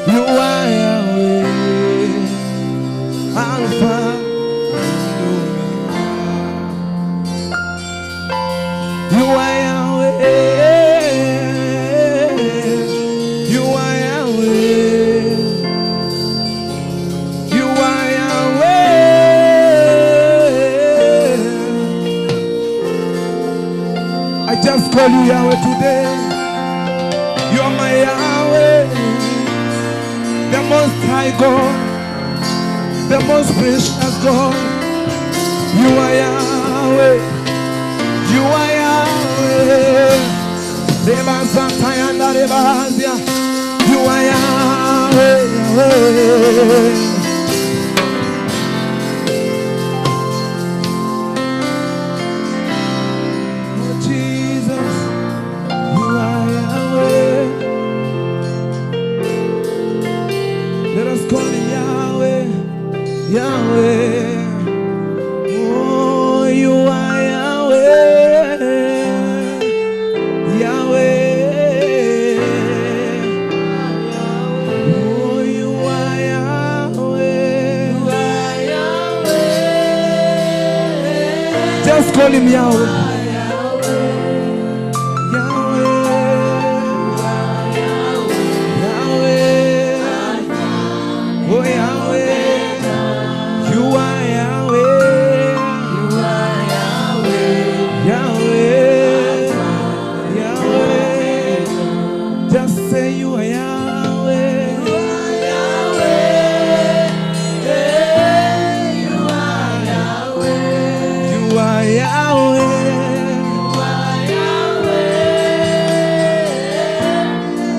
You are Yahweh, Alpha and Omega. You are Yahweh. You are Yahweh. You are Yahweh. I just call you Yahweh today. You are my Yahweh, the Most High God, the most precious God. You are Yahweh. You are Yahweh. You are Yahweh. Yahweh. Oh Jesus, you are Yahweh. Let us call him Yahweh, Yahweh. Oh, you are Yahweh, Yahweh. Oh, you are Yahweh. You are Yahweh. Just call him Yahweh, Yahweh. Yahweh, Yahweh. Oh, Yahweh, you are Yahweh, You are Yahweh. Yahweh, Yahweh. Just say you are Yahweh. You are Yahweh. You are Yahweh. You are Yahweh. You are Yahweh.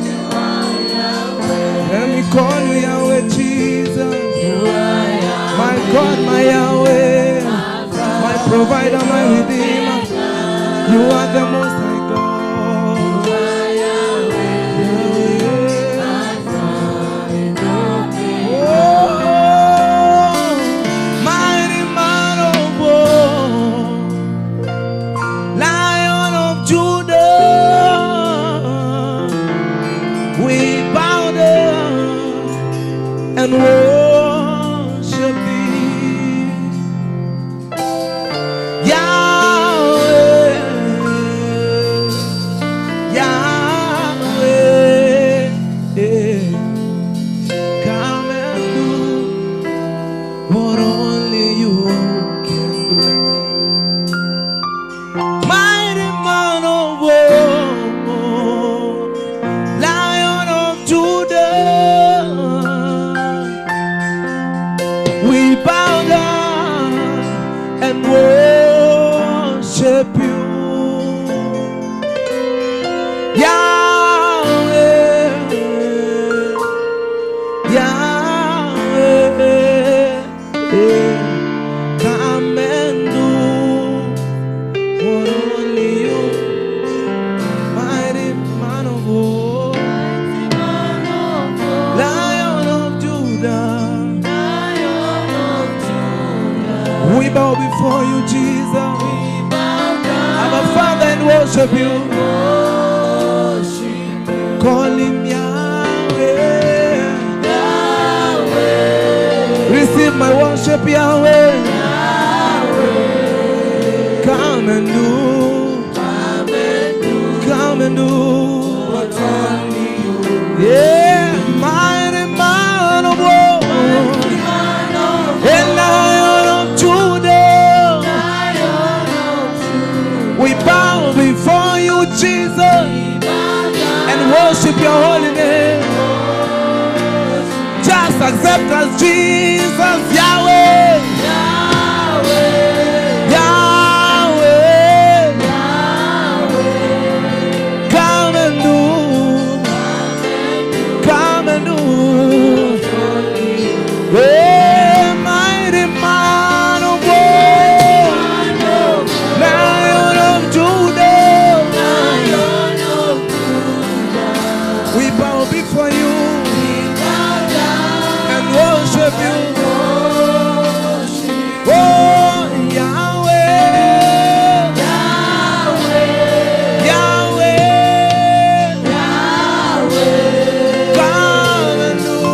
You are Yahweh. Let me call you Yahweh, Jesus. You are Yahweh. My God, my Yahweh, my provider, my redeemer. You are the Most High God. You are Yahweh. Yahweh. Alpha and Omega. Oh, mighty man of war, Lion of Judah, we bow down and worship thee. Yahweh, Yahweh, come and do what only you can do. Mighty man of war, Lion of Judah, we bow down and worship you. Yahweh, Yahweh, come and do what only you, mighty man of war, Mighty man of war. Lion of Judah. Lion of Judah. We bow before you, Jesus, We bow down our Father, and worship you. and worship you. Call him Yahweh. Yahweh. Receive my worship, Yahweh. Yahweh. Come and do, Come and do come and do. what only you. Yeah, mighty man of war, Mighty man of and Lion of Judah. Lion of Judah. We bow before you, Jesus, We bow down and worship your holy name. Just accept us, Jesus, Yahweh, Yahweh. Yahweh. Yahweh. Come and do, come and do. Yeah, mighty man of war, Lion of Judah. Lion of Judah. We bow before you We bow down and worship you. worship Oh, Yahweh, Yahweh. Yahweh, Yahweh. come and do.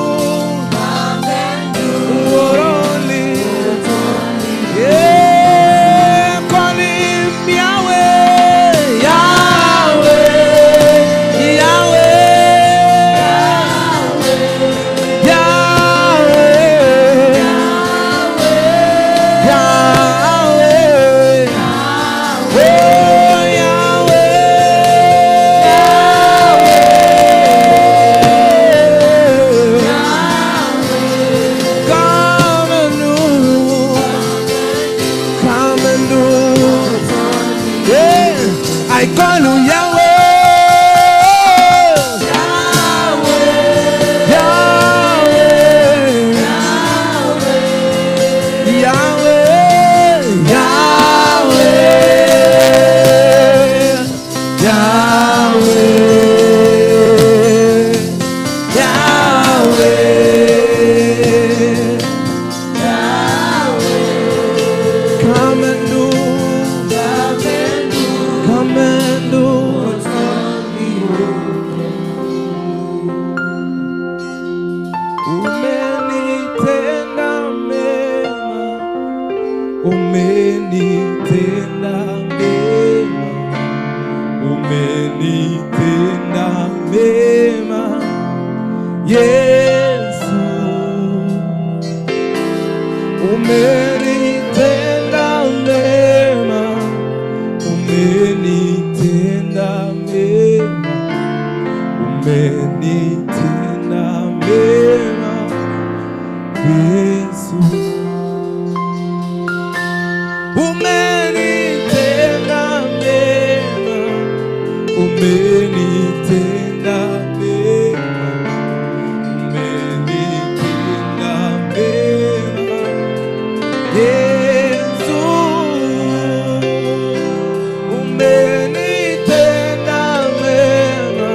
Yesu. Umenitenda mema, umenitenda mema, umenitenda mema, Yesu. Umenitenda mema, umenitenda mema, umenitenda mema, Yesu. Umenitenda mema,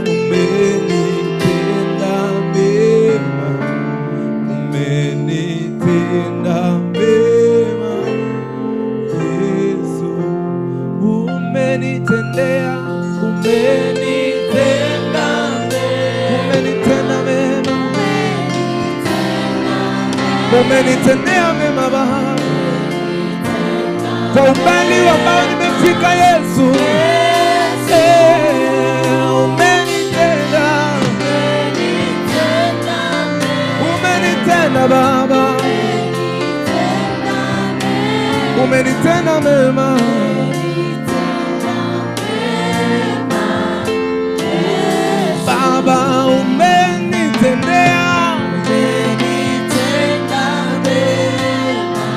umenitenda mema, umenitenda mema, Yesu. Umenitendea, umenitenda, umenitenda mema, umenitendea mema Baba, kwa umbali ambao nimefika Yesu. Umenitenda, umenitenda Baba, umenitenda mema. Baba, umenitendea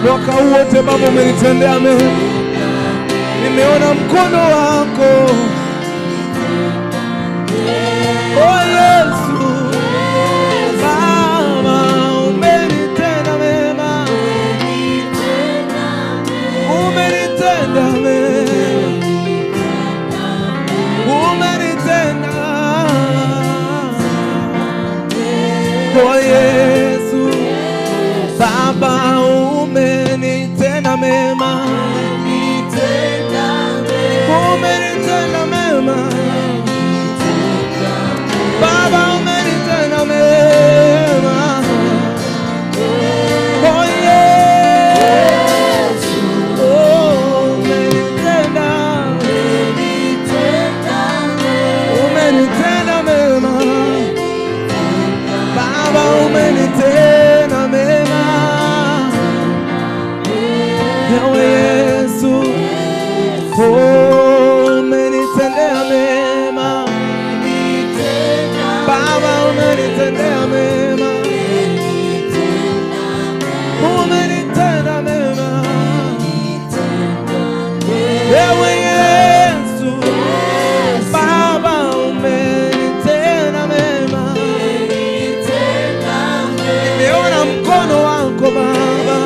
mwaka huu wote Baba, umenitendea mema, nimeona mkono wako. Oh Yesu, Baba, umenitenda mema, umenitenda mema, umenitenda. Oh Yesu, Baba, umenitenda mema, umenitenda mema, Baba, umenitenda mema. Oh Yesu, oh, umenitenda, umenitenda mema, Baba, umenitenda mema. Ewe Yesu, oh, umenitendea mema, Baba, umenitendea mema, umenitenda mema. Ewe Yesu, Baba, umenitenda mema, nimeona mkono wako Baba.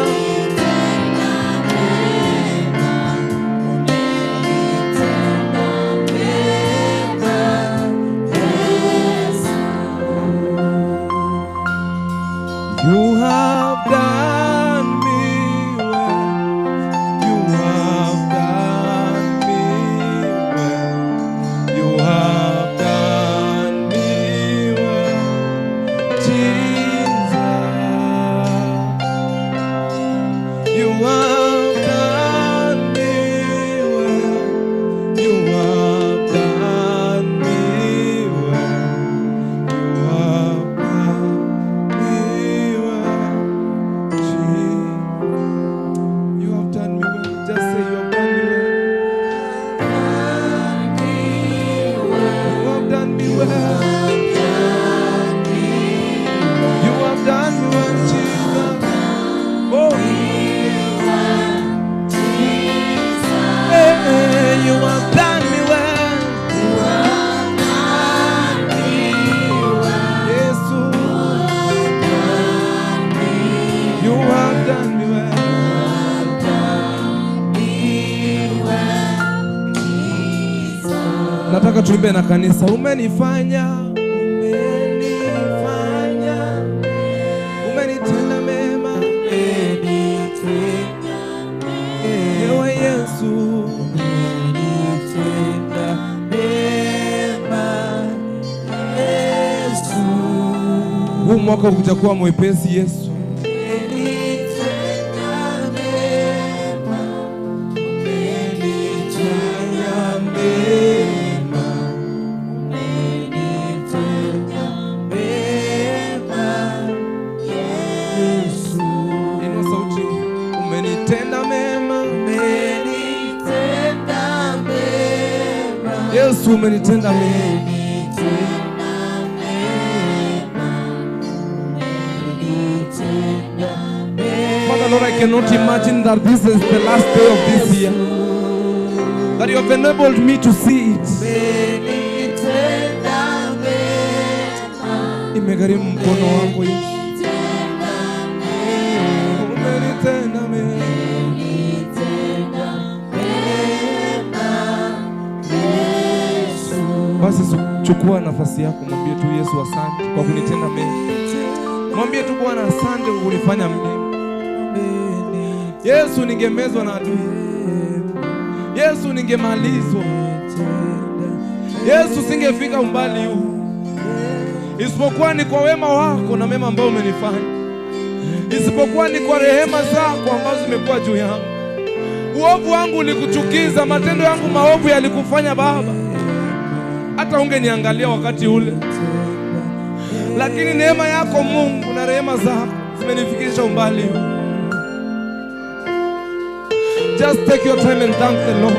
You have done me well. You have done me well. You have done me well, Jesus. You have done me well. You have done me well. You have done me well, Jesus. You have done me well. Just say you have done me well. You have done me well. You have done me well, Jesus. Oh, hey, you have done me well. Jesus. You have done me well. Nataka tuimbe na kanisa. Umenifanya, umenifanya, umenitenda mema, ewe Yesu. Umenitenda mema, Yesu. Huu mwaka utakuwa mwepesi Yesu. Umenitenda mema, umenitenda mema, umenitenda mema. Yesu, umenitenda mema. Umenitenda mema, umenitenda mema. Father Lord, I cannot imagine that this is the last day of this year, that you have enabled me to see it. Umenitenda mema, Imegharimu mkono wako, Yesu. umenitenda mema, Umenitenda mema. umenitenda mema, Yesu. Basi chukua nafasi yako, mwambie tu Yesu asante kwa kunitenda mema. Mwambie tu Bwana asante kwa kunifanya mema. Yesu, ningemezwa na adui. Yesu, ningemalizwa. Yesu, singefika umbali huu, isipokuwa ni kwa wema wako na mema ambayo umenifanya, isipokuwa ni kwa rehema zako ambazo zimekuwa juu yangu. Uovu wangu ulikuchukiza, matendo yangu maovu yalikufanya Baba, hata ungeniangalia wakati ule, lakini neema yako Mungu na rehema zako zimenifikisha umbali huu. Just take your time and thank the Lord.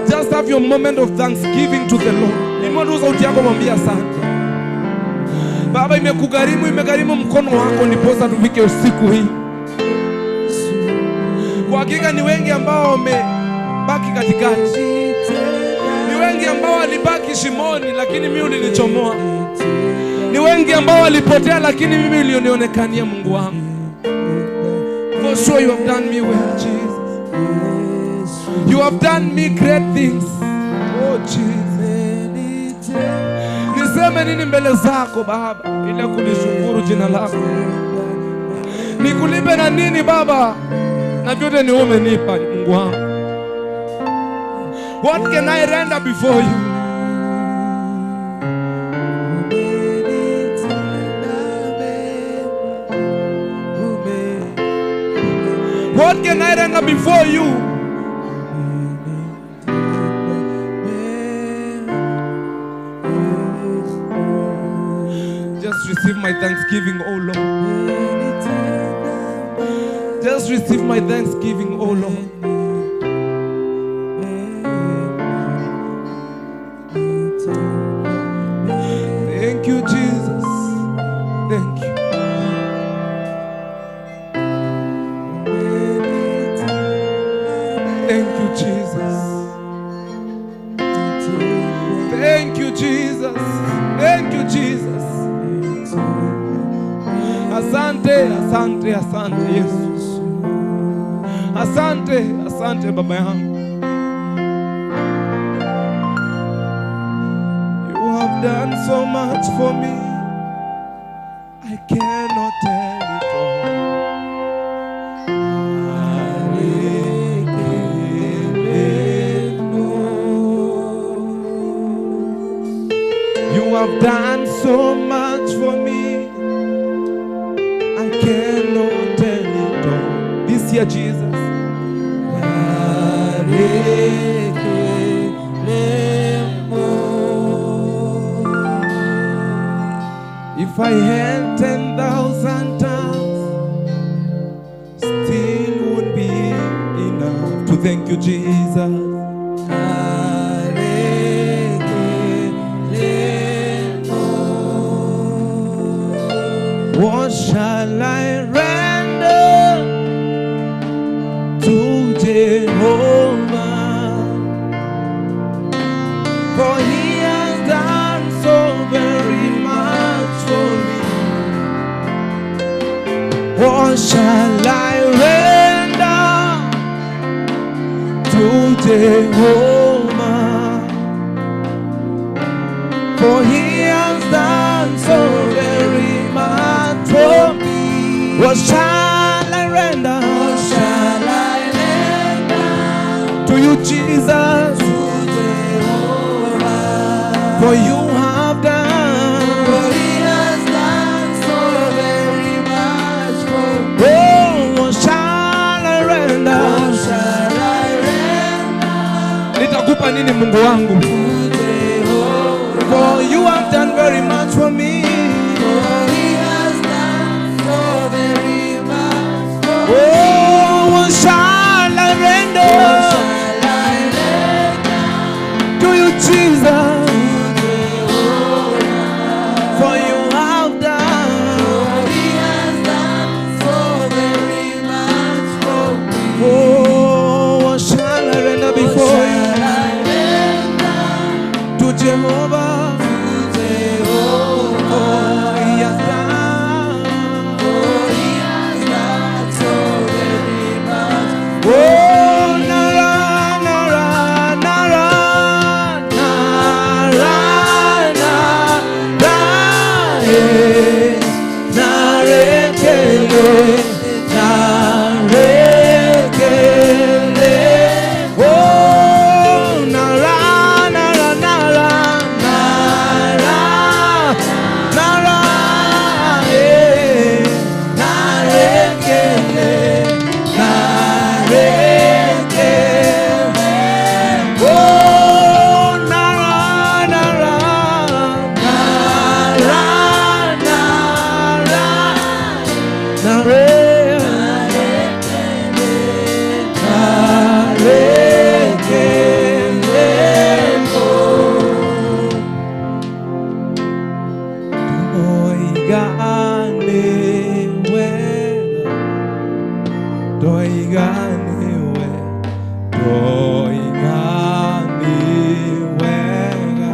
Just have your moment of thanksgiving to the Lord. Inua tu sauti yako, mwambie asante. Baba, imekugharimu, imegharimu mkono wako ndiposa tufike usiku hii. Kwa hakika ni wengi ambao wamebaki katikati, ni wengi ambao walibaki shimoni, lakini mimi ulinichomoa. Ni wengi ambao walipotea, lakini mimi ulionionekania, Mungu wangu. For sure you have done me well, Jesus. You have done me great things. Oh Jesus. Niseme nini mbele zako Baba ila kulishukuru jina lako? Nikulipe na nini Baba? Na vyote ni wewe umenipa, Mungu wangu. What can I render before you? Umenitenda mema, What can I render before you? Umenitenda mema. Just receive my thanksgiving, oh Lord. Just receive my thanksgiving, oh Lord. Thank you, Jesus. Thank you. Thank you, Jesus. Thank you, Jesus. Thank you, Jesus. Asante, asante, asante Yesu. Asante, asante Baba yangu. You have done so much for me. I cannot tell it all. You have done so much for me. I cannot tell it all. This year, Jesus. If I had 10,000 tongues, still would be enough to thank you, Jesus. What shall I render to Jehovah? For he has done so very much for me. What shall I render to Jehovah? For he has done so very much for me. What shall I render? What shall I render to you, Jesus? To Jehovah? For you have done. For he has done so very much for me. Oh, what shall I render? What shall I render Nitakupa nini Mungu wangu? to Jehovah? For you have done very much for me. For he has done so very much for me. Oh, what shall I render What shall I render to Ndoiga nĩ wega, ndoiga nĩ wega, ndoiga nĩ wega,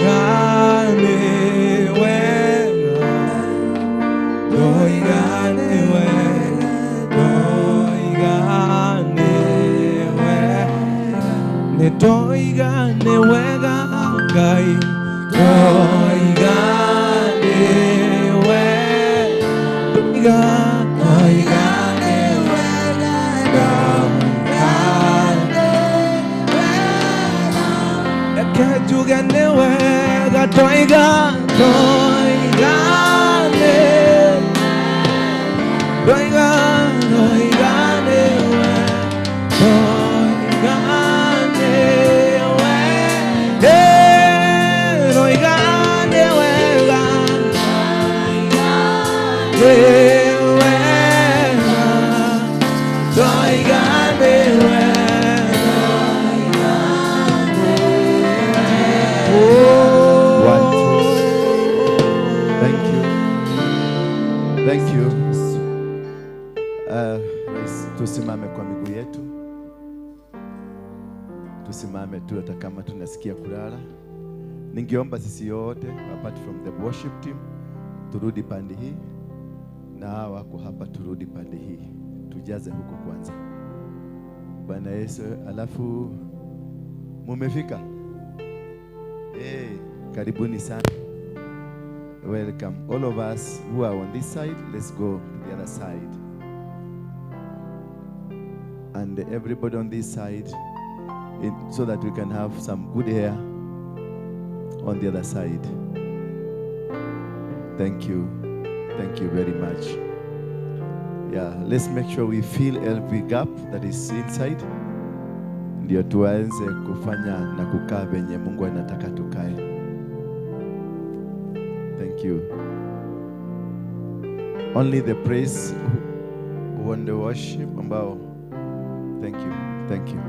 ndoiga nĩ wega, ndoiga nĩ wega, ndoiga nĩ wega, nĩ ndoiga nĩ wega Ngai, ndoiga nĩ wega, ndoiga nĩ wega, ndoiga nĩ wega, reke njuge nĩ wega, ndoiga, ndoiga nĩ, ndoiga, ndoiga nĩ wega, ndoiga nĩ wega, ndoiga nĩ wega, nĩ wega, ndoiga nĩ wega. One, two. Thank you. Thank you. Rais, tusimame kwa miguu yetu. Tusimame tu hata kama tunasikia kulala. Ningeomba sisi yote apart from the worship team turudi pande hii, na hawa wako hapa turudi pande hii. Tujaze huko kwanza. Bwana Yesu, alafu mumefika? Hey, karibuni sana. Welcome all of us who are on this side. Let's go to the other side. And everybody on this side, so that we can have some good air on the other side. Thank you. Thank you very much. Yeah, let's make sure we fill every gap that is inside. Ndio tuanze kufanya na kukaa venye Mungu anataka tukae. Thank you. Only the praise who on the worship ambao. Thank you. Thank you.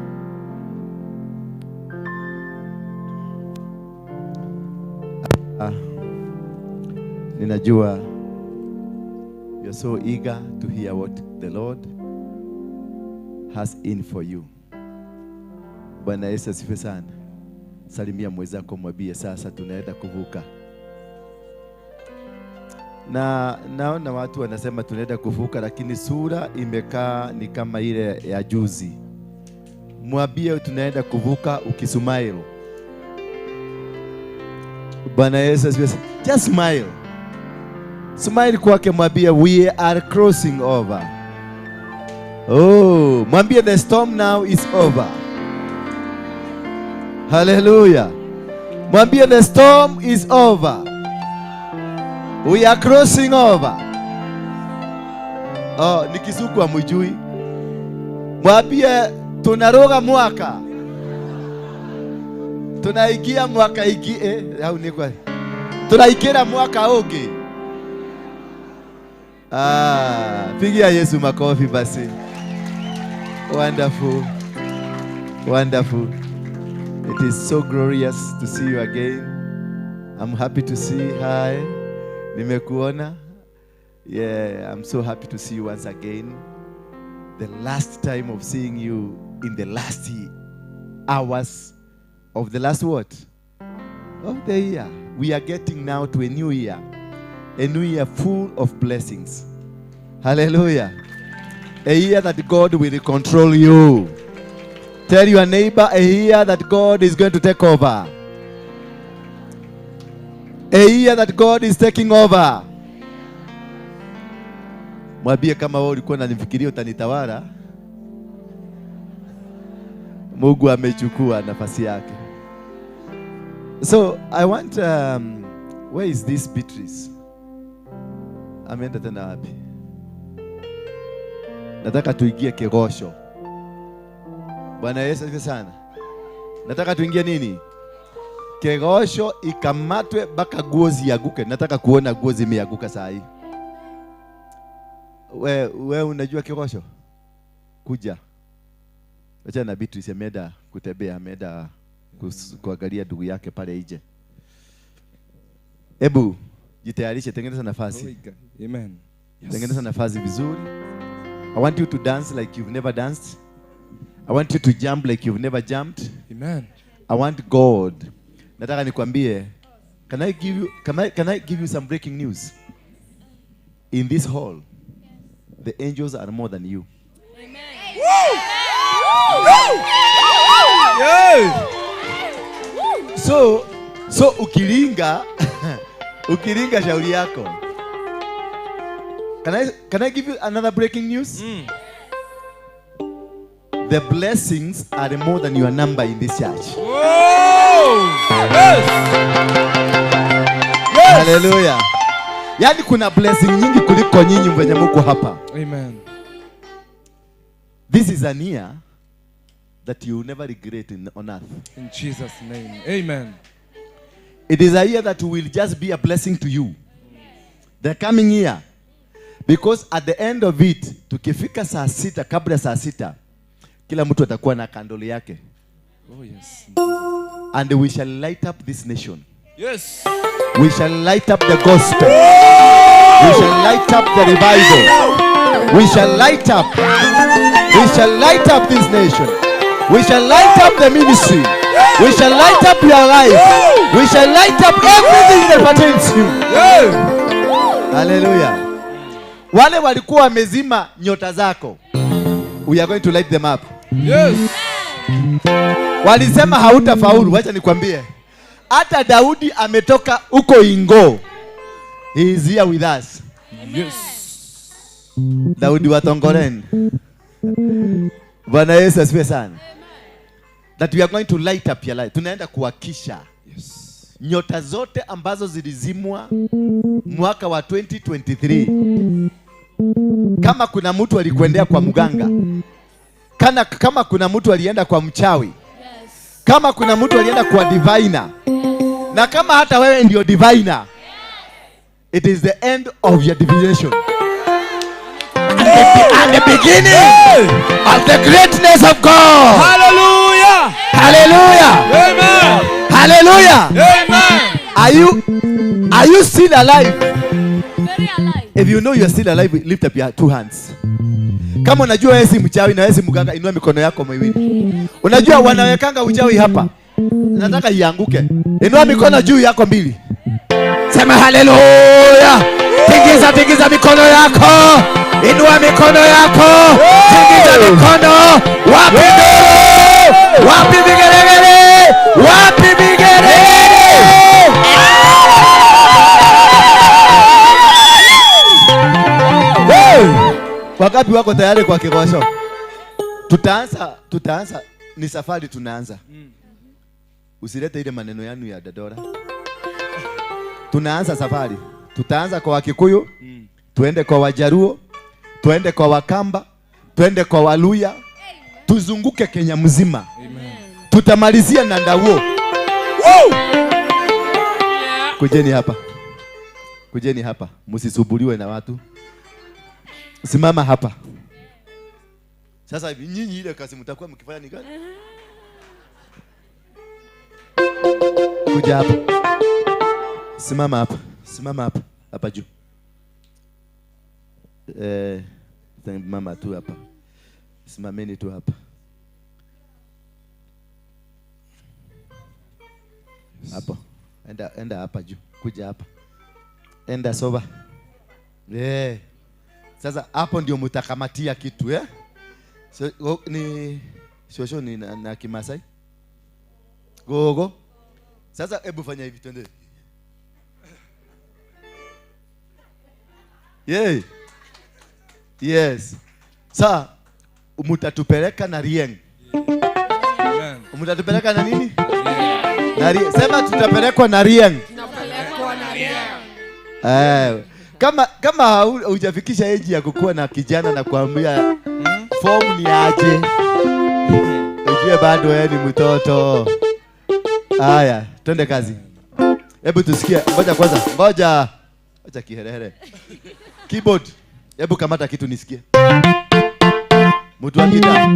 Ninajua you're so eager to hear what the Lord has in for you. Bwana Yesu asifiwe sana. Salimia mwenzako, mwambie sasa tunaenda kuvuka. Na naona watu wanasema tunaenda kuvuka, lakini sura imekaa ni kama ile ya juzi. Mwambie tunaenda kuvuka ukismile. Bwana Yesu asifiwe. Just smile. Smile kwake, mwambie we are crossing over. Oh, mwambie the storm now is over. Hallelujah. Mwambie the storm is over. We are crossing over. Oh, ni Kizungu hamjui. Mwambie tunaroga mwaka. Tunaingia mwaka iki au ni kwa. Tunaingia mwaka ugi. Ah, pigia Yesu makofi basi. Wonderful. Wonderful. It is so glorious to see you again. I'm happy to see. Hi. Nimekuona. Yeah, I'm so happy to see you once again. The last time of seeing you in the last hours of the last what? Of the year. We are getting now to a new year. A new year full of blessings. Hallelujah. A year that God will control you. Tell your neighbor, a year that God is going to take over. A year that God is taking over. Mwambie kama wewe ulikuwa unanifikiria utanitawala, Mungu amechukua nafasi yake. So I want, where is this Beatrice? Ameenda tena wapi? Nataka tuingie kigosho. Bwana Yesu asifiwe sana. Nataka tuingie nini? Kigosho ikamatwe mpaka nguo zianguke. Nataka kuona nguo zimeanguka saa hii. We unajua kigosho? Kuja. Acha na Beatrice ameenda kutembea, ameenda kuangalia ndugu yake pale nje. Hebu jitayarishe, tengeneza nafasi. Amen. Yes. Tengeneza nafasi vizuri. I want you to dance like you've never danced. I want you to jump like you've never jumped. Amen. I want God. Nataka nikwambie, can I give you some breaking news? In this hall, the angels are more than you. Amen. Woo! Woo! Yeah. So ukilinga ukilinga shauri yako. Can I give you another breaking news? The blessings are more than your number in this church. Whoa! Yes! Yes! Hallelujah. Yaani kuna blessing nyingi kuliko nyinyi wenye mko hapa. Amen. This is an year that you will never regret on earth. In Jesus' name. Amen. It is a year that will just be a blessing to you. The coming year. Because at the end of it, tukifika saa 6, kabla saa 6, kila mtu atakuwa na kandoli yake. Oh yes. And we shall light up this nation. Yes. We shall light up the gospel. We shall light up the revival. We shall light up. We shall light up this nation. We shall light up the ministry. We shall light up your life. We shall light up everything that pertains to you. Hallelujah. Wale walikuwa wamezima nyota zako, we are going to light them up. Yes. Walisema hautafaulu, wacha nikwambie. Hata Daudi ametoka huko Ingo. He is here with us. Yes. Daudi wa Tongoreni. Bwana Yesu asifiwe sana. That we are going to light up your life. Tunaenda kuhakisha. Yes. Nyota zote ambazo zilizimwa mwaka wa 2023. Kama kuna mtu alikuendea kwa mganga, kama kuna mtu alienda kwa mchawi, yes. Kama kuna mtu alienda kwa diviner, na kama hata wewe ndio diviner, it is the end of your divination and the beginning of the greatness of God. Hallelujah. Hallelujah. Amen. Hallelujah. Amen. Are you still alive? Very alive. If you know you are still alive, lift up your two hands. Kama unajua wewe si mchawi na wewe si mganga, inua mikono yako miwili. Unajua wanawekanga uchawi hapa. Nataka ianguke. Inua mikono juu yako mbili. Sema hallelujah. Tingiza, tingiza mikono yako. Inua mikono yako. Tingiza mikono. Wapi nduru? Wapi vigelegele? Wapi vigelegele? Wakati wako tayari kwa kikosho? Tutaanza ni safari tunaanza. Usilete ile maneno yanu ya dadora. Tunaanza safari. Tutaanza kwa Wakikuyu, tuende kwa Wajaruo, tuende kwa Wakamba, tuende kwa Waluya, tuzunguke Kenya mzima. Amen. Tutamalizia na Ndauo. Kujeni hapa. Kujeni hapa. Msisubuliwe na watu. Simama hapa. Sasa nyinyi ile kazi mtakuwa mkifanya ni gani? Kuja hapa. Simama hapa. Simama hapa. Hapa juu. Mama tu hapa. Simameni tu hapa. Hapo. Enda hapa juu. Kuja hapa. Enda soba. Sasa hapo ndio mtakamatia kitu eh? So, ni shosho ni na Kimasai. Gogo. Sasa hebu fanya hivi twende. Yeah. Yes. Sasa mtatupeleka na Rieng. Amen. Mtatupeleka na nini? Na Rieng. Sema tutapelekwa na Rieng. Tunapelekwa na Rieng. Kama hujafikisha age ya kukua na kijana na kuambia form ni aje, ujue bado wewe ni mtoto. Haya, twende kazi. Hebu tusikie. Ngoja kwanza. Ngoja. Acha kiherehere. Keyboard. Hebu kamata kitu nisikie. Mtu wa gitaa.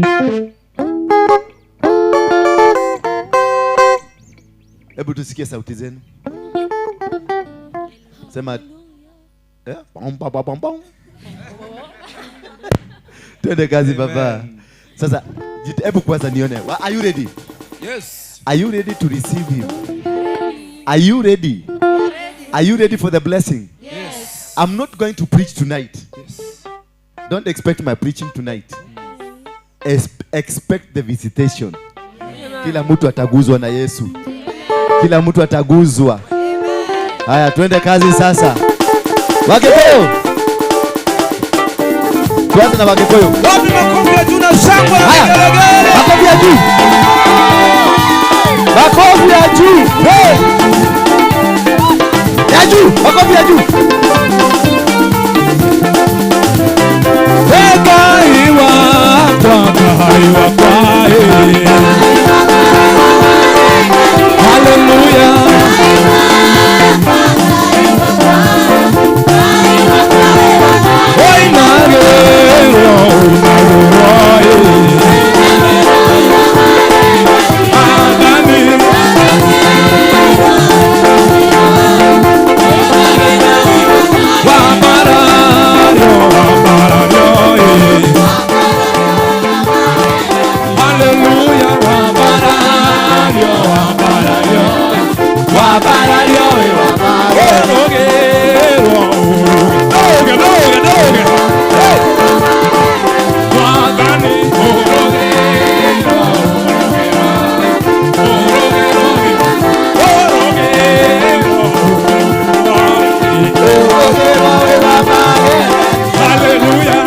Hebu tusikie sauti zenu. Sema bom bom bom bom. Twende kazi baba. Sasa hebu kwanza nione. Are you ready? Yes. Are you ready to receive him? Are you ready? Are you ready for the blessing? Yes. I'm not going to preach tonight. Yes. Don't expect my preaching tonight. Expect the visitation. Kila mtu ataguzwa na Yesu. Kila mtu ataguzwa. Haya, twende kazi sasa. Wakikuyu. Tuanze na Wakikuyu. Wapi makofi ya juu na shangwe na vigelegele? Makofi ya juu. Makofi ya juu. Hey. Ya juu, makofi ya juu. Ekaiwa kwa kaiwa kwa. Hallelujah. Oi nagero, nagero, Hallelujah.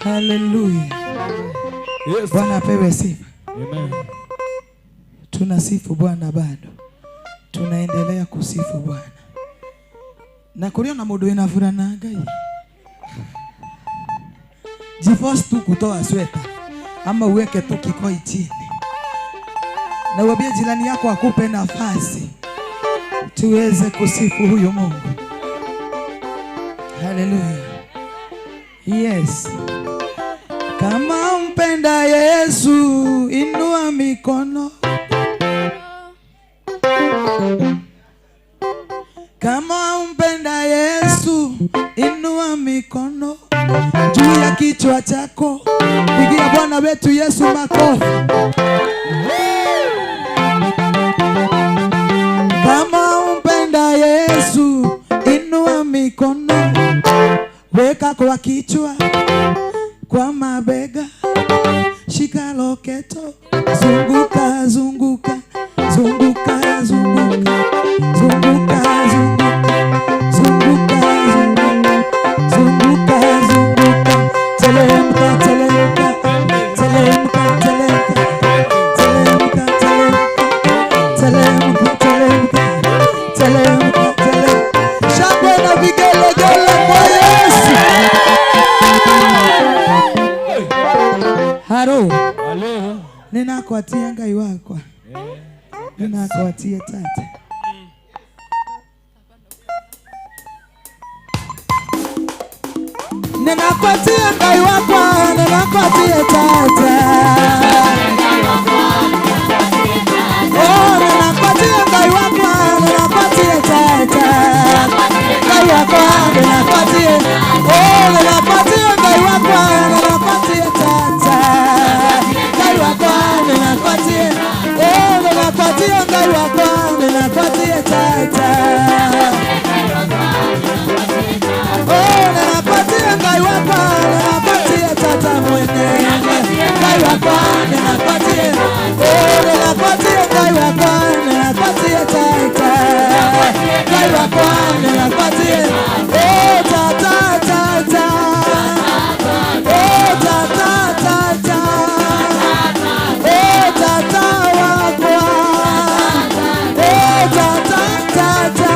Hallelujah. Yes. Bwana apewe sifa. Amen. Tunasifu Bwana bado. Tunaendelea kusifu Bwana. Na kulio na mundu wina furana Ngai. Jiforce tu kutoa sweta ama uweke tu kikoi chini. Na uambie jirani yako akupe nafasi tuweze kusifu huyo Mungu. Hallelujah. Yes. Kama mpenda Yesu, inua mikono. Kama mpenda Yesu, inua mikono juu ya kichwa chako. Pigia Bwana wetu Yesu makofi. Kama mpenda Yesu, inua mikono, weka kwa kichwa, kwa mabega, shika loketo, zunguka zunguka zunguka zunguka zunguka zunguka zunguka zunguka zunguka, telemka telemka telemka telemka telemka telemka telemka telemka telemka. Shangwe na vigelegele kwa Yesu. Haro. Ninakwatia Ngai wakwa. Ninakwatia tata. Ninakwatia Ngai wakwa, ninakwatia tata. Oh, ninakwatia Ngai wakwa, ninakwatia tata. Ngai wakwa. wakwa, ninapatie. Oh, ninapatie Ngai wakwa, ninapatie tata. Ngai wakwa, ninapatie. Oh, ninapatie Ngai wakwa, ninapatie tata. Oh, ninapatie Ngai wakwa, ninapatie tata mwene. Ngai wakwa, ninapatie. Oh, ninapatie Ngai wakwa, ninapatie tata. Ngai wakwa, ninapatie. Oh, tata, tata. Oh, tata, tata. Oh, tata wakwa. Oh, tata, tata.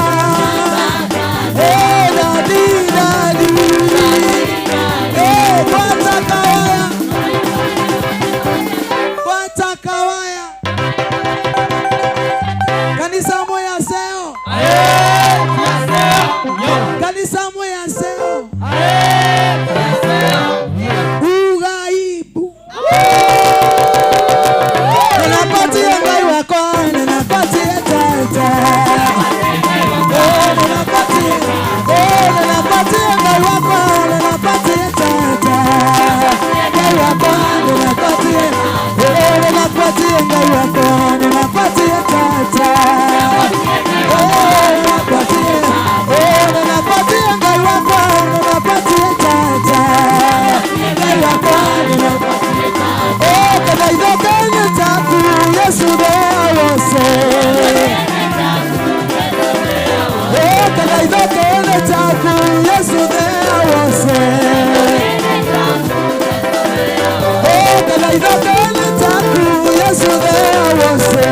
Oh, daddy, daddy. Eh, kwata kawaya. Kwata kawaya. Kanisa moya seo. Kanisa moya seo. Ugaibu. Ninapatia Ngai wakwa, ninapatia tata. Oh, ninapatia, oh, ninapatia Ngai wakwa, ninapatia tata. Ngai wakwa, ninapatia, oh, ninapatia Ngai wakwa, ninapatia tata. Oh, ninapatia, oh, ninapatia Ngai wakwa, ninapatia tata. Ngai wakwa, ninapatia. Oh, kadaidokene taku, Yesu bea wose. Oh, kadaidokene taku, Yesu bea wose. Oh, kadaidokene taku, Yesu bea wose.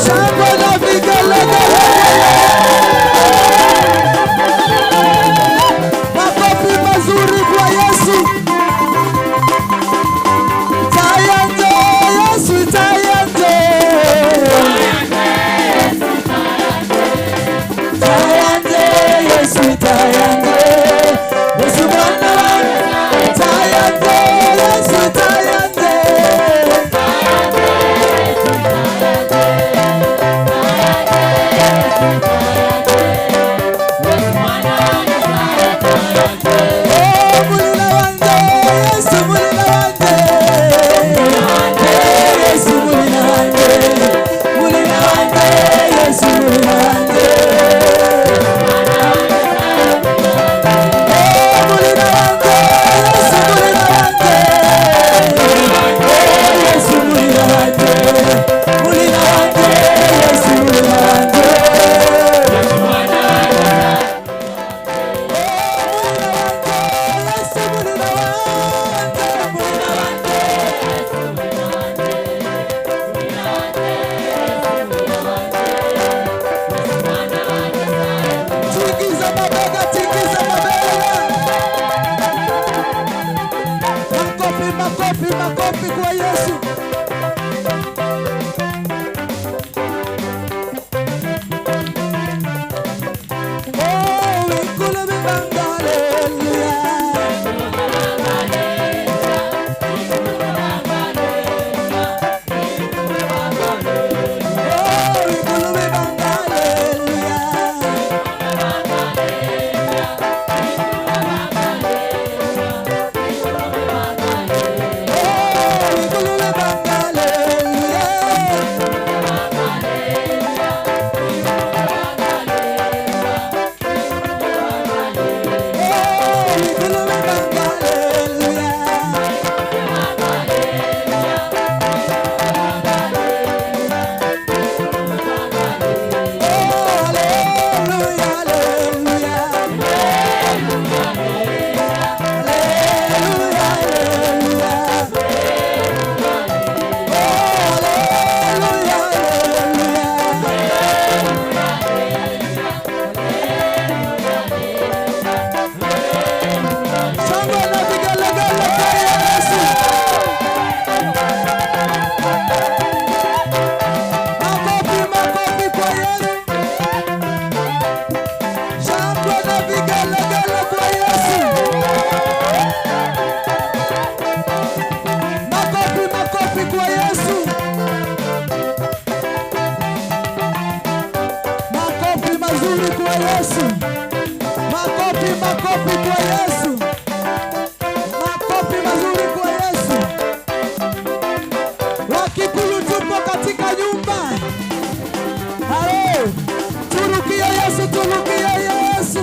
Shangwe na vigelegele. Makofi mazuri kwa Yesu. Tayante, Yesu tayante. Yesu. Makofi, makofi kwa Yesu. Makofi mazuri kwa Yesu. Wakikuyu tupo katika nyumba. Halo, turukie Yesu, turukie Yesu.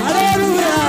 Hallelujah.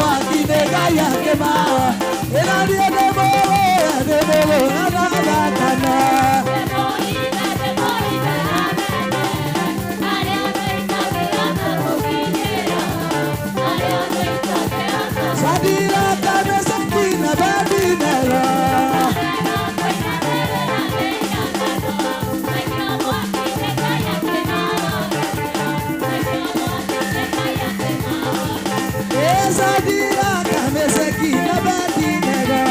mwaki nĩ Ngai akĩma ĩrathiĩ ndĩmũgũe ndĩmũgũe na thakame. Sadira kamesaki na Abednego. Sadira kamesaki na Abednego.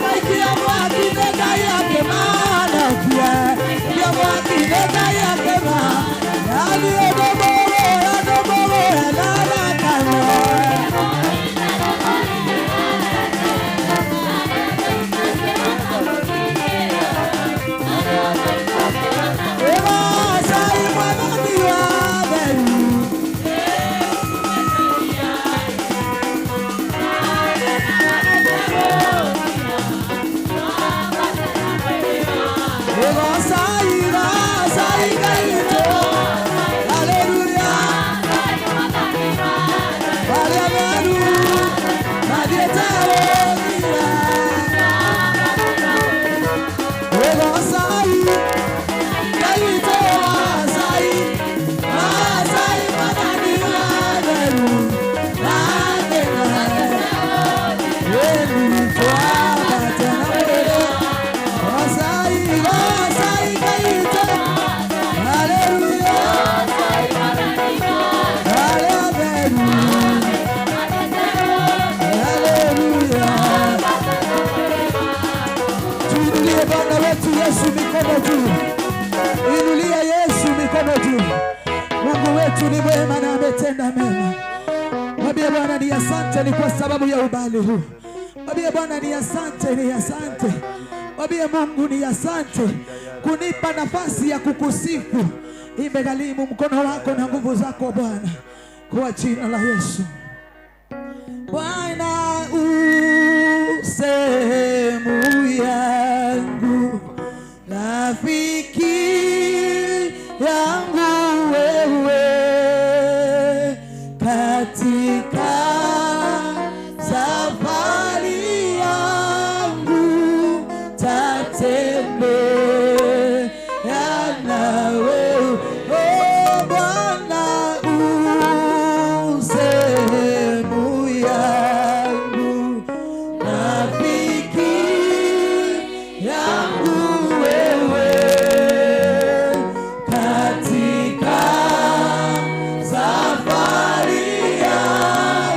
Maikia mwaki nĩ Ngai akĩmanakia. Kia mwaki nĩ Ngai akĩma. Athiĩ ndĩmũgũe ndĩmũgũe na thakame. Ĩgocai Mwathani wa theru. Ĩgocai, gocai Ngai witũ. Haleluya. Arĩa meru mathiĩte gũthira. Ĩgocai Ngai witũ, gocai, gocai Mwathani wa theru. Gocai, gocai Ngai witũ. Haleluya. Arĩa theru. Haleluya. Tuinulie Bwana wetu Yesu mikono juu. Inulia Yesu mikono juu. Mungu wetu ni mwema na ametenda mema. Mwambie Bwana ni asante ni kwa sababu ya ubali huu. Mwambie Bwana ni asante, ni asante. Mwambie Mungu ni asante kunipa nafasi ya kukusifu. Imegharimu mkono wako na nguvu zako Bwana, kwa jina la Yesu. Bwana u sehemu yangu, rafiki yangu wewe, katika safari yangu tatembea nawe. Oh, Bwana u sehemu yangu, rafiki yangu wewe, katika safari yangu.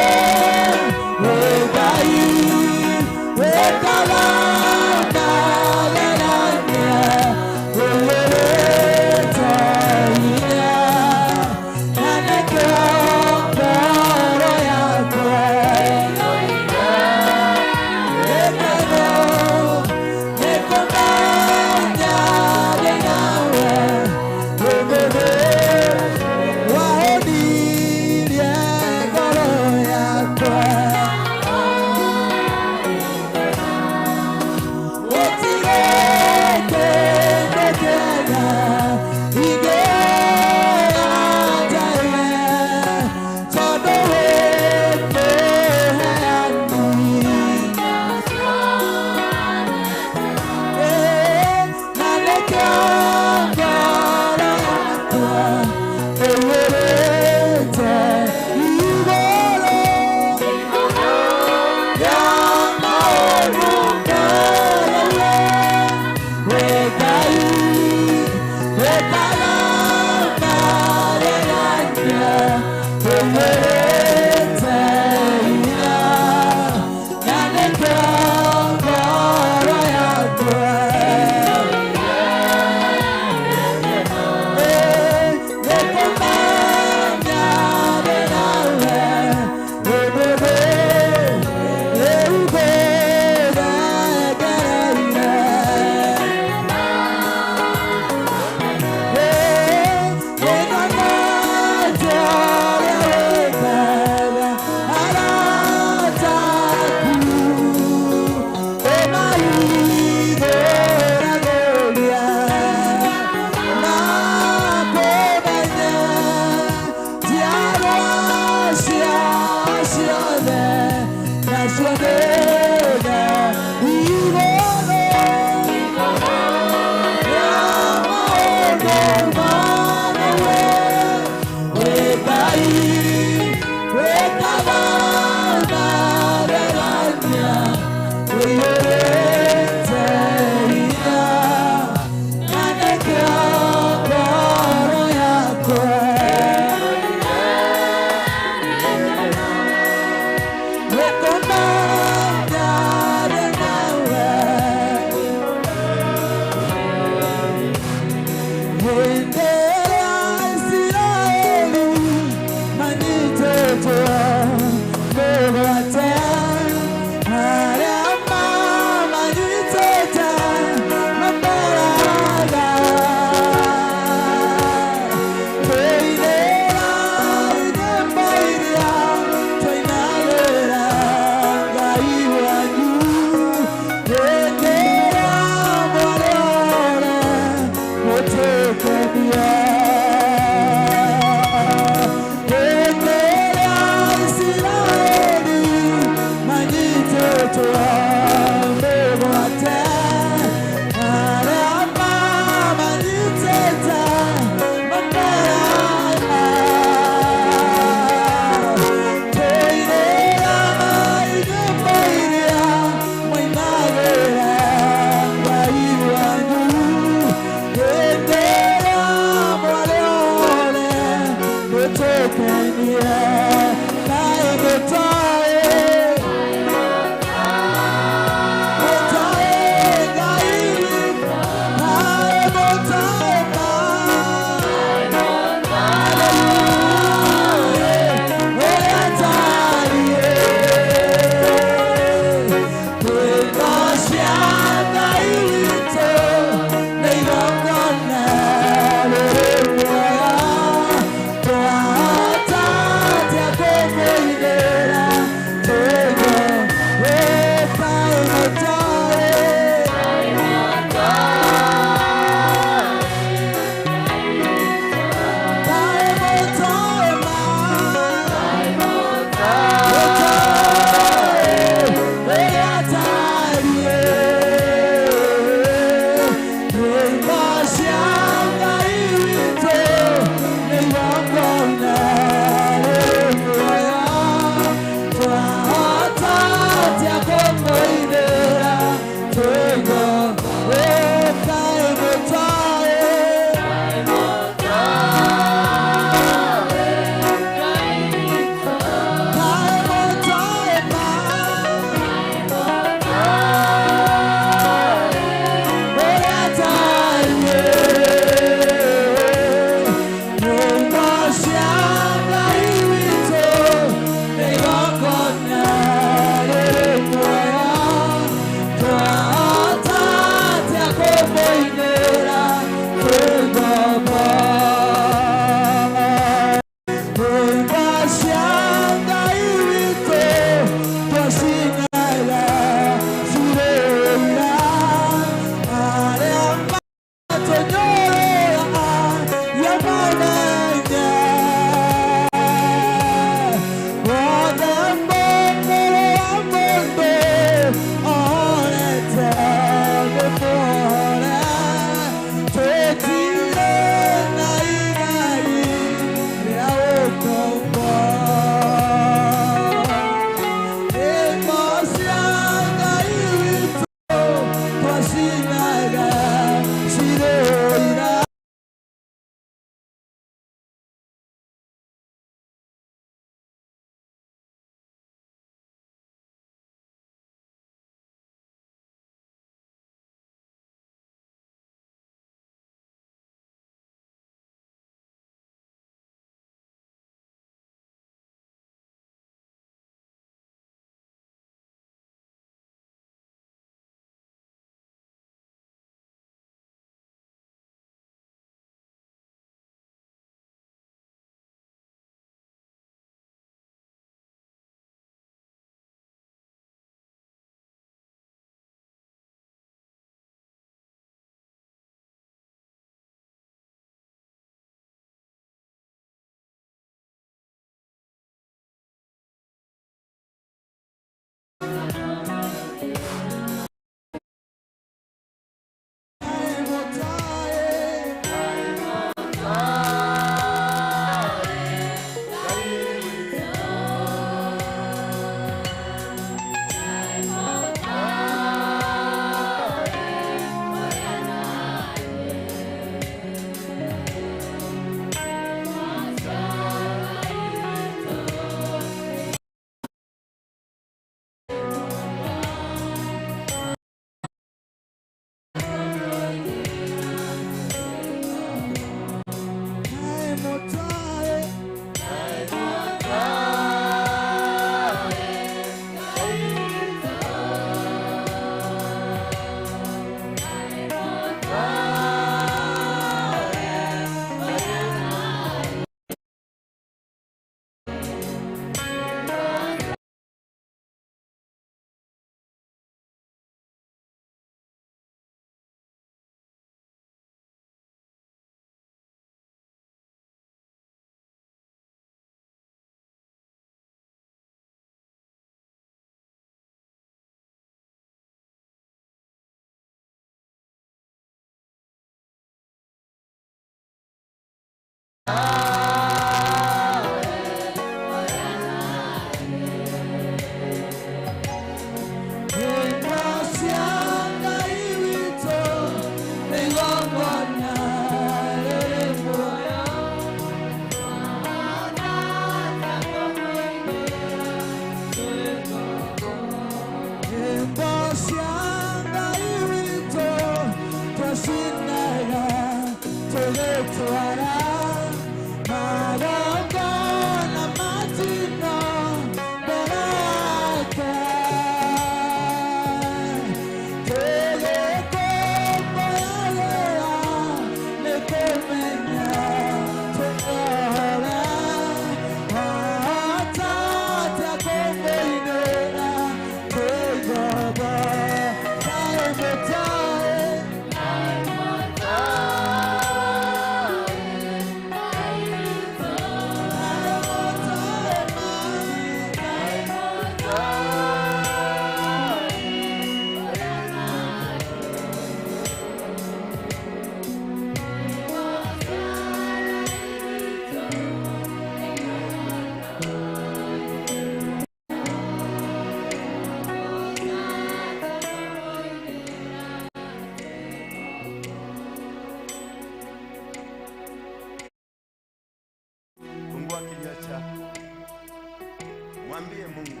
Mwambie Mungu,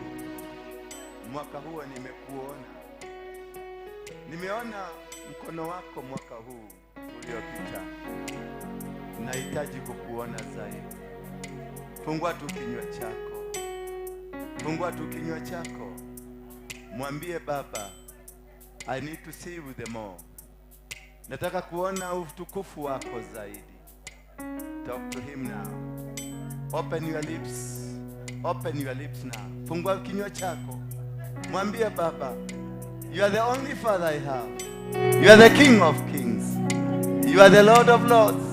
mwaka huo nimekuona, Nimeona mkono wako mwaka huu uliopita. Nahitaji kukuona zaidi. Fungua tu kinywa chako. Fungua tu kinywa chako. Mwambie Baba, I need to see you the more. Nataka kuona utukufu wako zaidi. Talk to him now. Open your lips. Open your lips now. Fungua kinywa chako. Mwambie Baba, you are the only Father I have. You are the King of Kings. You are the Lord of Lords.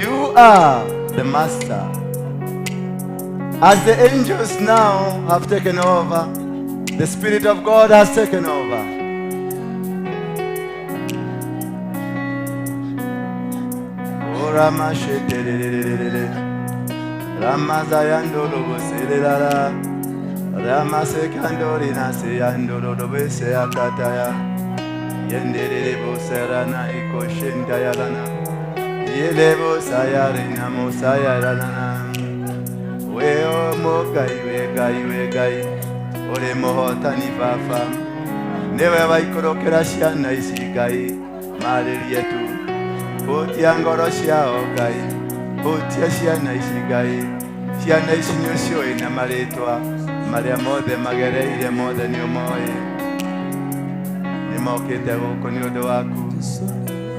You are the Master. As the angels now have taken over, the Spirit of God has taken over. Weo mogai wegai wegai ore mohotani baba newe waikorokera ciana ici Ngai marĩrie tu hutia ngoro ciao Ngai hutia ciana ici Ngai ciana ici nĩũciũĩ na marĩtwa marĩa mothe magereire mothe nĩũmoĩ nĩmokĩte gũkũ nĩ ũndũ waku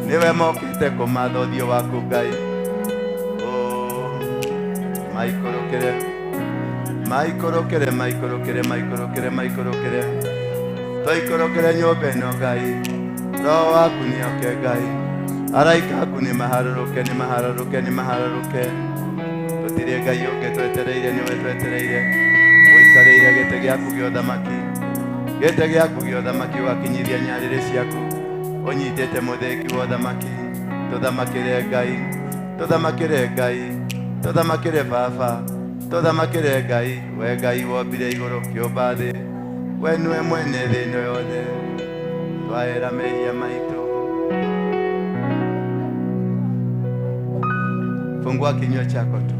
nĩwe mokĩte kũmatha ũthiũ waku Ngai. Maikorokere, maikorokere, maikorokere, maikorokere, maikorokere. Toikorokere nyũmba ĩno Ngai. Roho waku nĩoke Ngai. Araika aku nĩmaharũrũke, nĩmaharũrũke, nĩmaharũrũke. Tũtirĩ Ngai ũngĩ twetereire, nĩwe twetereire. Ũikarĩire gĩtĩ gĩaku gĩa ũthamaki. Gĩtĩ gĩaku gĩa ũthamaki ũgakinyithia nyarĩrĩ ciaku. Ũnyitĩte mũthĩgi wa ũthamaki. Tũthamakĩre Ngai. Tũthamakĩre Ngai. Tũthamakĩre Baba, tũthamakĩre Ngai, we Ngai wombire igũrũ kĩũmba thĩ, we nĩwe mwene thĩ ĩno yothe, twaera mehia maitũ. Fungua kinywa chako tu,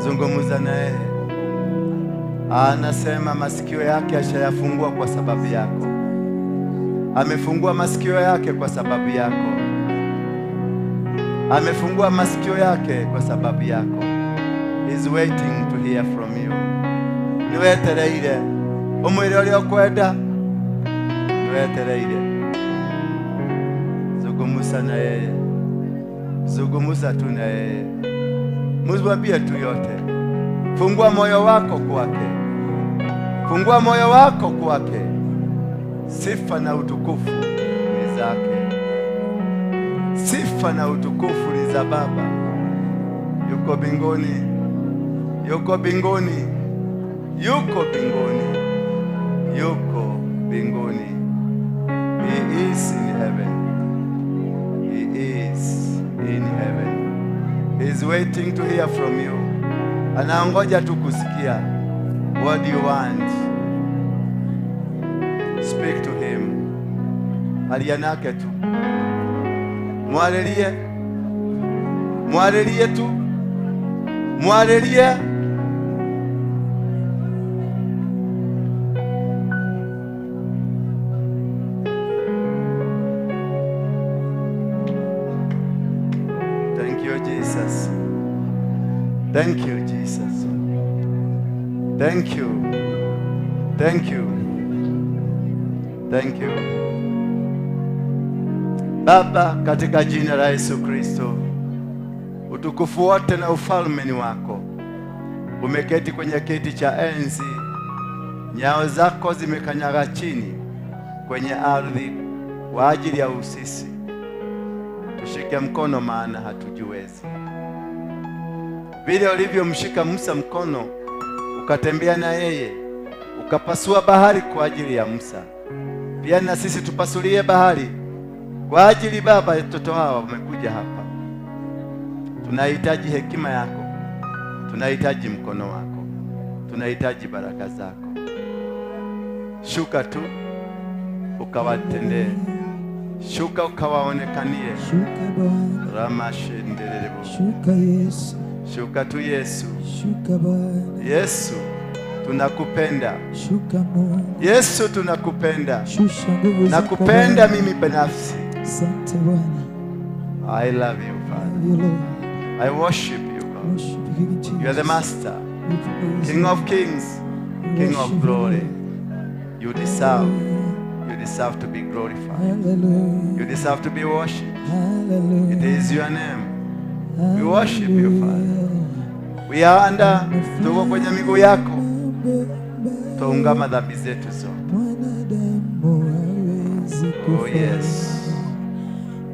zungumza na yeye. Anasema masikio yake ashayafungua kwa sababu yako. Amefungua masikio yake kwa sababu yako. Amefungua masikio yake kwa sababu yako. He's waiting to hear from you. Niwetereire. Umwire ũrĩa ũkwenda. Niwetereire. Zungumza na yeye. Zungumza tu na yeye. Mwambie tu yote. Fungua moyo wako kwake. Fungua moyo wako kwake. Sifa na utukufu ni zake. Sifa na utukufu ni za Baba. Yuko mbinguni. Yuko mbinguni. Yuko mbinguni. Yuko mbinguni. He is in heaven. He is in heaven. He is waiting to hear from you. Anaongoja tu kusikia. What do you want? Speak to him. Alianake tu. Mwaririe. Mwaririe tu. Mwaririe. Thank you, Jesus. Thank you, Jesus. Thank you. Thank you. Thank you. Baba, katika jina la Yesu Kristo, utukufu wote na ufalme ni wako. Umeketi kwenye kiti cha enzi, nyao zako zimekanyaga chini kwenye ardhi kwa ajili ya usisi. Tushike mkono, maana hatujiwezi. Vile ulivyomshika Musa mkono, ukatembea na yeye, ukapasua bahari kwa ajili ya Musa, pia na sisi tupasulie bahari kwa ajili Baba watoto hawa wamekuja hapa. Tunahitaji hekima yako. Tunahitaji mkono wako. Tunahitaji baraka zako. Shuka tu ukawatendee. Shuka ukawaonekanie. Shuka Bwana. Ramashenderebo. Shuka Yesu. Shuka tu Yesu. Shuka Bwana. Yesu, Tunakupenda. Shuka Mungu, Yesu, tunakupenda. Shusha nguvu zako Nakupenda Bwana. Mimi binafsi. Asante Bwana. I love you, Father. Love you, Lord. I worship you, God. Worship you, Jesus. You are the Master, We praise King you. of kings, We King of worship you, glory. Lord. You deserve to be glorified. Hallelujah. You deserve to be worshipped. Hallelujah. It is your name. We worship you, Father. We are under, tuko kwenye miguu yako, twaungama dhambi zetu zote. Mwanadamu hawezi Oh kufanya. yes.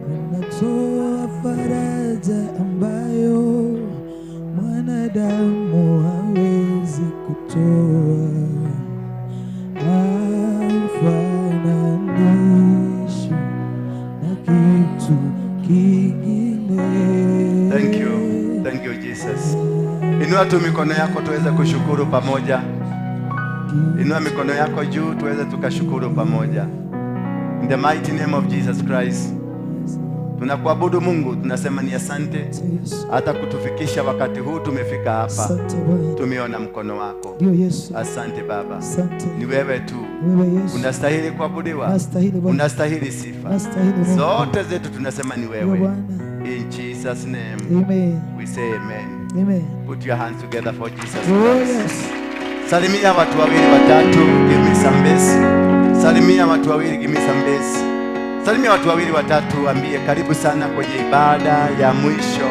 Unatoa faraja ambayo mwanadamu hawezi kutoa. Haufananishwi na kitu kingine. Thank you. Thank you, Jesus. Inua tu mikono yako tuweze kushukuru pamoja. Inua mikono yako juu tuweze tukashukuru pamoja. In the mighty name of Jesus Christ. Tunakuabudu Mungu, tunasema ni asante Yesu. Hata kutufikisha wakati huu tumefika hapa. Asante Bwana. Tumeona mkono wako. Ndio Yesu. Asante Baba. Asante. Ni wewe tu. Wewe Yesu. Unastahili kuabudiwa. Unastahili Bwana. Unastahili sifa. Unastahili Mungu. Zote zetu tunasema ni Ndio wewe. Bwana. In Jesus' name Amen. We say amen. Amen. Put your hands together for Jesus Oh Christ. yes. Salimia watu wawili watatu, give me some base. Salimia watu wawili, give me some base. Salimia watu wawili watatu, ambie karibu sana kwenye ibada ya mwisho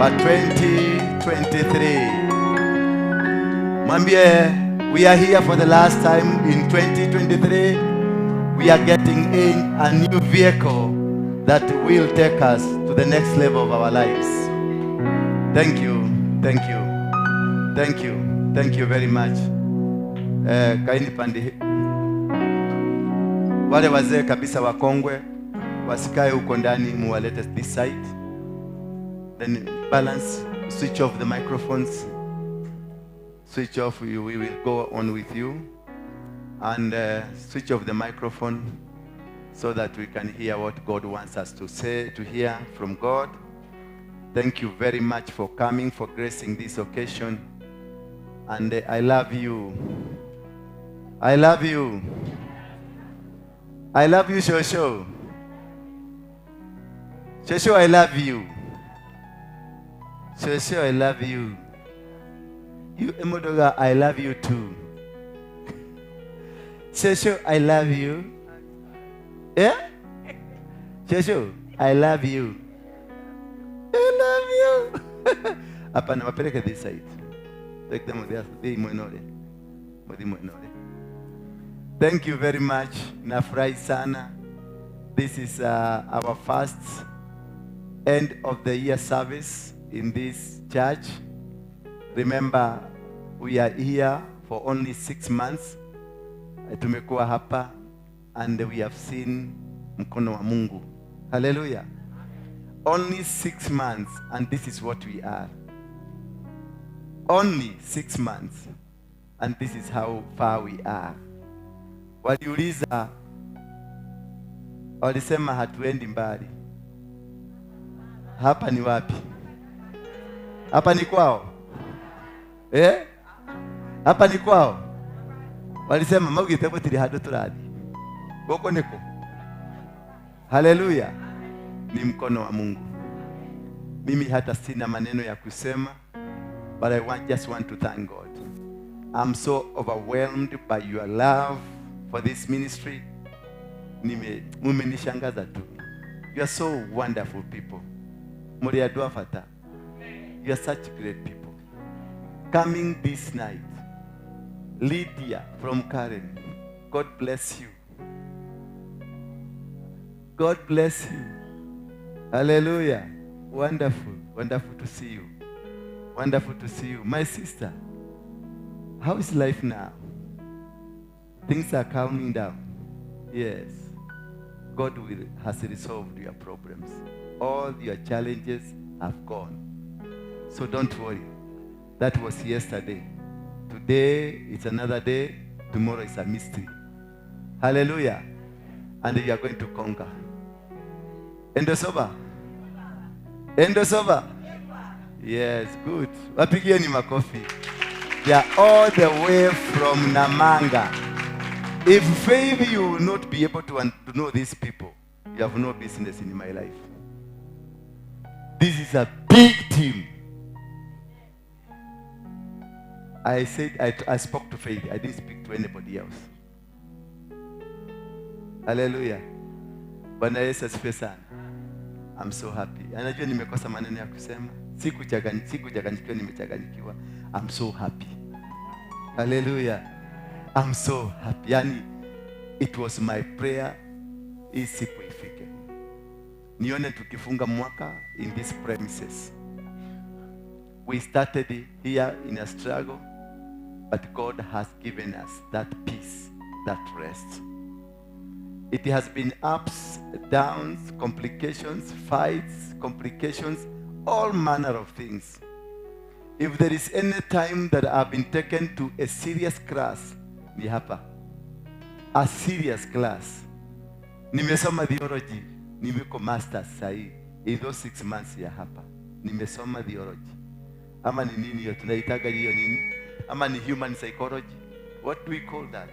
wa 2023. Mwambie we are here for the last time in 2023. We are getting in a new vehicle that will take us to the next level of our lives. Thank you, thank you, thank you, thank you very much. Eh, kaini pande wale wazee kabisa wakongwe wasikae huko ndani, muwalete this side, then balance, switch off the microphones, switch off. We will go on with you and switch off the microphone so that we can hear what God wants us to say, to hear from God. Thank you very much for coming, for gracing this occasion. And I love you. I love you. I love you, Shosho. Shosho, I love you. Shosho, I love you. You, Emodoga, I love you too. Shosho, I love you. Yeah? Shosho, I love you. I love you. Hapana, wapeleke this side. Take them there. Thi mwenore. Muthi mwenore. Thank you very much. Nafurahi sana. This is our first end of the year service in this church. Remember, we are here for only 6 months. Tumekuwa hapa and we have seen mkono wa Mungu. Hallelujah. Only 6 months and this is what we are. Only 6 months and this is how far we are. Waliuliza, walisema hatuendi mbali. Hapa ni wapi? Hapa ni kwao eh? Hapa ni kwao. Walisema maugite gutiri handu turathi guku niku. Haleluya! Ni mkono wa Mungu. Mimi hata sina maneno ya kusema, but I just want to thank God. I'm so overwhelmed by your love for this ministry. Mumenishangaza tu. You are so wonderful people. Muri andũ a bata. You are such great people. Coming this night, Lydia from Karen, God bless you. God bless you. Hallelujah. Wonderful, wonderful to see you. Wonderful to see you. My sister, how is life now? Things are calming down. Yes. God has resolved your problems. All your challenges have gone. So don't worry. That was yesterday. Today is another day. Tomorrow is a mystery. Hallelujah. And you are going to conquer. Endosoba. Endosoba. Yes, good. Wapigieni makofi. They are all the way from Namanga. If Faith, you will not be able to know these people, you have no business in my life. This is a big team. I said, I spoke to Faith. I didn't speak to anybody else. Hallelujah. Bwana Yesu asifiwe sana. I'm so happy. Anajua nimekosa maneno ya kusema. Sikuchanganyikiwa, nimechanganyikiwa. I'm so happy. Hallelujah. I'm so happy. Yani, it was my prayer hii siku ifike. Nione tukifunga mwaka in these premises. We started here in a struggle, but God has given us that peace, that rest. It has been ups, downs, complications, fights, complications, all manner of things. If there is any time that I've been taken to a serious class, ni hapa. A serious class. Nimesoma theology, nimeko masters sahi. In those 6 months ya hapa, nimesoma theology. Ama ni nini hiyo tunaitaga hiyo nini? Ama ni human psychology? What do we call that?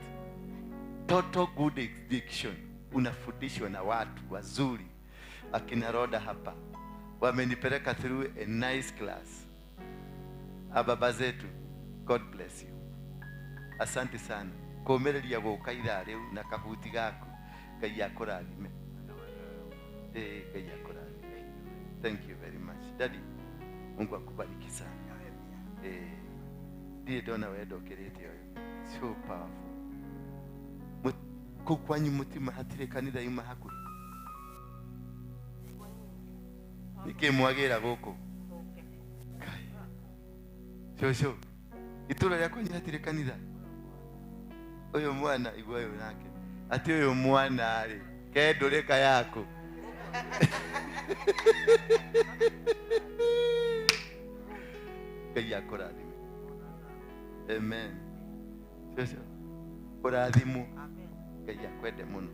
Total good addiction. Unafundishwa na watu wazuri. Akina Roda hapa wamenipeleka through a nice class. Ababa zetu, God bless you. Asante sana. Komereria guka ithaa riu na kahuti gaku. Ngai akũrathime. Ngai akũrathime. Thank you very much. Daddy, Mungu akubariki sana. Ndiye ndona wendo ũkĩrĩte ũyũ. So powerful. Kũu kwanyu mũtima hatirĩ kanitha yuma hakuhĩ? Nĩkĩ mwagĩra gũkũ? Kai. Cũcũ, itũra rĩa kwanyu hatirĩ kanitha? Ũyũ mwana, igua ũyũ nake. Atĩ ũyũ mwana rĩ, ke ndũrĩka yaku. Ngai akũrathime. Amen. Cũcũ, ũrathimwo. Ngai akwende mũno.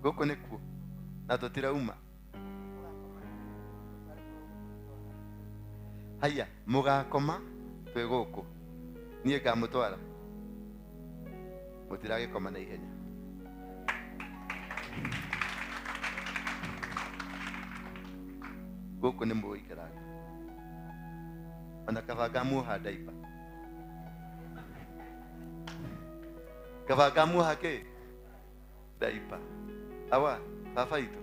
Gũkũ nĩkuo na tũtirauma. Haya, mũgakoma twĩ gũkũ. Niĩ ngamũtwara. Mũtiragĩkoma na ihenya. Gũkũ nĩ mũgũikaranga. Ona kaba ngamuoha ndaipa. Kaba ngamuoha kĩ? Ndaipa. Awa, baba itũ.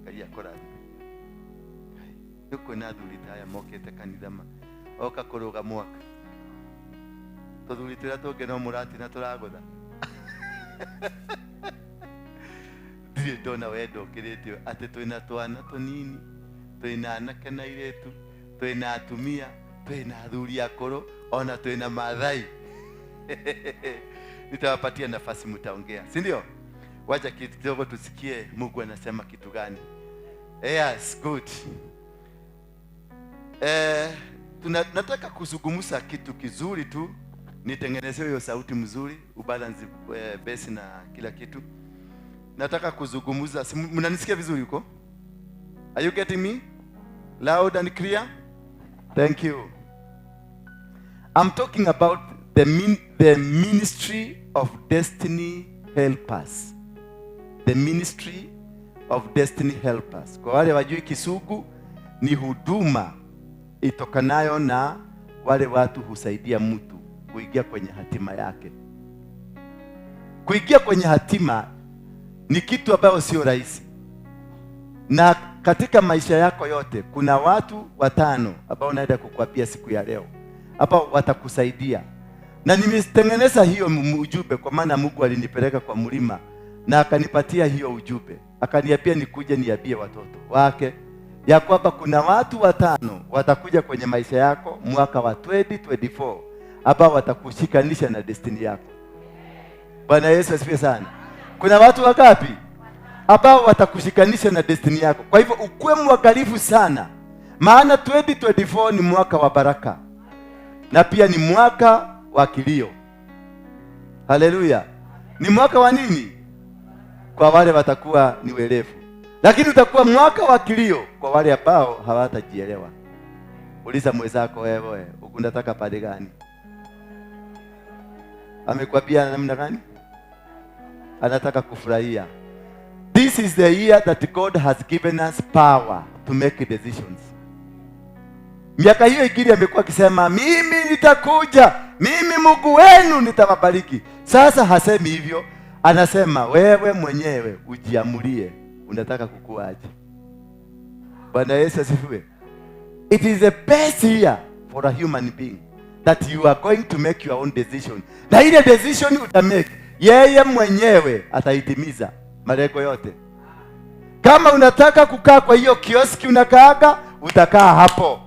Ngai akũrathime. Nĩ kwĩna athuri ta aya mokĩte kanitha ma oka kũrũga mwaka. Tũthuri tũrĩa tũngĩ no mũratina tũragũtha. Ndirĩ ndona wendo ũkĩrĩte atĩ twĩna twana tũnini, twĩna anake na airĩtu, twĩna atumia, twĩna athuri akũrũ, ona twĩna Maathai. Nitawapatia nafasi mtaongea, si ndio? Wacha kidogo tusikie Mungu anasema kitu gani. Yes, good. Nataka kuzungumza kitu kizuri tu. Nitengeneze hiyo sauti mzuri, ubalance bass na kila kitu. Nataka kuzungumza. Mnanisikia vizuri huko? Are you getting me? Loud and clear? Thank you. I'm talking about the ministry of destiny helpers. The ministry of destiny helpers. Kwa wale wajui Kisugu, ni huduma itokanayo na wale watu husaidia mtu kuingia kwenye hatima yake. Kuingia kwenye hatima ni kitu ambayo sio rahisi. Na katika maisha yako yote kuna watu watano ambao naenda kukuapia siku ya leo, ambao watakusaidia. Na nimetengeneza hiyo ujumbe kwa maana Mungu alinipeleka kwa mlima na akanipatia hiyo ujumbe. Akaniambia nikuje niambie watoto wake ya kwamba kuna watu watano watakuja kwenye maisha yako mwaka wa 2024 ambao watakushikanisha na destiny yako. Bwana Yesu asifiwe sana. Kuna watu wangapi ambao watakushikanisha na destiny yako? Kwa hivyo ukuwe mwangalifu sana, maana 2024 ni mwaka wa baraka na pia ni mwaka wa kilio. Haleluya. Ni mwaka wa nini? Kwa wale watakuwa ni werevu. Lakini utakuwa mwaka wa kilio kwa wale ambao hawatajielewa. Uliza mwenzako, wewe unataka pale gani? Amekwambia namna gani? Anataka kufurahia. This is the year that God has given us power to make decisions. Miaka hiyo ingine amekuwa akisema mimi nitakuja, mimi Mungu wenu nitawabariki. Sasa hasemi hivyo, anasema wewe mwenyewe ujiamulie unataka kukuaje. Bwana Yesu asifiwe. It is the best year for a human being that you are going to make your own decision. Na ile decision utamake, yeye mwenyewe ataitimiza malengo yote. Kama unataka kukaa kwa hiyo kioski unakaaga, utakaa hapo.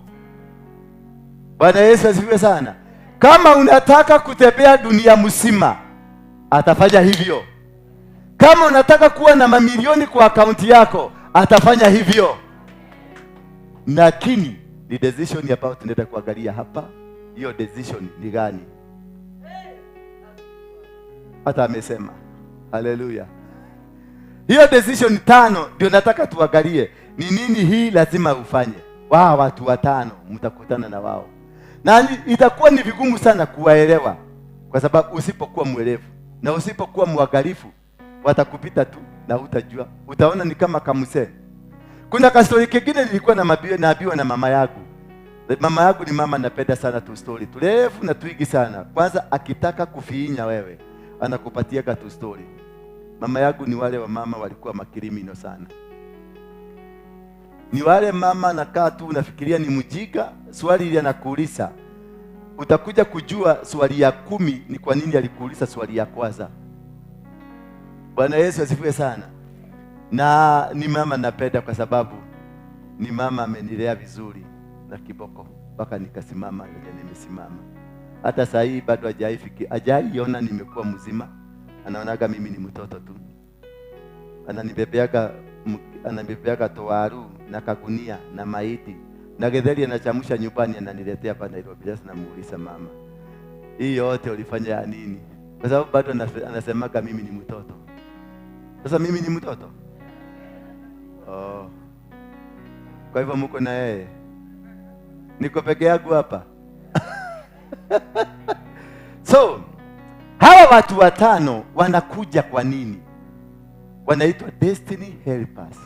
Bwana Yesu asifiwe sana. Kama unataka kutembea dunia mzima, atafanya hivyo. Kama unataka kuwa na mamilioni kwa akaunti yako, atafanya hivyo. Lakini ni decision ambayo tunaenda kuangalia hapa. Hiyo decision ni gani? Hata amesema haleluya. Hiyo decision 5 ndio nataka tuangalie ni nini hii lazima ufanye. Wao watu 5 mtakutana na wao, na itakuwa ni vigumu sana kuwaelewa, kwa sababu usipokuwa mwelevu na usipokuwa mwangalifu watakupita tu na utajua, utaona ni kama kamuse. Kuna kastori kingine nilikuwa naambiwa na mama yangu. Mama yangu ni mama napenda sana tu story turefu na twingi sana. Kwanza akitaka kufiinya wewe anakupatia tu story. Mama yangu ni wale wa mama walikuwa makirimino sana. Ni wale mama nakaa tu unafikiria ni mjinga, swali ile anakuuliza. Utakuja kujua swali ya 10 ni kwa nini alikuuliza swali ya kwanza. Bwana Yesu asifiwe sana. Na ni mama napenda kwa sababu ni mama amenilea vizuri na kiboko mpaka nikasimama yenye nimesimama. Hata saa hii bado hajaiona nimekuwa mzima. Anaonaga mimi ni mtoto tu. Ananibebeaga towaru na kagunia na maiti na getheri anachamusha nyumbani ananiletea hapa Nairobi. Sasa namuuliza mama, hii yote ulifanya ya nini? Kwa sababu bado anasemaga mimi ni mtoto. Sasa mimi ni mtoto? Oh. Kwa hivyo mko na yeye? Niko peke yangu hapa. So, hawa watu 5 wanakuja kwa nini? Wanaitwa destiny helpers.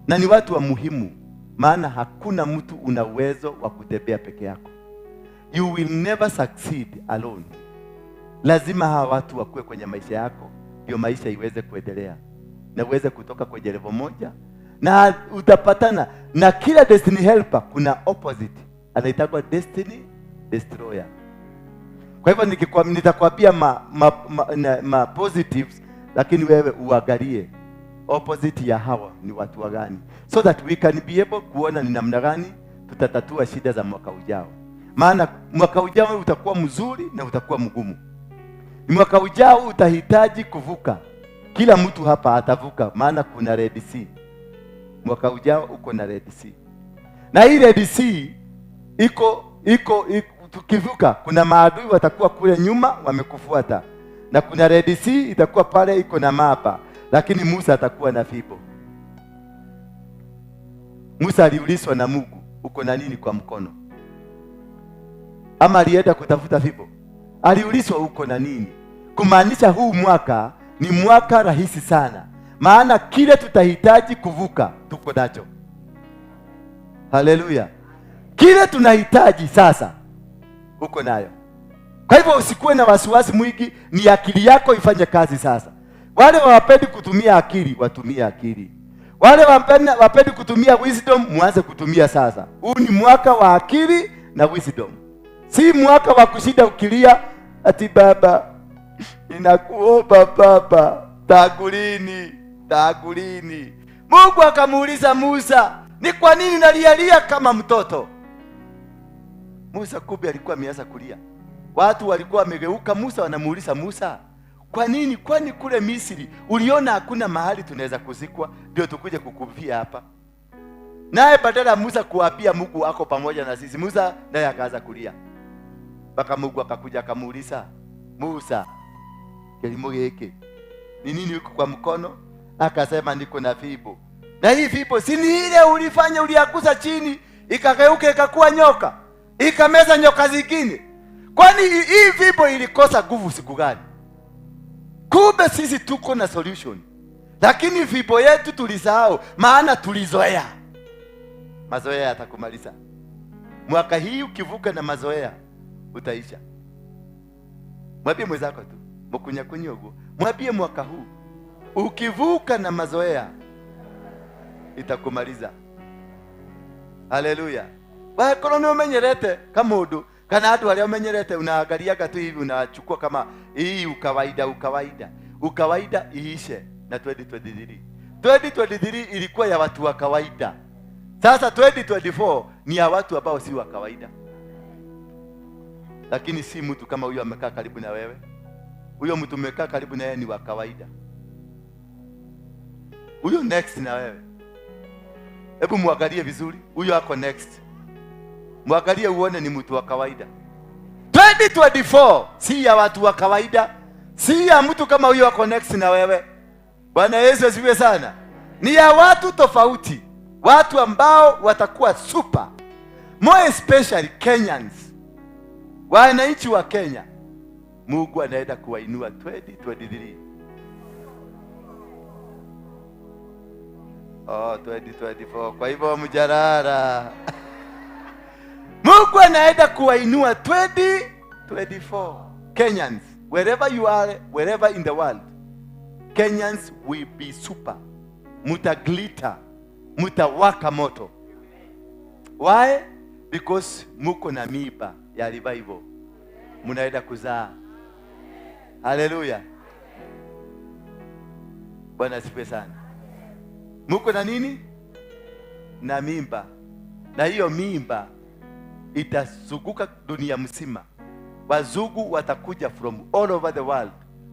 Na ni watu wa muhimu, maana hakuna mtu una uwezo wa kutembea peke yako. You will never succeed alone. Lazima hawa watu wakuwe kwenye maisha yako ndio maisha iweze kuendelea na uweze kutoka kwenye level moja. Na utapatana na kila destiny helper kuna opposite, anaitwa destiny destroyer. Kwa hivyo nitakwambia ma positives, lakini wewe uangalie opposite ya hawa ni watu gani, so that we can be able kuona ni namna gani tutatatua shida za mwaka ujao. Maana mwaka ujao utakuwa mzuri na utakuwa mgumu. Mwaka ujao utahitaji kuvuka. Kila mtu hapa atavuka, maana kuna Red Sea. Mwaka ujao uko na Red Sea. Na hii Red Sea iko tukivuka, kuna maadui watakuwa kule nyuma wamekufuata. Na kuna Red Sea itakuwa pale iko na mapa, lakini Musa atakuwa na fimbo. Musa aliulizwa na Mungu, uko na nini kwa mkono? Ama alienda kutafuta fimbo? Aliulizwa uko na nini? Kumaanisha huu mwaka ni mwaka rahisi sana, maana kile tutahitaji kuvuka tuko nacho. Haleluya. Kile tunahitaji sasa uko nayo. Kwa hivyo usikuwe na wasiwasi mwingi, ni akili yako ifanye kazi sasa. Wale wapendi kutumia akili, watumie akili. Wale wapendi kutumia wisdom, muanze kutumia sasa. Huu ni mwaka wa akili na wisdom. Si mwaka wa kushinda ukilia ati baba ninakuomba baba, tagulini, tagulini. Mungu akamuuliza Musa, ni kwa nini nalialia kama mtoto? Musa kumbe alikuwa ameanza kulia. Watu walikuwa wamegeuka Musa, wanamuuliza Musa, kwa nini? Kwani kule Misri uliona hakuna mahali tunaweza kuzikwa ndio tukuje kukufia hapa? Naye badala Musa kuapia Mungu ako pamoja na sisi, Musa naye akaanza kulia. Mpaka Mungu akakuja akamuuliza Musa, kilimo hiki ni nini huko kwa mkono? Akasema niko na fimbo. Na hii fimbo si ni ile ulifanya, uliagusa chini ikageuka ikakuwa nyoka, ikameza nyoka zingine. Kwani hii fimbo ilikosa nguvu siku gani? Kumbe sisi tuko na solution, lakini fimbo yetu tulisahau, maana tulizoea. Mazoea yatakumaliza. Mwaka hii ukivuka na mazoea utaisha. Mwambie mwenzako tu, mukunyakunyogo. Mwambie mwaka huu ukivuka na mazoea itakumaliza. Haleluya. Wakorwo nĩ ũmenyerete kamundu kana andũ arĩa ũmenyerete, unaangaliaga tu hivi, unachukua kama hii ukawaida, ukawaida, ukawaida, iishe na 2023. 2023 ilikuwa ya watu wa kawaida. Sasa 2024 ni ya watu ambao si wa kawaida. Lakini si mtu kama huyo amekaa karibu na wewe. Huyo mtu umekaa karibu na yeye ni wa kawaida. Huyo next na wewe. Hebu muangalie vizuri, huyo ako next. Muangalie uone ni mtu wa kawaida. 2024 si ya watu wa kawaida, si ya mtu kama huyo ako next na wewe. Bwana Yesu asifiwe sana. Ni ya watu tofauti, watu ambao watakuwa super. More especially Kenyans. Wananchi wa Kenya. Mungu anaenda kuwainua 2023. Oh, 2024. Kwa hivyo mjarara. Mungu anaenda kuwainua 2024. Kenyans, wherever you are, wherever in the world, Kenyans will be super. Muta glitter, mutawaka moto. Why? Because muko na miba ya revival. Munaenda kuzaa. Haleluya. Bwana asifiwe sana. Muko na nini? Na mimba. Na hiyo mimba itazunguka dunia mzima. Wazungu watakuja from all over the world,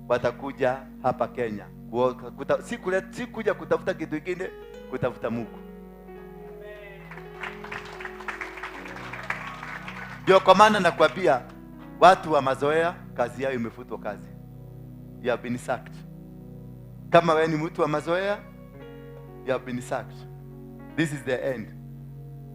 watakuja hapa Kenya. Si kuja kutafuta kitu kingine, kutafuta Mungu. Ndio kwa maana nakwambia watu wa mazoea kazi yao imefutwa kazi. You have been sacked. Kama wewe ni mtu wa mazoea, you have been sacked. This is the end.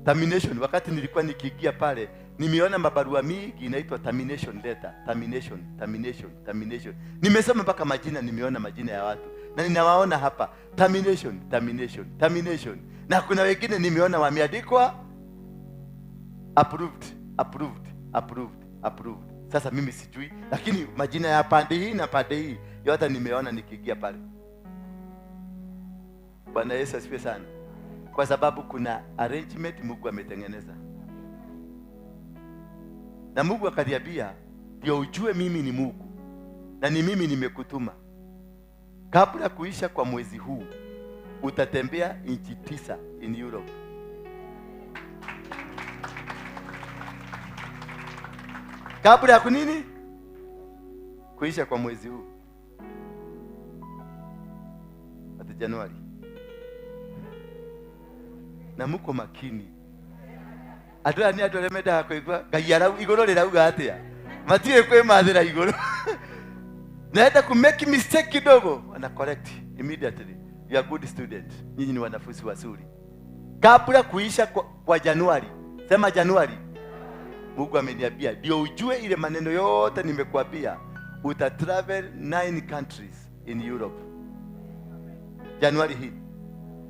Termination. Wakati nilikuwa nikiingia pale, nimeona mabarua mingi inaitwa termination letter, termination, termination, termination. Nimesoma mpaka majina, nimeona majina ya watu. Na ninawaona hapa, termination, termination, termination. Na kuna wengine nimeona wameandikwa approved, approved, approved, approved. Sasa mimi sijui, lakini majina ya pande hii na pande hii yote nimeona nikiingia pale. Bwana Yesu asifiwe sana. Kwa sababu kuna arrangement Mungu ametengeneza. Na Mungu akaniambia, ndio ujue mimi ni Mungu na ni mimi nimekutuma. Kabla kuisha kwa mwezi huu utatembea nchi 9 in Europe. Kabla ya kunini? Kuisha kwa mwezi huu. Hata Januari. Na muko makini. Andũ aya nĩ andũ arĩa mendaga kũigua Ngai arau igũrũ rĩrauga atĩa. Matirĩ kwĩmathĩra igũrũ. Naenda ku make mistake kidogo, wana correct immediately. You are good student. Nyinyi ni wanafunzi wazuri. Kabla kuisha kwa Januari, sema Januari. Mungu ameniambia ndio ujue ile maneno yote nimekuambia, uta travel 9 countries in Europe. Januari hii.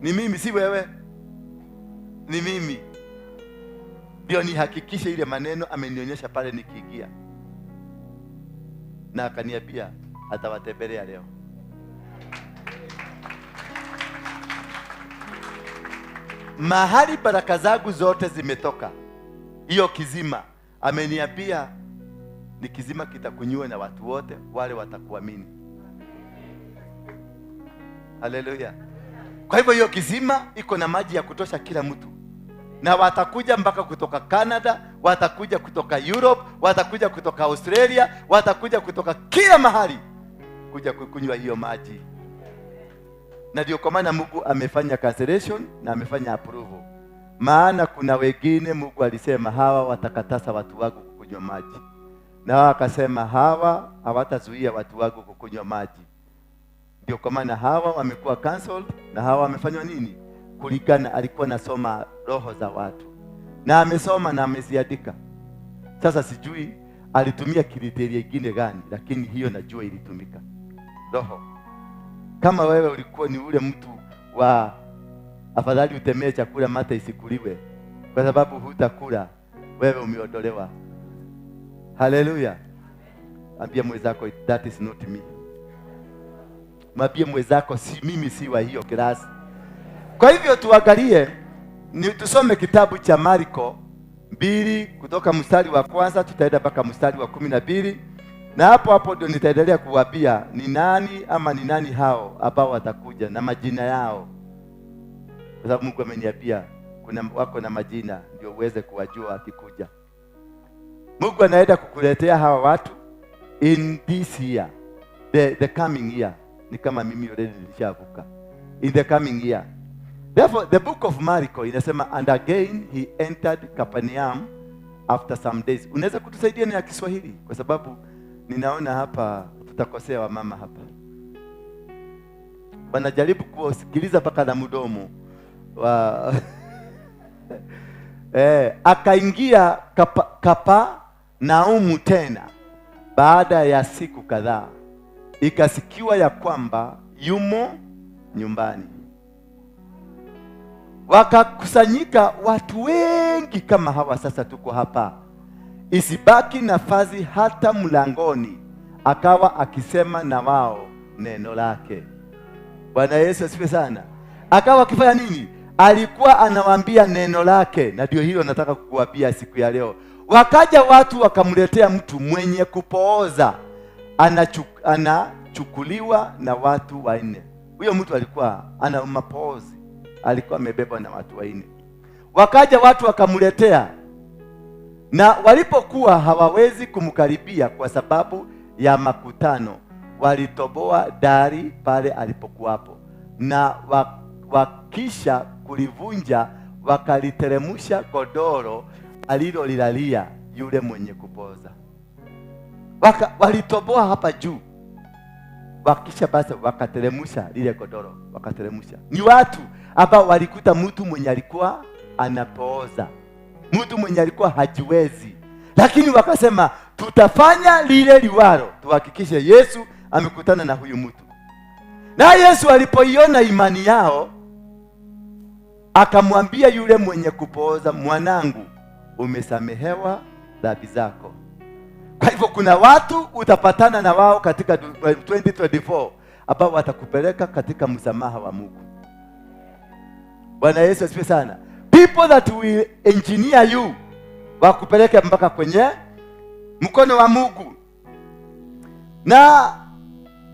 Ni mimi, si wewe. Ni mimi. Ndio nihakikishe ile maneno amenionyesha pale nikiingia. Na akaniambia atawatembelea leo. Mahali baraka zangu zote zimetoka, hiyo kizima ameniambia ni kizima kitakunywa na watu wote wale watakuamini. Haleluya. Kwa hivyo hiyo kizima iko na maji ya kutosha kila mtu. Na watakuja mpaka kutoka Canada, watakuja kutoka Europe, watakuja kutoka Australia, watakuja kutoka kila mahali kuja kukunywa hiyo maji. Na ndio kwa maana Mungu amefanya cancellation na amefanya approval. Maana kuna wengine Mungu alisema hawa watakatasa watu wangu kukunywa maji. Na hawa akasema hawa hawatazuia watu wangu kukunywa maji. Ndio kwa maana hawa wamekuwa cancelled na hawa wamefanywa nini? Kulingana, alikuwa nasoma roho za watu. Na amesoma na ameziandika. Sasa sijui alitumia kriteria ingine gani, lakini hiyo najua ilitumika. Roho. Kama wewe ulikuwa ni ule mtu wa afadhali utemee chakula mate isikuliwe, kwa sababu hutakula, wewe umeondolewa. Haleluya. Ambia mwenzako, that is not me. Mwambie mwenzako, si mimi, si wa hiyo klasi. Kwa hivyo tuangalie, ni tusome kitabu cha Marko 2 kutoka mstari wa kwanza tutaenda mpaka mstari wa 12, na hapo hapo ndio nitaendelea kuwaambia ni nani ama ni nani hao ambao watakuja na majina yao, kwa sababu Mungu ameniambia kuna wako na majina ndio uweze kuwajua akikuja. Mungu anaenda kukuletea hawa watu in this year, the coming year. Ni kama mimi already nilishavuka. In the coming year. Therefore, the book of Marko inasema, and again he entered Capernaum after some days. Unaweza kutusaidia na Kiswahili? Kwa sababu ninaona hapa tutakosea wamama hapa. Wanajaribu kusikiliza mpaka na mdomo. Akaingia Kapernaumu tena baada ya siku kadhaa. Ikasikiwa ya kwamba yumo nyumbani. Wakakusanyika watu wengi kama hawa sasa tuko hapa, isibaki nafasi hata mlangoni. Akawa akisema na wao neno lake. Bwana Yesu asifiwe sana. Akawa akifanya nini? Alikuwa anawaambia neno lake, na ndio hilo nataka kukuambia siku ya leo. Wakaja watu wakamletea mtu mwenye kupooza, anachukuliwa na watu wanne. Huyo mtu alikuwa ana mapoozi, alikuwa amebebwa na watu wanne. Wakaja watu wakamletea, na walipokuwa hawawezi kumkaribia kwa sababu ya makutano, walitoboa dari pale alipokuwapo, na wakisha kulivunja wakaliteremusha godoro alilolilalia yule mwenye kupoza. Walitoboa hapa juu, wakisha basi wakateremusha lile godoro, wakateremusha. Ni watu ambao walikuta mtu mwenye alikuwa anapooza, mtu mwenye alikuwa hajiwezi, lakini wakasema tutafanya lile liwalo tuhakikishe Yesu amekutana na huyu mtu. Na Yesu alipoiona imani yao akamwambia yule mwenye kupooza, mwanangu, umesamehewa dhambi zako. Kwa hivyo kuna watu utapatana na wao katika 2024 ambao watakupeleka katika msamaha wa Mungu. Bwana Yesu asifiwe sana. People that will engineer you, wakupeleke mpaka kwenye mkono wa Mungu. Na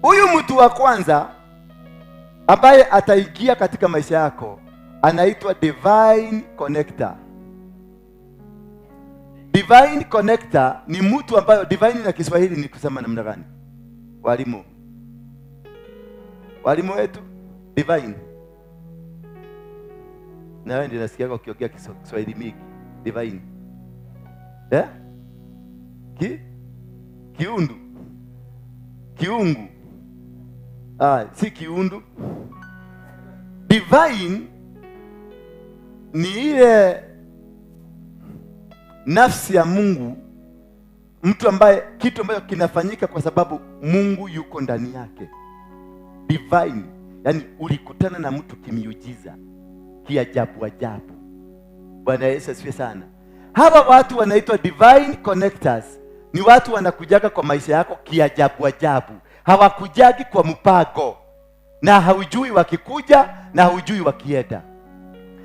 huyu mtu wa kwanza ambaye ataingia katika maisha yako anaitwa divine connector. Divine connector ni mtu ambayo, divine na Kiswahili ni kusema namna gani? Walimu. Walimu wetu divine. Na wewe ndio nasikia ukiongea Kiswahili mingi. Divine. Eh? Kiundu. Kiungu. Si kiundu. Divine ni ile nafsi ya Mungu, mtu ambaye kitu ambacho kinafanyika kwa sababu Mungu yuko ndani yake. Divine, yani ulikutana na mtu kimiujiza, kiajabu ajabu. Bwana Yesu asifiwe sana. Hawa watu wanaitwa divine connectors. Ni watu wanakujaga kwa maisha yako kiajabu ajabu. Hawakujagi kwa mpango, na haujui wakikuja na haujui wakienda.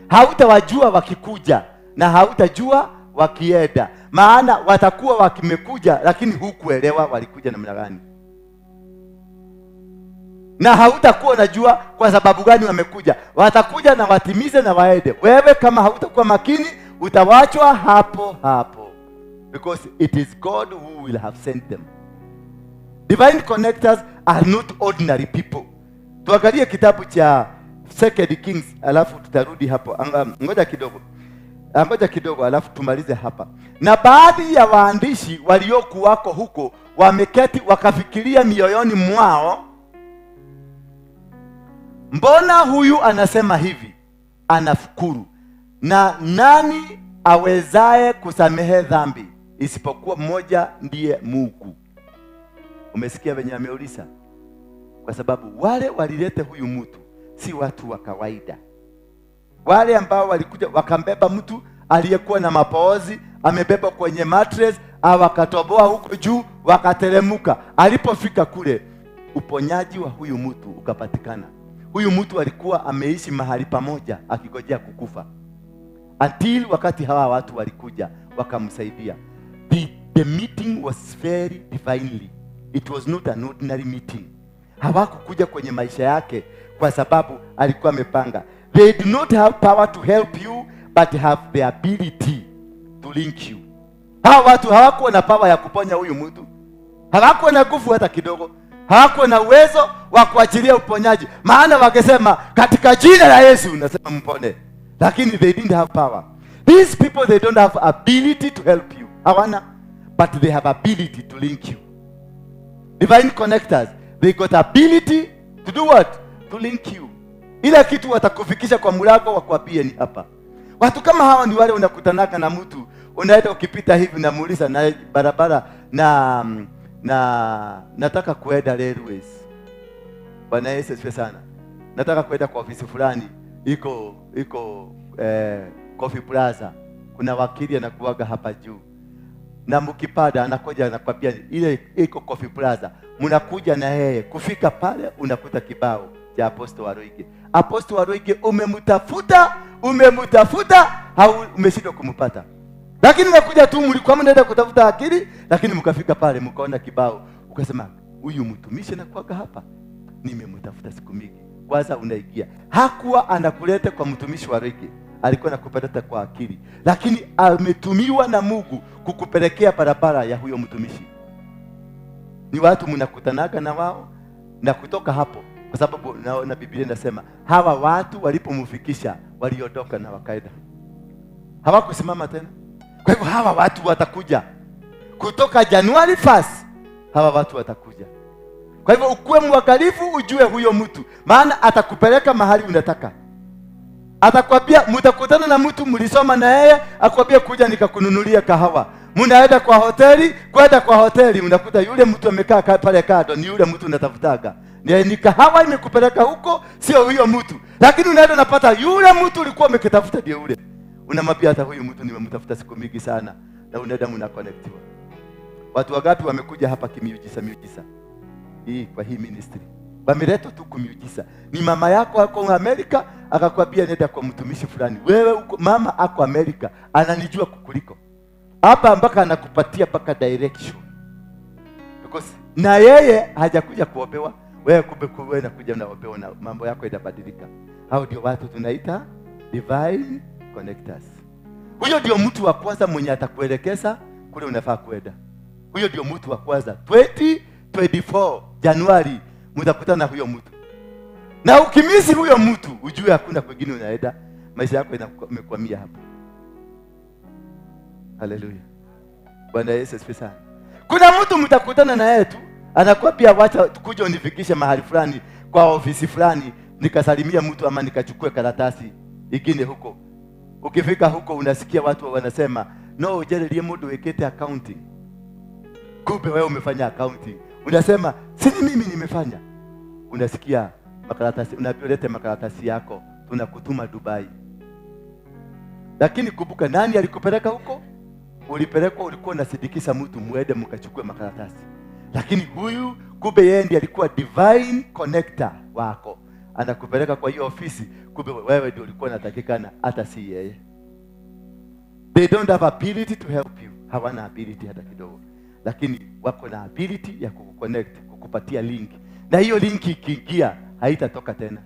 Hautawajua wakikuja na hautajua wakienda, maana watakuwa wakimekuja lakini hukuelewa walikuja namna gani, na hautakuwa unajua kwa sababu gani wamekuja. Watakuja na watimize na waende. Wewe kama hautakuwa makini utawachwa hapo hapo, because it is God who will have sent them. Divine connectors are not ordinary people. Tuangalie kitabu cha Second Kings alafu tutarudi hapo. Ngoja kidogo. Ngoja kidogo alafu tumalize hapa. Na baadhi ya waandishi waliokuwako huko wameketi wakafikiria mioyoni mwao, mbona huyu anasema hivi, anafukuru, na nani awezaye kusamehe dhambi isipokuwa mmoja ndiye Mungu. Umesikia venye ameuliza? Kwa sababu wale walilete huyu mtu si watu wa kawaida. Wale ambao walikuja wakambeba mtu aliyekuwa na mapoozi, amebeba kwenye mattress, wakatoboa huko juu, wakateremuka. Alipofika kule, uponyaji wa huyu mtu ukapatikana. Huyu mtu alikuwa ameishi mahali pamoja akigojea kukufa, until wakati hawa watu walikuja wakamsaidia. The meeting was very divinely. It was not an ordinary meeting. Hawakukuja kwenye maisha yake kwa sababu alikuwa amepanga. They do not have power to help you, but have the ability to link you. Hawa watu hawakuwa na power ya kuponya huyu mtu, hawakuwa na nguvu hata kidogo, hawakuwa na uwezo wa kuachilia uponyaji. Maana wakisema katika jina la Yesu, unasema mpone, lakini they didn't have power. These people, they don't have ability to help you, hawana, but they have ability to link you. Divine connectors, they got ability to do what? To link you. Ile kitu watakufikisha kwa mlango wakwambie ni hapa. Watu kama hawa ni wale unakutanaka na mtu, unaenda ukipita hivi unamuuliza na barabara na nataka kuenda railways. Bwana Yesu asifiwe sana. Nataka kuenda kwa ofisi fulani iko Coffee Plaza. Kuna wakili anakuaga hapa juu. Na mkipanda anakuja anakwambia ile iko Coffee Plaza. Mnakuja na yeye. Kufika pale unakuta kibao cha Apostle Waruinge. Apostle Waruinge umemtafuta, umemtafuta, umeshindwa kumpata. Lakini nakuja tu, mlikuwa mnaenda kutafuta akili, lakini mkafika pale mkaona kibao, ukasema huyu mtumishi anakuaga hapa, nimemtafuta siku mingi. Kwanza unaingia. Hakuwa anakuleta kwa mtumishi wa Waruinge, alikuwa anakupeleka kwa akili, lakini ametumiwa na Mungu kukupelekea barabara ya huyo mtumishi. Ni watu mnakutanaga na wao na kutoka hapo, kwa sababu naona Biblia inasema hawa watu walipomfikisha waliondoka na wakaenda, hawakusimama tena. Kwa hivyo hawa watu watakuja kutoka Januari 1, hawa watu watakuja. Kwa hivyo ukuwe mwangalifu, ujue huyo mtu, maana atakupeleka mahali unataka. Atakwambia mtakutana na mtu mlisoma na yeye, akwambia kuja nikakununulia kahawa. Mnaenda kwa hoteli, kwenda kwa hoteli unakuta yule mtu amekaa pale kando, ni yule mtu unatafutaga. Ni kahawa imekupeleka huko, sio huyo mtu. Lakini unaenda unapata yule mtu ulikuwa umekitafuta ndio yule. Unamwambia hata huyu mtu nimemtafuta siku mingi sana, na unaenda mnaconnectiwa. Watu wangapi wamekuja hapa kimiujiza miujiza hii kwa hii ministry? Wameletwa tu kimiujiza. Ni mama yako ako Amerika akakwambia nenda kwa mtumishi fulani. Wewe uko, mama ako Amerika ananijua kukuliko. Hapa mpaka anakupatia mpaka direction. Because na yeye hajakuja kuombewa, wewe kumbe wewe unakuja unaombewa na mambo yako inabadilika. Hao ndio watu tunaita divine connectors. Huyo ndio mtu wa kwanza mwenye atakuelekeza kule unafaa kwenda. Huyo ndio mtu wa kwanza. 2024 Januari mtakutana na huyo mtu. Na ukimiss huyo mtu, ujue hakuna kwingine unaenda, maisha yako imekwamia hapo. Haleluya. Bwana Yesu asifiwe sana. Kuna mtu mtakutana na yeye tu, anakwambia wacha kuja unifikishe mahali fulani kwa ofisi fulani, nikasalimia mtu ama nikachukue karatasi ingine huko. Ukifika huko unasikia watu wanasema no, ujererie mundu wikite accounting. Kumbe wewe umefanya accounting. Unasema si ni mimi nimefanya. Unasikia makaratasi, unaambiwa lete makaratasi yako, tunakutuma Dubai. Lakini kumbuka nani alikupeleka huko? Ulipelekwa, ulikuwa unasindikiza mtu muende mkachukue makaratasi. Lakini huyu kumbe yeye ndiye alikuwa divine connector wako. Anakupeleka kwa hiyo ofisi, kumbe wewe ndio ulikuwa unatakikana, hata si yeye. They don't have ability to help you. Hawana ability hata kidogo. Lakini wako na ability ya kukuconnect, kukupatia link. Na hiyo link ikiingia haitatoka tena.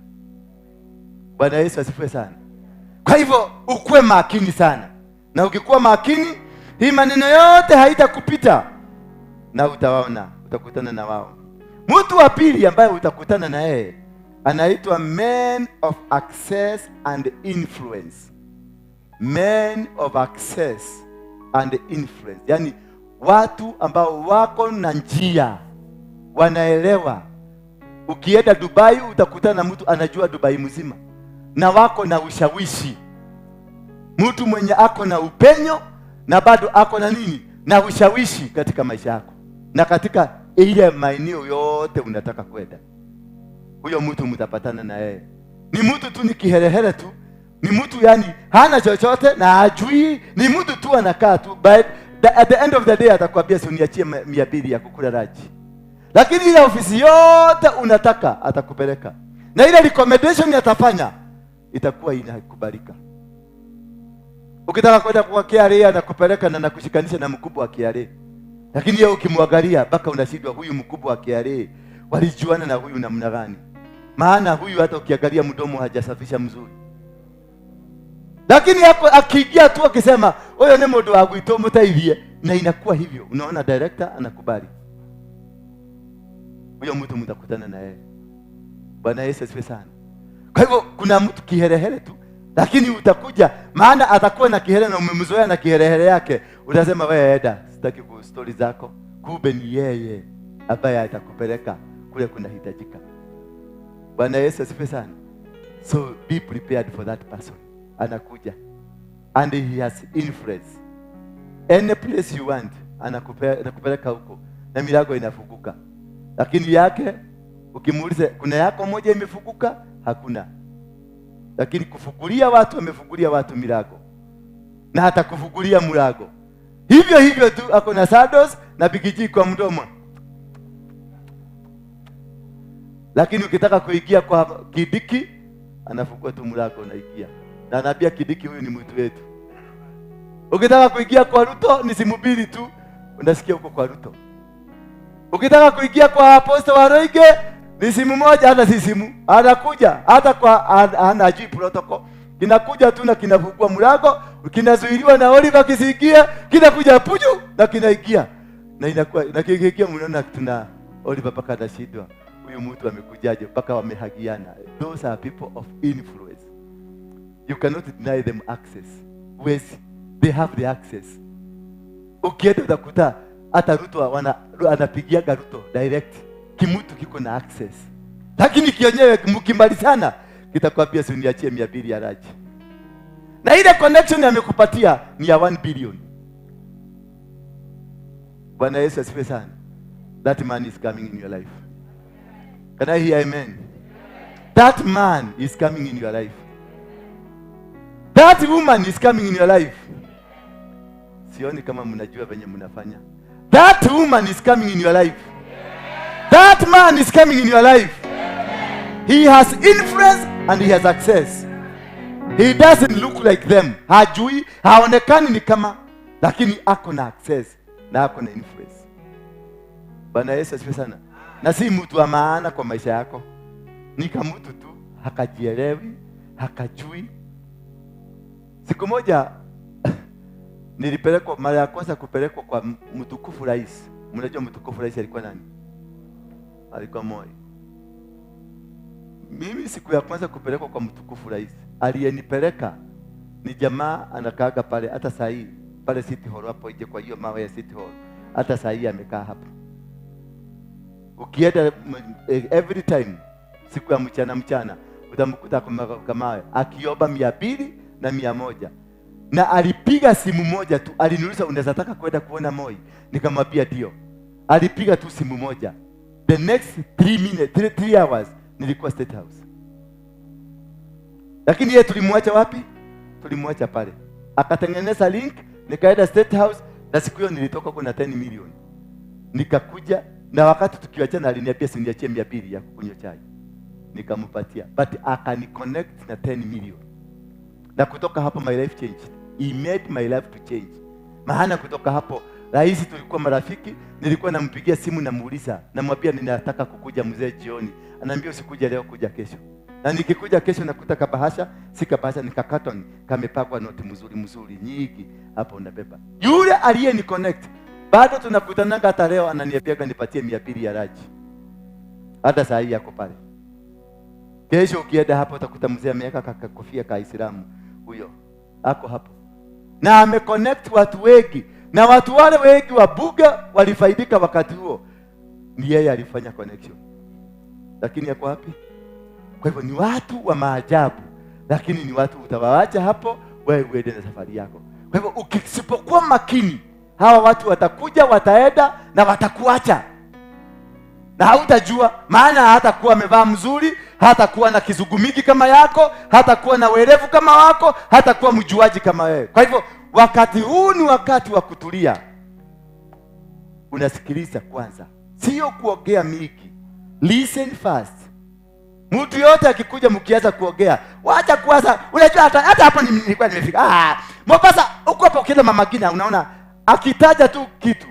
Bwana Yesu asifiwe sana. Kwa hivyo ukuwe makini sana. Na ukikuwa makini, hii maneno yote haitakupita. Na utawaona, utakutana na wao. Mtu wa pili ambaye utakutana na yeye anaitwa man of access and influence. Men of access and influence. Yaani watu ambao wako na njia, wanaelewa. Ukienda Dubai utakutana na mtu anajua Dubai mzima, na wako na ushawishi. Mtu mwenye ako na upenyo na bado ako na nini? na ushawishi katika maisha yako na katika ile maeneo yote unataka kwenda. Huyo mtu mtapatana na yeye. Ni mtu tu, ni kiherehere tu. Ni mtu yani hana chochote na hajui, ni mtu tu anakaa tu. But at the end of the day atakwambia si uniachie 200 ya kukula raji. Lakini ile ofisi yote unataka atakupeleka. Na ile recommendation atafanya itakuwa inakubalika. Ukitaka kwenda kwa KRA anakupeleka na nakushikanisha na mkubwa wa KRA. Lakini yeye ukimwangalia mpaka unashindwa, huyu mkubwa wa KRA walijuana na huyu namna gani? Maana huyu hata ukiangalia mdomo hajasafisha mzuri. Lakini hapo akiingia tu akisema huyo ni mtu wa gwitũ mũteithie, na inakuwa hivyo. Unaona director anakubali. Huyo mtu mtakutana na yeye. Bwana Yesu asifiwe sana. Kwa hivyo kuna mtu kiherehere tu, lakini utakuja maana atakuwa na kihere na umemzoea na kiherehere yake. Utasema wewe eda, sitaki ku story zako. Kumbe ni yeye ambaye atakupeleka kule kunahitajika. Bwana Yesu asifiwe sana. So be prepared for that person. Anakuja and he has influence. Any place you want anakupeleka huko na milango inafunguka. Lakini yake ukimuuliza kuna yako moja imefunguka, hakuna. Lakini kufungulia watu, amefungulia watu milango. Na hata kufungulia mlango. Hivyo hivyo tu ako na saddles na bigiji kwa mdomo. Lakini ukitaka kuingia kwa Kidiki anafungua tu mlango unaingia. Na anaambia Kidiki huyu ni mtu wetu. Ukitaka kuingia kwa Ruto ni simu mbili tu unasikia huko kwa Ruto. Ukitaka kuingia kwa Apostle Waroige ni simu moja, hata si simu. Anakuja hata kwa ana G protocol. Kinakuja tu na kinafungua mlango, kinazuiliwa na Oliver kisiingie, kinakuja puju na kinaingia. Na inakuwa na kiingia, mnaona tuna Oliver paka anashindwa. Huyu mtu amekujaje mpaka wamehagiana. Those are people of influence. You cannot deny them access. Wezi, they have the access. Ukienda utakuta hata Ruto anapigiaga Ruto direct. Kimutu kiko na access. Lakini kienyewe mkimalizana kitakwambia si uniachie 200 ya raji. Na ile connection amekupatia ni ya 1 billion. Bwana Yesu asifiwe sana. That man is coming in your life. Can I hear amen? That man is coming in your life. That woman is coming in your life. Sioni kama mnajua venye mnafanya. That woman is coming in your life. That man is coming in your life. He has influence and he has access. He doesn't look like them. Hajui, haonekani ni kama, lakini ako na access na ako na influence. Bwana Yesu asifiwe sana. Na si mtu wa maana kwa maisha yako. Ni kama mtu tu, hakajielewi, hakajui. Siku moja nilipelekwa mara ya kwanza kupelekwa kwa mtukufu rais. Mnajua mtukufu rais alikuwa nani? Alikuwa Moi. Mimi siku ya kwanza kupelekwa kwa mtukufu rais, aliyenipeleka ni jamaa anakaaga pale hata saa hii pale City Hall hapo nje kwa hiyo mawe ya City Hall. Hata saa hii amekaa hapo. Ukienda every time siku ya mchana mchana utamkuta kwa mawe akiomba 200 na 100. Na alipiga simu moja tu, aliniuliza unaweza taka kwenda kuona Moi? Nikamwambia ndio. Alipiga tu simu moja. The next 3 minutes, 3 hours nilikuwa State House. Lakini yeye tulimwacha wapi? Tulimwacha pale. Akatengeneza link, nikaenda State House na siku hiyo nilitoka kuna 10 million. Nikakuja na wakati tukiachana aliniambia si niachie 200 ya kukunywa chai. Nikampatia. But akaniconnect na 10 million. Na kutoka hapo my life changed. He made my life to change. Maana kutoka hapo rais tulikuwa marafiki, nilikuwa nampigia simu namuuliza, namwambia ninataka kukuja mzee jioni. Ananiambia usikuja leo, kuja kesho. Na nikikuja kesho nakuta kabahasha, si kabahasha ni kakaton, kamepakwa noti mzuri mzuri nyingi hapo unabeba. Yule aliyeni connect bado tunakutananga hata leo, ananiambia nipatie 200 ya raji. Hata saa hii yako pale. Kesho ukienda hapo utakuta mzee ameweka kofia ka Islamu huyo. Ako hapo. Na ameconnect watu wengi. Na watu wale wengi wa Buga walifaidika wakati huo. Ni yeye alifanya connection. Lakini yako wapi? Kwa hivyo ni watu wa maajabu, lakini ni watu utawaacha hapo wewe uende na safari yako. Kwa hivyo ukisipokuwa makini Hawa watu watakuja, wataenda na watakuacha. Na hautajua, maana hatakuwa amevaa mzuri, hatakuwa na kizugumiki kama yako, hatakuwa na werevu kama wako, hatakuwa mjuaji kama wewe. Kwa hivyo wakati huu ni wakati wa kutulia. Unasikiliza kwanza, sio kuongea mingi. Listen first. Mtu yote akikuja mkianza kuongea, wacha kwanza. Unajua hata hapo nilikuwa nimefika. Mombasa uko hapo ukienda Mama Ngina unaona akitaja tu kitu,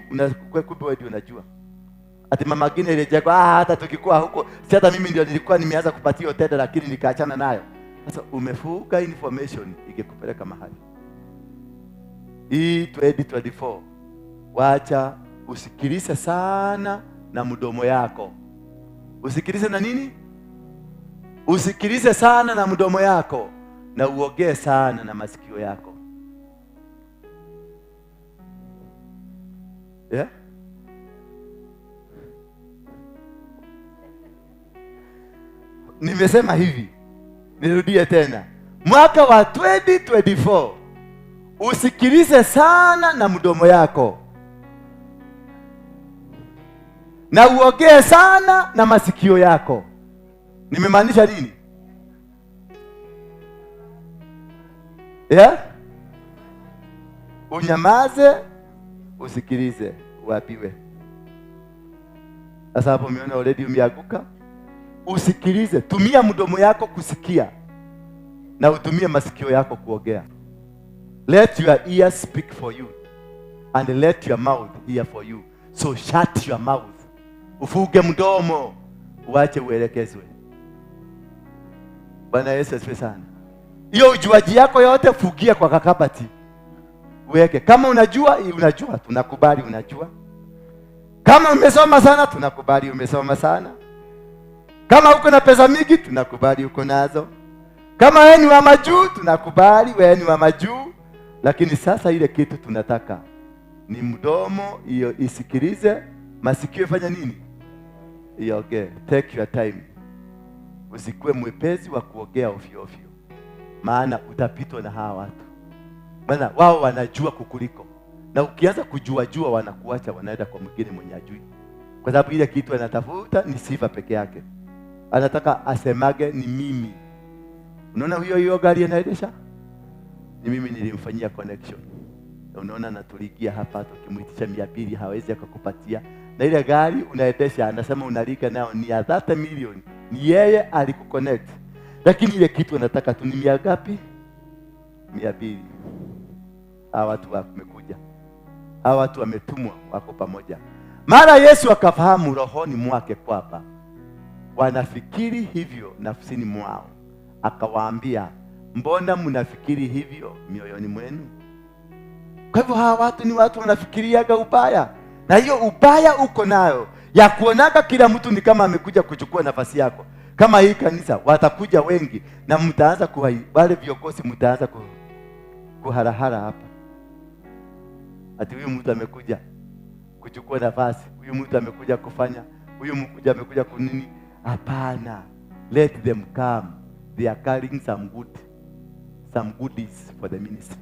kumbe wewe ndio unajua. Ati Mama Ngina ile jeko, hata tukikuwa huko, si hata mimi ndio nilikuwa nimeanza kupatia tenda lakini nikaachana nayo. Sasa umefuka information ikikupeleka mahali. Hii 2024 wacha usikilize sana na mdomo yako. Usikilize na nini? Usikilize sana na mdomo yako na uogee sana na masikio yako. Yeah? Nimesema hivi, nirudie tena. Mwaka wa 2024 usikilize sana na mdomo yako na uogee sana na masikio yako. Nimemaanisha nini? Yeah? Unyamaze, usikilize, uapiwe. Sasa hapo umeona already umeanguka. Usikilize, tumia mdomo yako kusikia na utumie masikio yako kuongea. Let your ears speak for you and let your mouth hear for you. So shut your mouth. Ufuge mdomo, uache uelekezwe. Bwana Yesu asifiwe sana. Hiyo ujuaji yako yote fugia kwa kakabati. Uweke. Kama unajua, unajua, tunakubali unajua. Kama umesoma sana, tunakubali umesoma sana. Kama uko na pesa mingi, tunakubali uko nazo. Kama wewe ni wa majuu, tunakubali wewe ni wa majuu. Lakini sasa ile kitu tunataka ni mdomo hiyo isikilize, masikio ifanye nini? Iongee. Take your time. Usikuwe mwepesi wa kuongea ovyo ovyo, maana utapitwa na hawa watu. Maana wao wanajua kukuliko. Na ukianza kujua jua wanakuacha, wanaenda kwa mwingine mwenye ajui. Kwa sababu ile kitu anatafuta ni sifa peke yake. Anataka asemage ni mimi. Unaona huyo gari anaendesha? Ni mimi nilimfanyia connection. Unaona anatuligia hapa, tukimuitisha 200 hawezi akakupatia. Na ile gari unaendesha anasema unalika nao ni ya 30 milioni. Ni yeye alikuconnect. Lakini ile kitu anataka tu ni mia ngapi? 200. Hawa watu wamekuja. Hawa watu wametumwa, wako pamoja. Mara Yesu akafahamu rohoni mwake kwamba wanafikiri hivyo nafsini mwao. Akawaambia, mbona mnafikiri hivyo mioyoni mwenu? Kwa hivyo hawa watu ni watu wanafikiriaga ubaya. Na hiyo ubaya uko nayo ya kuonaga kila mtu ni kama amekuja kuchukua nafasi yako. Kama hii kanisa watakuja wengi na mtaanza wale viongozi mtaanza kuharahara hapa. Ati huyu mtu amekuja kuchukua nafasi, huyu mtu amekuja kufanya, huyu mkuja amekuja kunini. Hapana. Let them come. They are carrying some goodies for the ministry.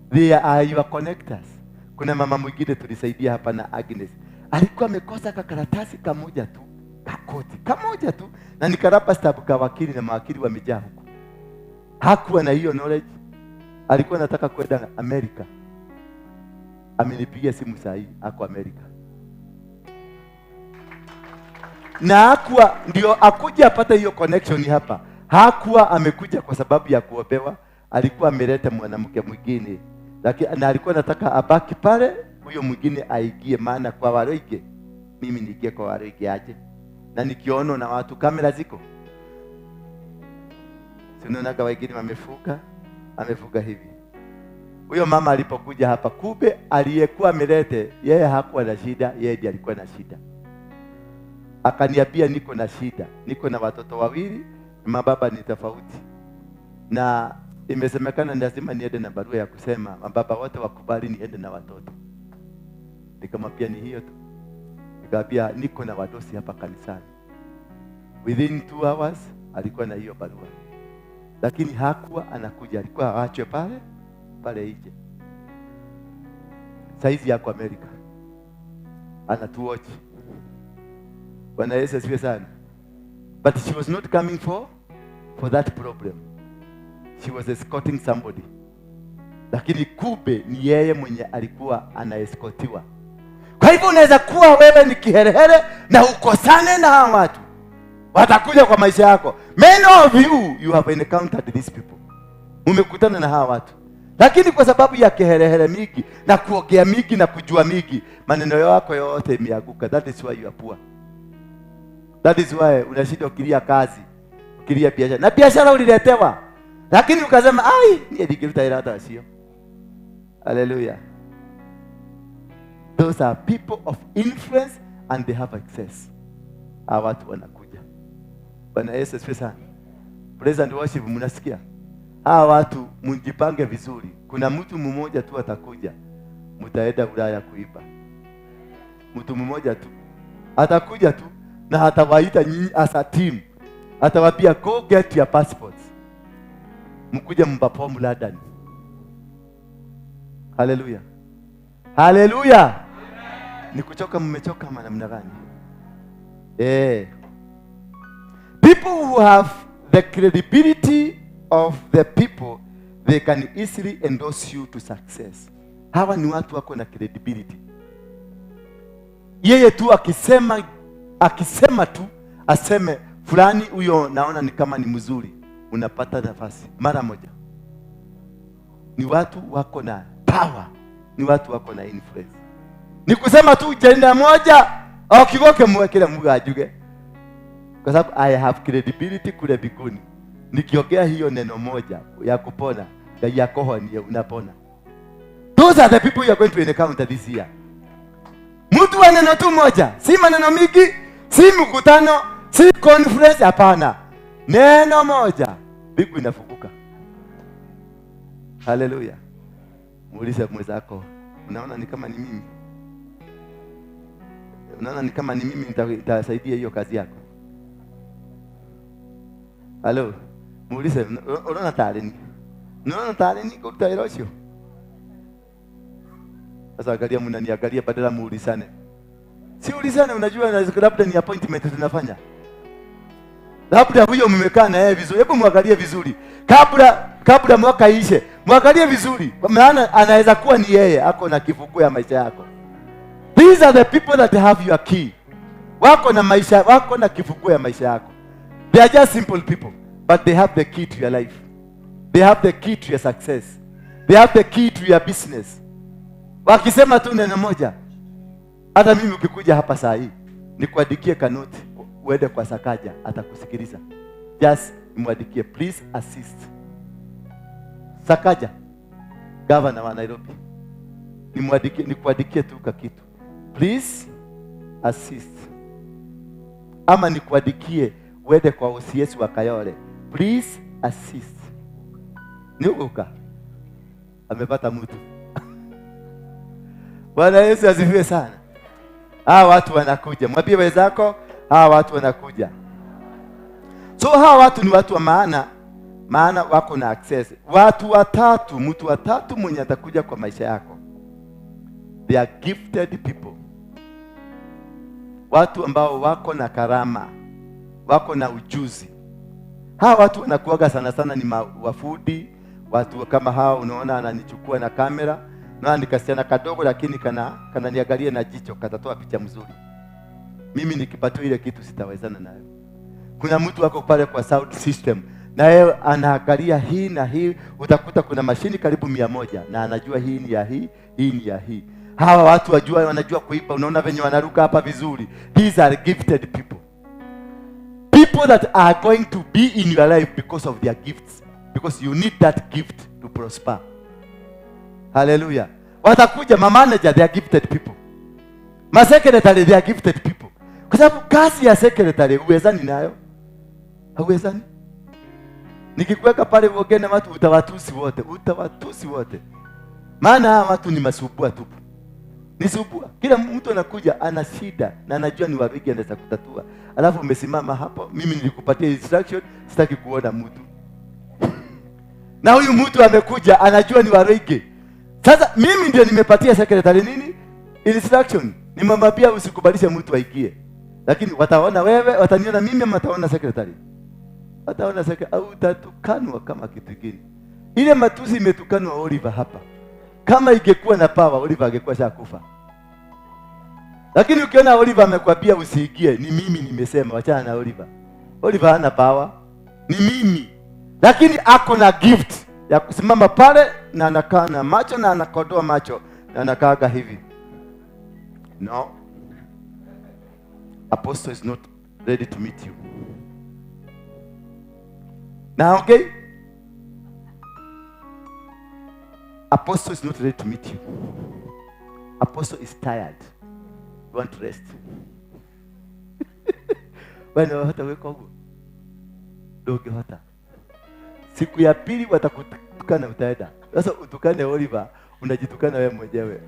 They are your connectors. Kuna mama mwingine tulisaidia hapa na Agnes. Alikuwa amekosa kakaratasi kamoja tu, kakoti kamoja tu, na nikarapa stamp kwa wakili na mawakili wamejaa huko. Hakuwa na hiyo knowledge. Alikuwa anataka kwenda Amerika. Amenipigia simu saa hii, ako Amerika. Na hakuwa ndio akuja apate hiyo connection hapa. Hakuwa amekuja kwa sababu ya kuopewa, alikuwa ameleta mwanamke mwingine. Lakini na alikuwa anataka abaki pale, huyo mwingine aingie, maana kwa Waroige mimi niingie kwa Waroige aje. Na nikiona na watu kamera ziko. Tunaona kwa wengine wamefuka, amefuka hivi. Huyo mama alipokuja hapa, kumbe aliyekuwa amelete yeye hakuwa na shida, yeye ndiye alikuwa na shida. Akaniambia niko na shida, niko na watoto wawili, mababa ni tofauti. Na imesemekana lazima niende na barua ya kusema mababa wote wakubali niende na watoto. Nikamwambia ni hiyo tu. Nikamwambia niko na wadosi hapa kanisani. Within 2 hours alikuwa na hiyo barua. Lakini hakuwa anakuja, alikuwa aachwe pale pale nje. Saizi yako Amerika. Anatuwatch. Bwana Yesu asifiwe sana. But she was not coming for that problem. She was escorting somebody. Lakini kumbe ni yeye mwenye alikuwa anaescortiwa. Kwa hivyo unaweza kuwa wewe ni kiherehere na ukosane na hawa watu. Watakuja kwa maisha yako. Many of you have encountered these people. Umekutana na hawa watu. Lakini kwa sababu ya kiherehere mingi na kuongea mingi na kujua mingi, maneno yako yote imeanguka. That is why you are poor. That is why unashinda ukilia kazi, ukilia biashara. Na biashara uliletewa. Lakini ukasema, ai, niye nikiruta ila hata sio. Hallelujah. Those are people of influence and they have access. Hawa watu wanakuja. Bwana Yesu asifiwe sana. Praise and worship, mnasikia? Hawa watu mjipange vizuri. Kuna mtu mmoja tu atakuja. Mtaenda Ulaya kuiba. Mtu mmoja tu atakuja tu na atawaita nyinyi as a team. Atawaambia go get your passports. Mkuje mperform London. Hallelujah. Hallelujah. Ni kuchoka, mmechoka ama namna gani? People who have the credibility of the people, they can easily endorse you to success. Hawa ni watu wako na credibility. Yeye tu akisema tu aseme fulani huyo naona ni kama ni mzuri, unapata nafasi mara moja. Ni watu wako na power, ni watu wako na influence. Ni kusema tu jenda moja au kigoke mwekele Mungu ajuge. Kwa sababu I have credibility kule mbinguni. Nikiongea hiyo neno moja ya kupona, ya koho ni unapona. Those are the people you are going to encounter this year. Mtu wa neno tu moja, si maneno mingi, si mkutano, si conference, hapana. Neno moja, mbingu inafunguka. Hallelujah. Muulize mwenzako, unaona ni kama ni mimi? Unaona ni kama ni mimi nitasaidia hiyo kazi yako? Halo, muulize, unaona tayari ni? Unaona tayari ni kuruta wĩra ũcio? Sasa angalia, mnaniangalia badala muulizane. Si ulizane, unajua labda ni appointment tunafanya. Labda huyo mmekaa na yeye vizuri. Hebu muangalie vizuri. Kabla mwaka ishe, muangalie vizuri. Kwa maana anaweza kuwa ni yeye ako na kifunguo ya maisha yako. These are the people that have your key. Wako na maisha, wako na kifunguo ya maisha yako. They are just simple people, but they have the key to your life. They have the key to your success. They have the key to your business. Wakisema tu neno moja, hata mimi ukikuja hapa saa hii, nikuandikie kanote, uende kwa Sakaja, atakusikiliza. Just nimwandikie, please assist. Sakaja, governor wa Nairobi. Nimwandikie, nikuandikie tu kakitu. Please assist. Ama nikuandikie uende kwa OCS wa Kayole. Please assist. Ni uka. Amepata mtu. Bwana Yesu asifiwe sana. Hawa watu wanakuja. Mwambie wenzako, hawa watu wanakuja. So hawa watu ni watu wa maana, maana wako na access. Watu watatu, mtu watatu mwenye atakuja kwa maisha yako. They are gifted people. Watu ambao wako na karama, wako na ujuzi. Hawa watu wanakuwaga sana sana ni wafundi, watu kama hawa unaona ananichukua na kamera, na ni kasichana kadogo lakini kananiangalia na jicho, katatoa picha mzuri. Mimi nikipatiwa ile kitu sitawezana nayo. Kuna mtu wako pale kwa sound system na yeye anaangalia hii na hii, utakuta kuna mashini karibu 100 na anajua hii ni ya hii, hii ni ya hii. Hawa watu wajua, wanajua kuimba, unaona venye wanaruka hapa vizuri. These are gifted people. People that are going to be in your life because of their gifts. Because you need that gift to prosper. Hallelujah. Watakuja ma manager, they are gifted people. Ma secretary, they are gifted people. Kwa sababu kazi ya secretary huwezani nayo. Hauwezani. Nikikuweka pale uongee na watu utawatusi wote, utawatusi wote. Maana hawa watu ni masubua tupu. Ni subua. Kila mtu anakuja ana shida na anajua ni Warigi anaweza kutatua. Alafu umesimama hapo, mimi nilikupatia instruction, sitaki kuona mtu. Na huyu mtu amekuja anajua ni Warigi. Sasa mimi ndio nimepatia secretary nini? Instruction. Nimemwambia usikubalishe mtu aingie. Lakini wataona wewe, wataniona mimi ama wataona secretary? Wataona secretary, au utatukanwa kama kitu kingine. Ile matusi imetukanwa Oliver hapa. Kama ingekuwa na power, Oliver angekuwa shakufa. Lakini ukiona Oliver amekwambia usiingie, ni mimi nimesema, wachana na Oliver. Oliver hana power, ni mimi. Lakini ako na gift ya kusimama pale na anakaa na macho na anakodoa macho na anakaaga hivi. No. Apostle is not ready to meet you. Now, okay? Apostle is not ready to meet you. Apostle is tired. You want to rest. Wewe hata weko huko. Ndungihota. Siku ya pili watakutukana, utaenda. Sasa utukane Oliver, unajitukana wewe mwenyewe.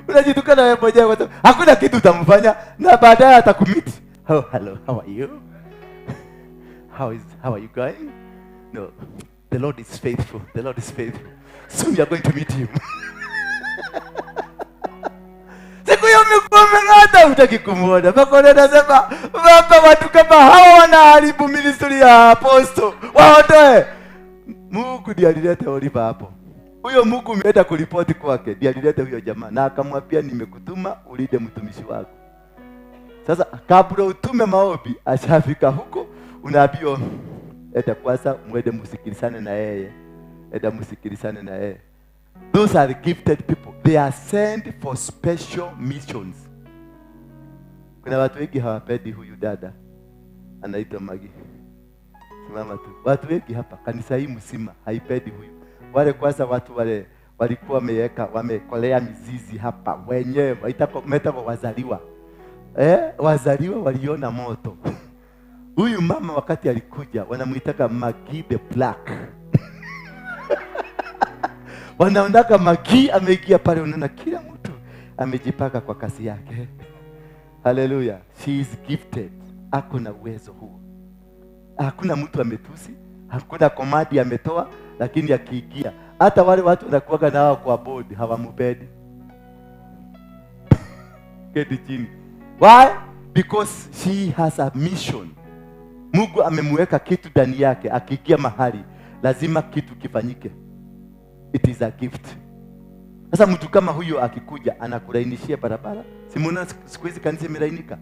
Unajitukana wewe mwenyewe. Hakuna kitu utamfanya na baadaye atakumit. Oh, hello, how are you? How are you going? No. The Lord is faithful. The Lord is faithful. Soon you are going to meet him. Siku hiyo umekuwa umeng'ata, hutaki kumuona. Mpaka unasema, Baba, watu kama hawa wanaharibu ministry ya apostle. Waondoe. Mungu ndiye alileta Oliver hapo. Huyo Mungu umeenda kuripoti kwake, ndiye alileta huyo jamaa na akamwambia nimekutuma ulinde mtumishi wako. Sasa kabla utume maombi, ashafika huko, unaambiwa enda kwanza mwende msikilizane na yeye. Enda msikilizane na yeye. Those are gifted people. They are sent for special missions. Kuna watu wengi hawapendi huyu dada anaitwa Magi. Simama tu. Watu wengi hapa kanisa hii mzima haipendi huyu. Wale kwanza watu wale walikuwa wameweka wamekolea mizizi hapa wenyewe waitako wazaliwa. Wazaliwa waliona moto. Huyu mama wakati alikuja wanamuitaka Magi the Black. Wanaonaka Magi ameingia pale, unaona kila mtu amejipaka kwa kasi yake. Hallelujah. She is gifted. Ako na uwezo huo. Hakuna mtu ametusi, hakuna komandi ametoa, lakini akiingia hata wale watu wanakuwa na wao kwa board hawamupendi. Keti chini. Why? Because she has a mission. Mungu amemweka kitu ndani yake, akiingia mahali lazima kitu kifanyike. It is a gift. Sasa mtu kama huyo akikuja anakulainishia barabara. Si munaona siku hizi kanisa imelainika?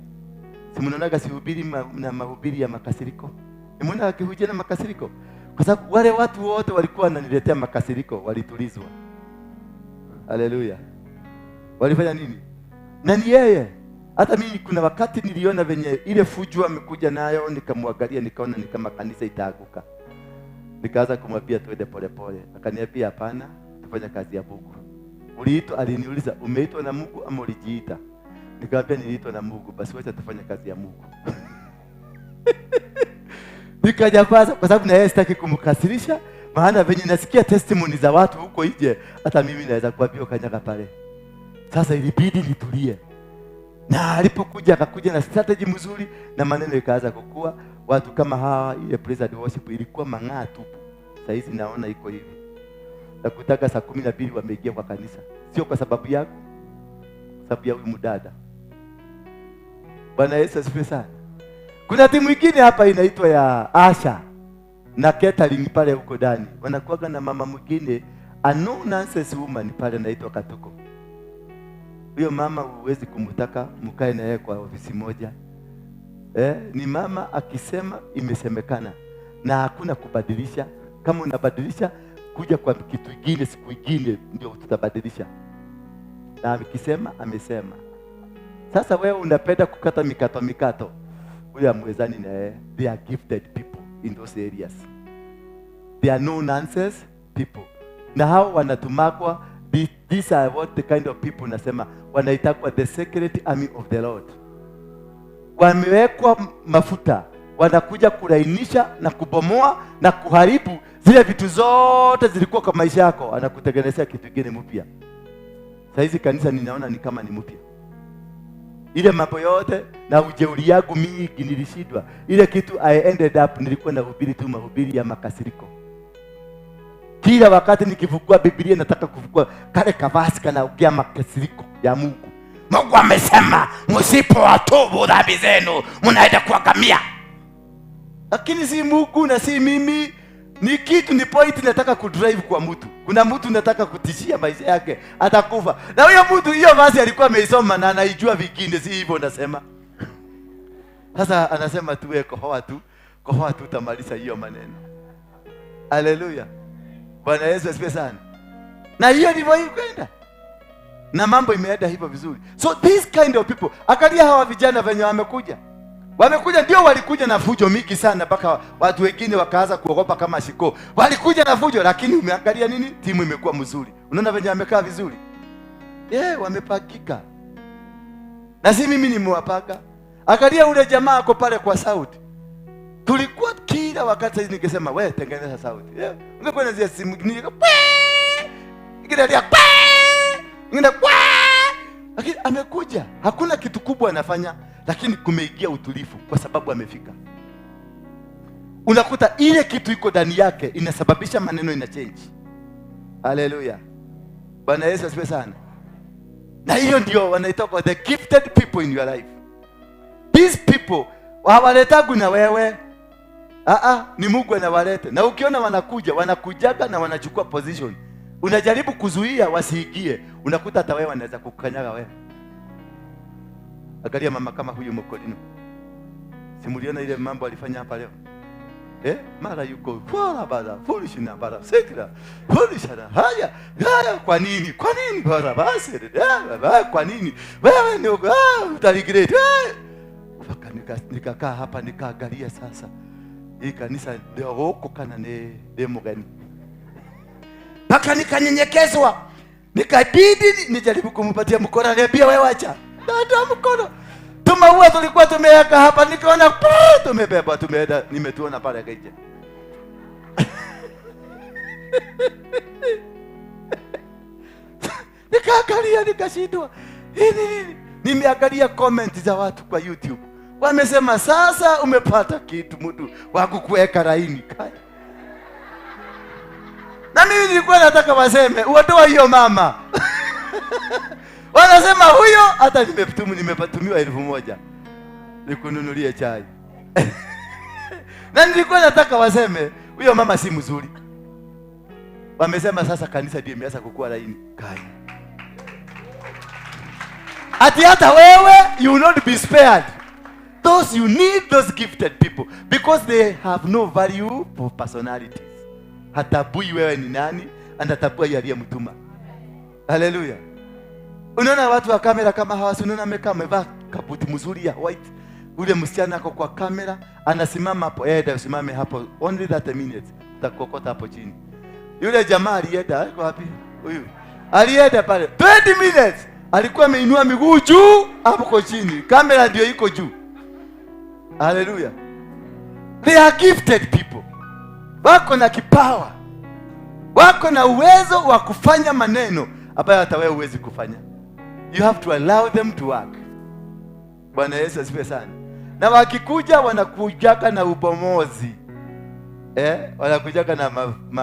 Si munaonaga sihubiri na mahubiri ya makasiriko? Nimeona akihubiri na makasiriko. Kwa sababu wale watu wote walikuwa wananiletea makasiriko walitulizwa. Haleluya. Walifanya nini? Na ni yeye. Hata mimi kuna wakati niliona venye ile fujo amekuja nayo, nikamwangalia nikaona ni kama kanisa itaanguka. Nikaanza kumwambia twende pole pole. Akaniambia hapana, tufanye kazi ya Mungu. Uliitwa, aliniuliza umeitwa na Mungu ama ulijiita? Nikamwambia niliitwa na Mungu, basi wacha tufanye kazi ya Mungu. Nikajapaza kwa sababu na yeye sitaki kumkasirisha, maana venye nasikia testimony za watu huko nje, hata mimi naweza kuambia kanyaga pale. Sasa ilibidi nitulie. Na alipokuja akakuja na strategy mzuri na maneno ikaanza kukua. Watu kama hawa, ile praise and worship ilikuwa mang'aa tupu. Sasa hizi naona iko hivi. Na kutaka saa 12 wameingia kwa kanisa. Sio kwa sababu yako, sababu ya huyu mdada. Bwana Yesu asifiwe sana. Kuna timu nyingine hapa inaitwa ya Asha na catering pale huko ndani. Wanakuwa na mama mwingine, a no nonsense woman pale anaitwa Katuko. Huyo mama huwezi kumtaka mkae na yeye kwa ofisi moja. Ni mama akisema imesemekana na hakuna kubadilisha. Kama unabadilisha kuja kwa kitu kingine siku nyingine ndio tutabadilisha. Na akisema amesema. Sasa wewe unapenda kukata mikato. Huyo amwezani na yeye. They are gifted people in those areas. They are no nonsense people. Na hao wanatumakwa. These are what the kind of people nasema wanaitakwa the secret army of the Lord. Wamewekwa mafuta, wanakuja kulainisha na kubomoa na kuharibu zile vitu zote zilikuwa kwa maisha yako, anakutengenezea kitu kingine mpya. Sasa hizi kanisa ninaona ni kama ni mpya. Ile mambo yote na ujeuri yangu mingi nilishindwa. Ile kitu I ended up nilikuwa nahubiri tu mahubiri ya makasiriko. Kila wakati nikifungua Biblia nataka kufungua kale kavasi kanaongea makasiriko ya Mungu. Mungu amesema msipowatubu dhambi zenu mnaenda kuangamia. Lakini si Mungu na si mimi, ni kitu, ni point nataka kudrive kwa mtu. Kuna mtu nataka kutishia maisha yake atakufa. Na huyo mtu hiyo vazi alikuwa ameisoma na anaijua vingine, si hivyo nasema. Sasa anasema tuwe kohoa tu, kohoa tu utamaliza hiyo maneno. Haleluya. Bwana Yesu asifiwe sana. Na hiyo ndivyo ilikwenda. Na mambo imeenda hivyo vizuri. So this kind of people, angalia hawa vijana venye wamekuja. Wamekuja ndio walikuja na fujo mingi sana mpaka watu wengine wakaanza kuogopa kama shiko. Walikuja na fujo, lakini umeangalia nini? Timu imekuwa mzuri. Unaona venye wamekaa vizuri? Yeah, wamepakika. Na si mimi nimewapaka. Angalia ule jamaa ako pale kwa sauti. Tulikuwa kila wakati hizi ningesema wewe tengeneza sauti. Yeah. Ungekuwa unazia simu ingine ingine lakini amekuja, hakuna kitu kubwa anafanya, lakini kumeingia utulivu kwa sababu amefika. Unakuta ile kitu iko ndani yake inasababisha maneno ina change. Haleluya. Bwana Yesu asifiwe sana. Na hiyo ndio wanaitwa the gifted people in your life. These people hawaletagu na wewe. Ni Mungu anawaleta. Na ukiona wanakuja, wanakujaga na wanachukua position. Unajaribu kuzuia wasiingie, unakuta hata wewe wanaweza kukanyaga wewe. Angalia mama kama huyu Mokolino. Simuliona ile mambo alifanya hapa leo. Mara yuko fora bada, foolish na bada, sekra. Foolish na haya. Haya kwa nini? Kwa nini bora basi? Kwa nini? Wewe ni utaregret. Nikakaa hapa nikaangalia sasa. Hii kanisa ndio huko kana ni demo gani? Paka nikanyenyekezwa. Nikabidi nijaribu kumpatia mkono, niambia wewe acha. Dada mkono. Tumaua tulikuwa tumeweka hapa, nikaona tumebeba, tumeenda, nimetuona pale kaija. Nikaangalia nikashindwa. Nini? Nimeangalia comment za watu kwa YouTube. Wamesema sasa umepata kitu mtu wa kukuweka laini. Na mimi nilikuwa nataka waseme uondoa hiyo mama. Wanasema huyo hata nimepatumiwa 1000 nikununulie chai. Na nilikuwa nataka waseme huyo mama si mzuri. Wamesema sasa kanisa ndio imeanza kukua laini. Kai. Ati hata wewe you will not be spared. Those you need those gifted people because they have no value for personalities. Hatabui wewe ni nani, anatabui aliyemtuma. Haleluya. Unaona watu wa kamera kama hawa, unaona amekaa amevaa kabuti mzuri ya white. Ule msichana ako kwa kamera anasimama hapo, usimame hapo only 30 minutes, utakokota hapo chini. Yule jamaa alienda, alikuwa wapi? Huyu. Alienda pale 20 minutes, alikuwa ameinua miguu juu, hapo chini. Kamera ndio iko juu. Haleluya. They are gifted people. Wako na kipawa. Wako na uwezo wa kufanya maneno ambayo hata wewe huwezi kufanya. You have to allow them to work. Bwana Yesu asifiwe sana. Na wakikuja wanakujaka na ubomozi. Wanakujaka na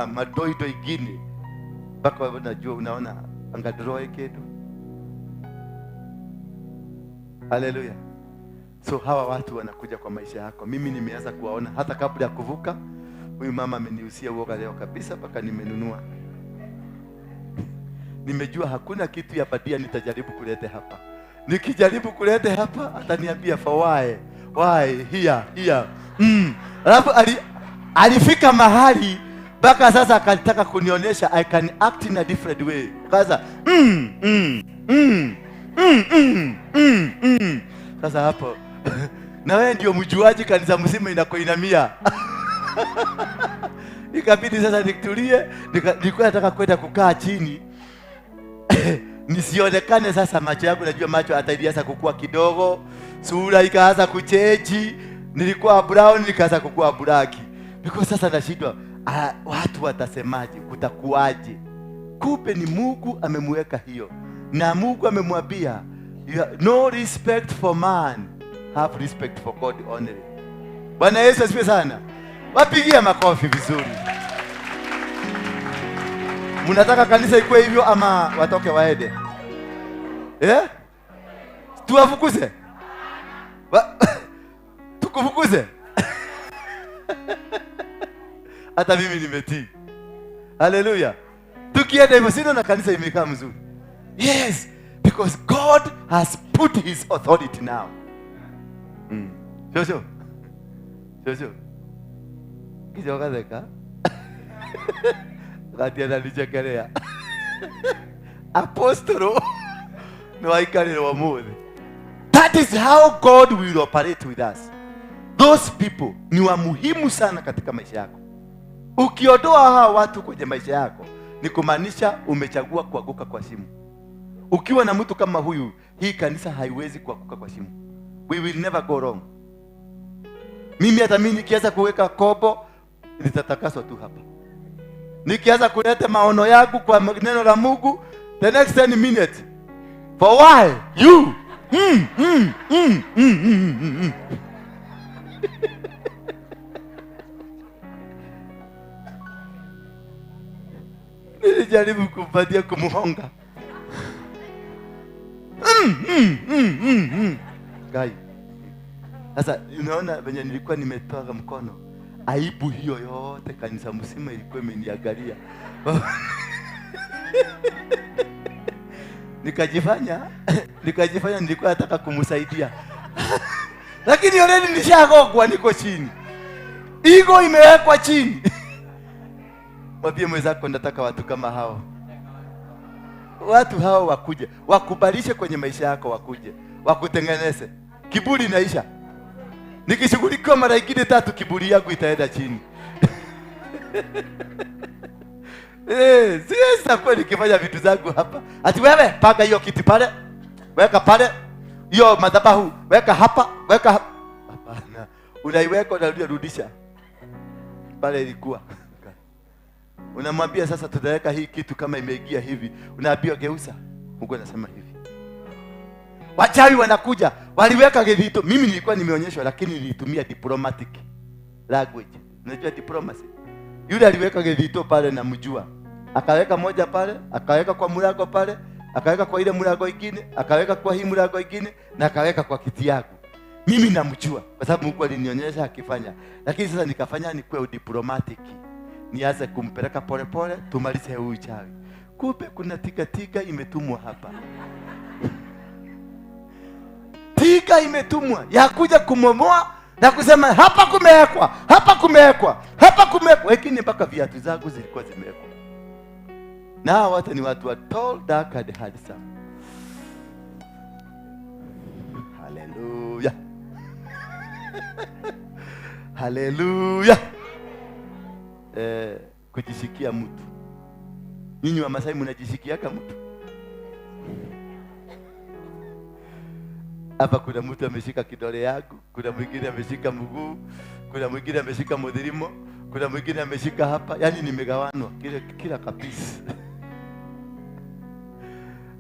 madoido ingine. Mpaka unajua unaona angadroe kitu. Haleluya. So hawa watu wanakuja kwa maisha yako. Mimi nimeanza kuwaona hata kabla ya kuvuka. Huyu mama ameniusia uoga leo kabisa mpaka nimenunua. Nimejua hakuna kitu ya badia nitajaribu kulete hapa. Nikijaribu kulete hapa ataniambia for why? Why here here. Alafu alifika mahali mpaka sasa akataka kunionyesha I can act in a different way. Sasa Sasa hapo na wewe ndio mjuaji kanisa mzima inakoinamia. Ikabidi sasa nitulie, nilikuwa nataka kwenda kukaa chini. Nisionekane sasa macho yangu, najua macho hata ilianza kukua kidogo, sura ikaanza kucheji, nilikuwa brown nikaanza kukua black. Because sasa nashindwa, watu watasemaje, kutakuaje? Kumbe ni Mungu amemweka hiyo. Na Mungu amemwambia, no respect for man, have respect for God only. Bwana Yesu asifiwe sana. Wapigie makofi vizuri. Mnataka kanisa ikuwe hivyo ama watoke waende? Eh? Tuwafukuze? Tukufukuze? Hata mimi nimetii. Hallelujah. Tukienda hivyo sio na kanisa imekaa mzuri. Yes, because God has put his authority now. Shosho. Shosho. Kijoka theka. Gatia na nichekelea. Apostolo no aikarĩrwo mũthĩ. That is how God will operate with us. Those people ni wa muhimu sana katika maisha yako. Ukiondoa hawa watu kwenye maisha yako, ni kumaanisha umechagua kuanguka kwa shimo. Ukiwa na mtu kama huyu, hii kanisa haiwezi kuanguka kwa shimo. We will never go wrong. Mimi hata mimi nikianza kuweka kobo, nitatakaswa tu hapa. Nikianza kuleta maono yangu kwa neno la Mungu, the next 10 minutes. For why? You. Nilijaribu kumpatia kumuhonga. Gai. Sasa unaona venye nilikuwa nimetoa mkono. Aibu hiyo yote kanisa mzima ilikuwa imeniangalia. Nikajifanya nilikuwa nataka kumsaidia. Lakini already nishagogwa, niko chini. Ego imewekwa chini. Mwambie mwenzako nataka watu kama hao. Watu hao wakuje, wakubalishe kwenye maisha yako, wakuje, wakutengeneze. Kiburi inaisha. Nikishughulikiwa mara nyingine tatu, kiburi yangu itaenda chini. Siwezi kuwa nikifanya vitu zangu hapa. Ati wewe panga hiyo kiti pale, weka pale, hiyo madhabahu weka hapa, weka hapa. Hapana. Unaiweka unarudisha pale ilikuwa. Unamwambia sasa tutaweka hii kitu kama imeingia hivi. Unaambiwa geuza. Mungu anasema hivi. Wachawi wanakuja, waliweka kitu. Mimi nilikuwa nimeonyeshwa, lakini nilitumia diplomatic language. Unajua diplomacy? Yule aliweka kitu pale na mjua. Akaweka moja pale, akaweka kwa mlango pale, akaweka kwa ile mlango ingine, akaweka kwa hii mlango ingine, na akaweka kwa kiti yangu. Mimi namjua kwa sababu Mungu alinionyesha akifanya. Lakini sasa nikafanya ni kwa diplomatic. Nianze kumpeleka pole pole tumalize huyu uchawi. Kumbe kuna tika imetumwa hapa. Tika imetumwa ya kuja kumomoa na kusema hapa kumewekwa, hapa kumewekwa, hapa kumewekwa. Lakini mpaka viatu zangu zilikuwa zimewekwa. Na hawa watu ni watu wa tall, dark and handsome. Hallelujah. Hallelujah. Kujishikia mtu. Nyinyi wa Masai mnajishikiaka mtu? Hapa kuna mtu ameshika kidole yangu, kuna mwingine ameshika mguu, kuna mwingine ameshika mudhirimo, kuna mwingine ameshika hapa. Yaani nimegawanwa kila kabisa.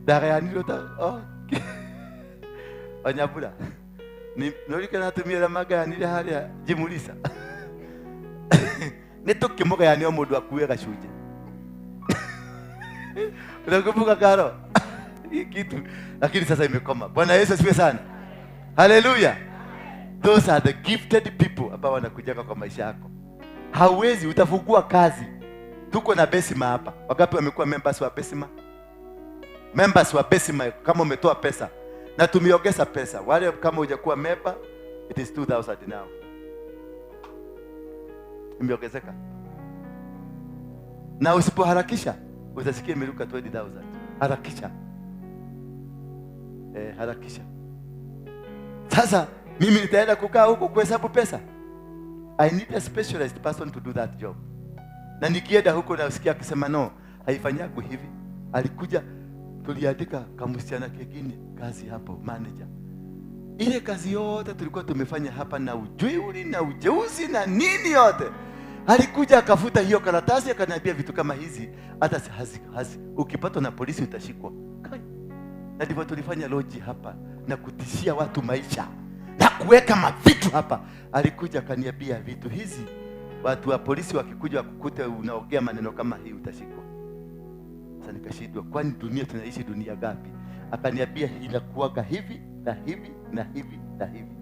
Dagayani ta oh. Wanyabura. Ni nolika natumia la magayanire haria jimulisa. Nĩtũkĩmũgayania o mũndũ akue gacunjĩ. Unakumbuka karo? Hii kitu. Lakini sasa imekoma. Bwana Yesu asifiwe sana. Hallelujah. Those are the gifted people ambao wanakujaga kwa maisha yako. Hauwezi, utafungua kazi. Tuko na Besima hapa. Wangapi wamekuwa members wa Besima? Members wa Besima kama umetoa pesa. Na tumeongeza pesa. Wale kama hujakuwa member, it is 2000 now. Imeongezeka. Na usipoharakisha utasikia imeruka 20,000. Harakisha. Harakisha. Sasa mimi nitaenda kukaa huko kuhesabu pesa. I need a specialized person to do that job. Na nikienda huko nasikia akisema no, haifanyagu hivi. Alikuja tuliandika kamsichana kingine kazi hapo, manager. Ile kazi yote tulikuwa tumefanya hapa na ujeuri na ujeuzi na nini yote. Alikuja akafuta hiyo karatasi akaniambia vitu kama hizi hata hazi ukipatwa na polisi utashikwa. Na ndivyo tulifanya loji hapa na kutishia watu maisha na kuweka mavitu hapa. Alikuja akaniambia vitu hizi watu wa polisi wakikuja wakukute unaongea maneno kama hii utashikwa. Sasa nikashindwa, kwani dunia tunaishi dunia gapi? Akaniambia inakuwaga hivi na hivi na hivi na hivi.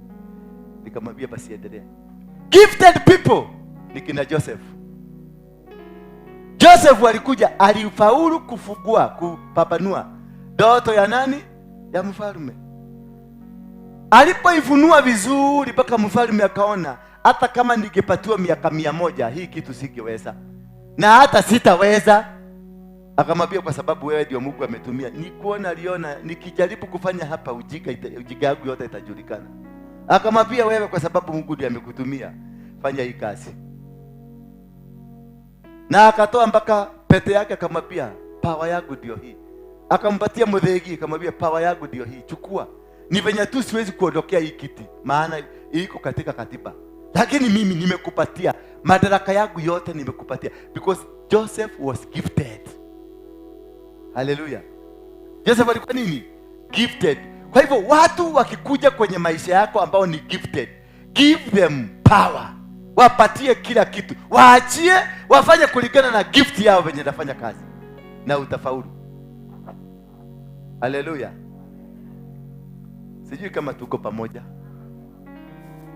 Nikamwambia basi endelea. Gifted people ni kina Joseph. Joseph alikuja, alifaulu kufungua, kupapanua ndoto ya nani? Ya mfalme. Alipoifunua vizuri mpaka mfalme akaona, hata kama ningepatiwa miaka 100 hii kitu singeweza, na hata sitaweza. Akamwambia kwa sababu wewe ndio Mungu ametumia. Nikuona aliona nikijaribu kufanya hapa ujinga yangu yote itajulikana. Akamwambia wewe kwa sababu Mungu ndiye amekutumia, fanya hii kazi. Na akatoa mpaka pete yake akamwambia power yangu ndio hii. Akampatia muthegi akamwambia power yangu ndio hii, chukua. Ni venye tu siwezi kuondokea hii kiti, maana iko katika katiba. Lakini mimi nimekupatia madaraka yangu yote, nimekupatia because Joseph was gifted. Hallelujah. Joseph alikuwa nini? Gifted. Kwa hivyo watu wakikuja kwenye maisha yako ambao ni gifted, give them power. Wapatie kila kitu. Waachie wafanye kulingana na gift yao venye nafanya kazi. Na utafaulu. Hallelujah. Sijui kama tuko pamoja.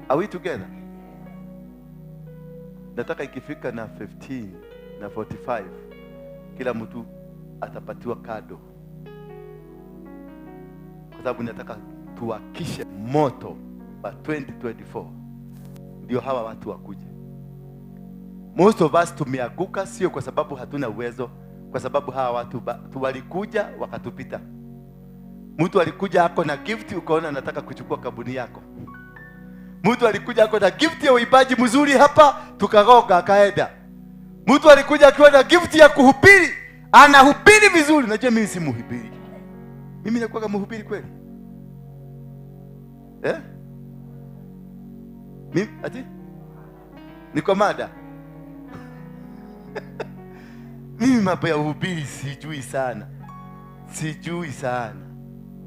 Are we together? Nataka ikifika na 15 na 45 kila mtu atapatiwa kado. Kwa sababu nataka tuwakishe moto wa 2024. Ndio hawa watu wakuje. Most of us tumeanguka sio kwa sababu hatuna uwezo, kwa sababu hawa watu walikuja wakatupita. Mtu alikuja ako na gift ukaona anataka kuchukua kabuni yako. Mtu alikuja ako na gift ya uimbaji mzuri hapa, tukagoga akaenda. Mtu alikuja akiwa na gift ya kuhubiri, anahubiri vizuri. Najua mimi si mhubiri. Mimi nakuwa kama mhubiri kweli? Eh? Mimi ati? Niko mada. Mimi mambo ya uhubiri sijui sana. Sijui sana.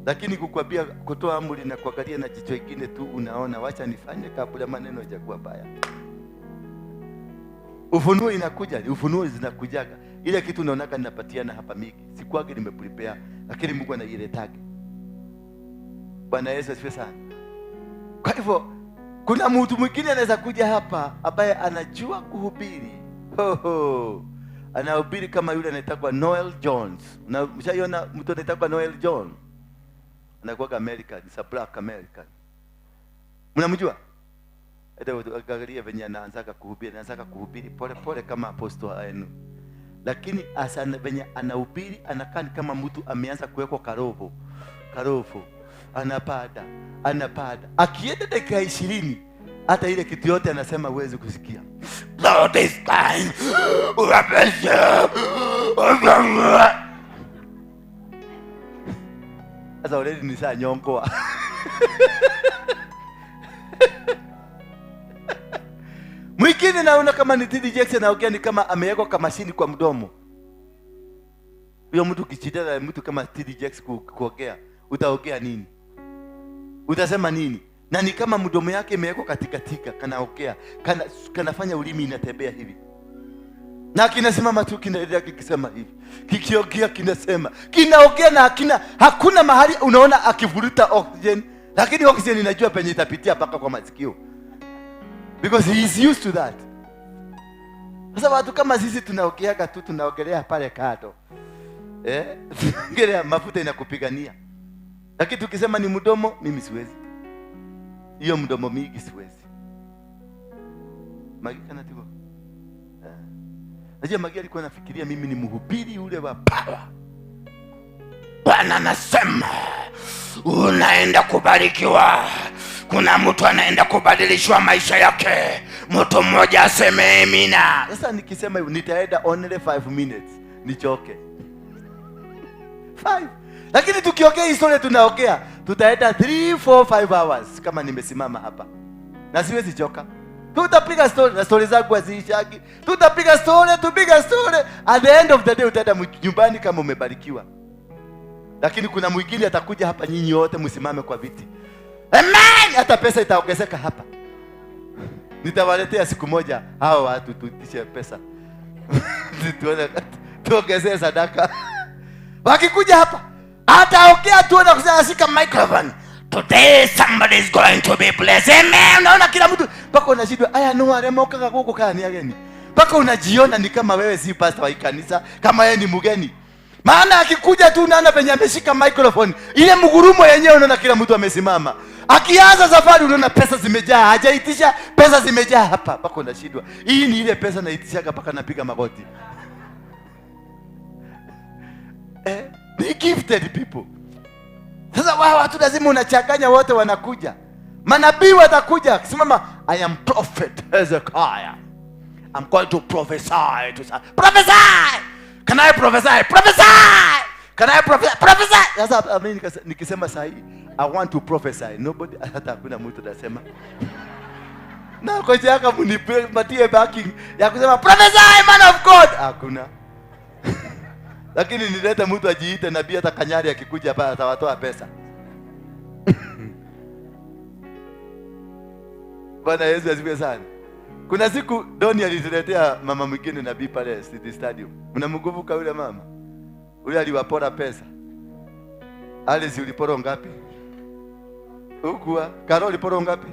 Lakini kukwambia kutoa amri na kuangalia na jicho kingine tu unaona, wacha nifanye kabla maneno hayajakuwa baya. Ufunuo inakuja, ufunuo zinakujaga. Ile kitu unaonaka ninapatiana hapa mingi. Sikuwagi nimeprepare, lakini Mungu anailetage. Bwana Yesu asifiwe sana. Kwa hivyo kuna mtu mwingine anaweza kuja hapa ambaye anajua kuhubiri. Ho ho. Anahubiri kama yule anaitwa Noel Jones. Mshaiona mtu anaitwa Noel Jones? Anakuwa American, is a black American. Mnamjua? Hata angalia venye anaanza kuhubiri, anaanza kuhubiri pole pole kama apostle wenu. Lakini asana venye anahubiri anakaa kama mtu ameanza kuwekwa karobo. Karobo. Anapada, anapada. Akienda dakika 20 hata ile kitu yote anasema huwezi kusikia. Lord is kind. Sasa already ni saa nyongoa. Mwingine naona kama ni T.D. Jackson anaongea ni kama amewekwa kama mashini kwa mdomo. Huyo mtu kichidana mtu kama T.D. Jackson kuongea, utaongea nini? Utasema nini? Na ni kama mdomo yake imewekwa katika kanaongea, kanafanya ulimi inatembea hivi. Na kinasimama tu kinaendelea kikisema hivi. Kikiongea kinasema. Kinaongea na hakuna mahali unaona akivuruta oxygen, lakini oxygen inajua penye itapitia mpaka kwa masikio. Because he is used to that. Sasa watu kama sisi tunaongeaga tu, tunaongelea pale kando. Tunaongelea mafuta inakupigania. Lakini tukisema ni mdomo, mimi siwezi. Hiyo mdomo mingi siwezi. Magi kana tigo. Najua Magi alikuwa anafikiria mimi ni mhubiri yule wa power. Bwana anasema unaenda kubarikiwa. Kuna mtu anaenda kubadilishwa maisha yake. Mtu mmoja aseme amina. Sasa nikisema hivyo nitaenda only 5 minutes nichoke. 5. Lakini tukiongea historia tunaongea tutaenda 3 4 5 hours kama nimesimama hapa. Na siwezi choka. Tutapiga story na story zangu haziishagi. Tutapiga story, tupiga story. At the end of the day utaenda nyumbani kama umebarikiwa. Lakini kuna mwingine atakuja hapa, nyinyi wote msimame kwa viti. Amen! Hata pesa itaongezeka hapa. Nitawaletea siku moja hao watu tuitishe pesa. Tuone tuongezee sadaka. Wakikuja hapa ataongea tu na kusema ashika microphone. Today somebody is going to be blessed. Amen. Unaona kila mtu mpaka unashindwa, aya no aremokaga guku kana ni ageni. Mpaka unajiona ni kama wewe si pastor wa kanisa, kama yeye ni mgeni. Maana akikuja tu unaona penye ameshika microphone, ile mgurumo yenyewe unaona kila mtu amesimama. Akianza safari unaona pesa zimejaa, hajaitisha pesa zimejaa hapa, mpaka unashindwa. Hii ni ile pesa naitishaga mpaka napiga magoti. Ni gifted people. Sasa wao watu lazima unachanganya, wote wanakuja. Manabii watakuja, simama, I am prophet Hezekiah. I'm going to prophesy to some. Prophesy! Can I prophesy? Prophesy! Can I prophesy? Prophesy! Sasa mimi nikisema sahi, I want to prophesy. Nobody, hata hakuna mtu atasema. Na kwa sababu mnipatie backing ya kusema prophesy man of God. Hakuna. Lakini nilete mtu ajiite nabii, hata kanyari akikuja hapa atawatoa pesa. Bwana Yesu asifiwe sana. Kuna siku Doni alituletea mama mwingine nabii pale City Stadium. Mnamkumbuka yule mama? Yule aliwapora pesa. Alice ulipora ngapi? Hukuwa Karol ulipora ngapi?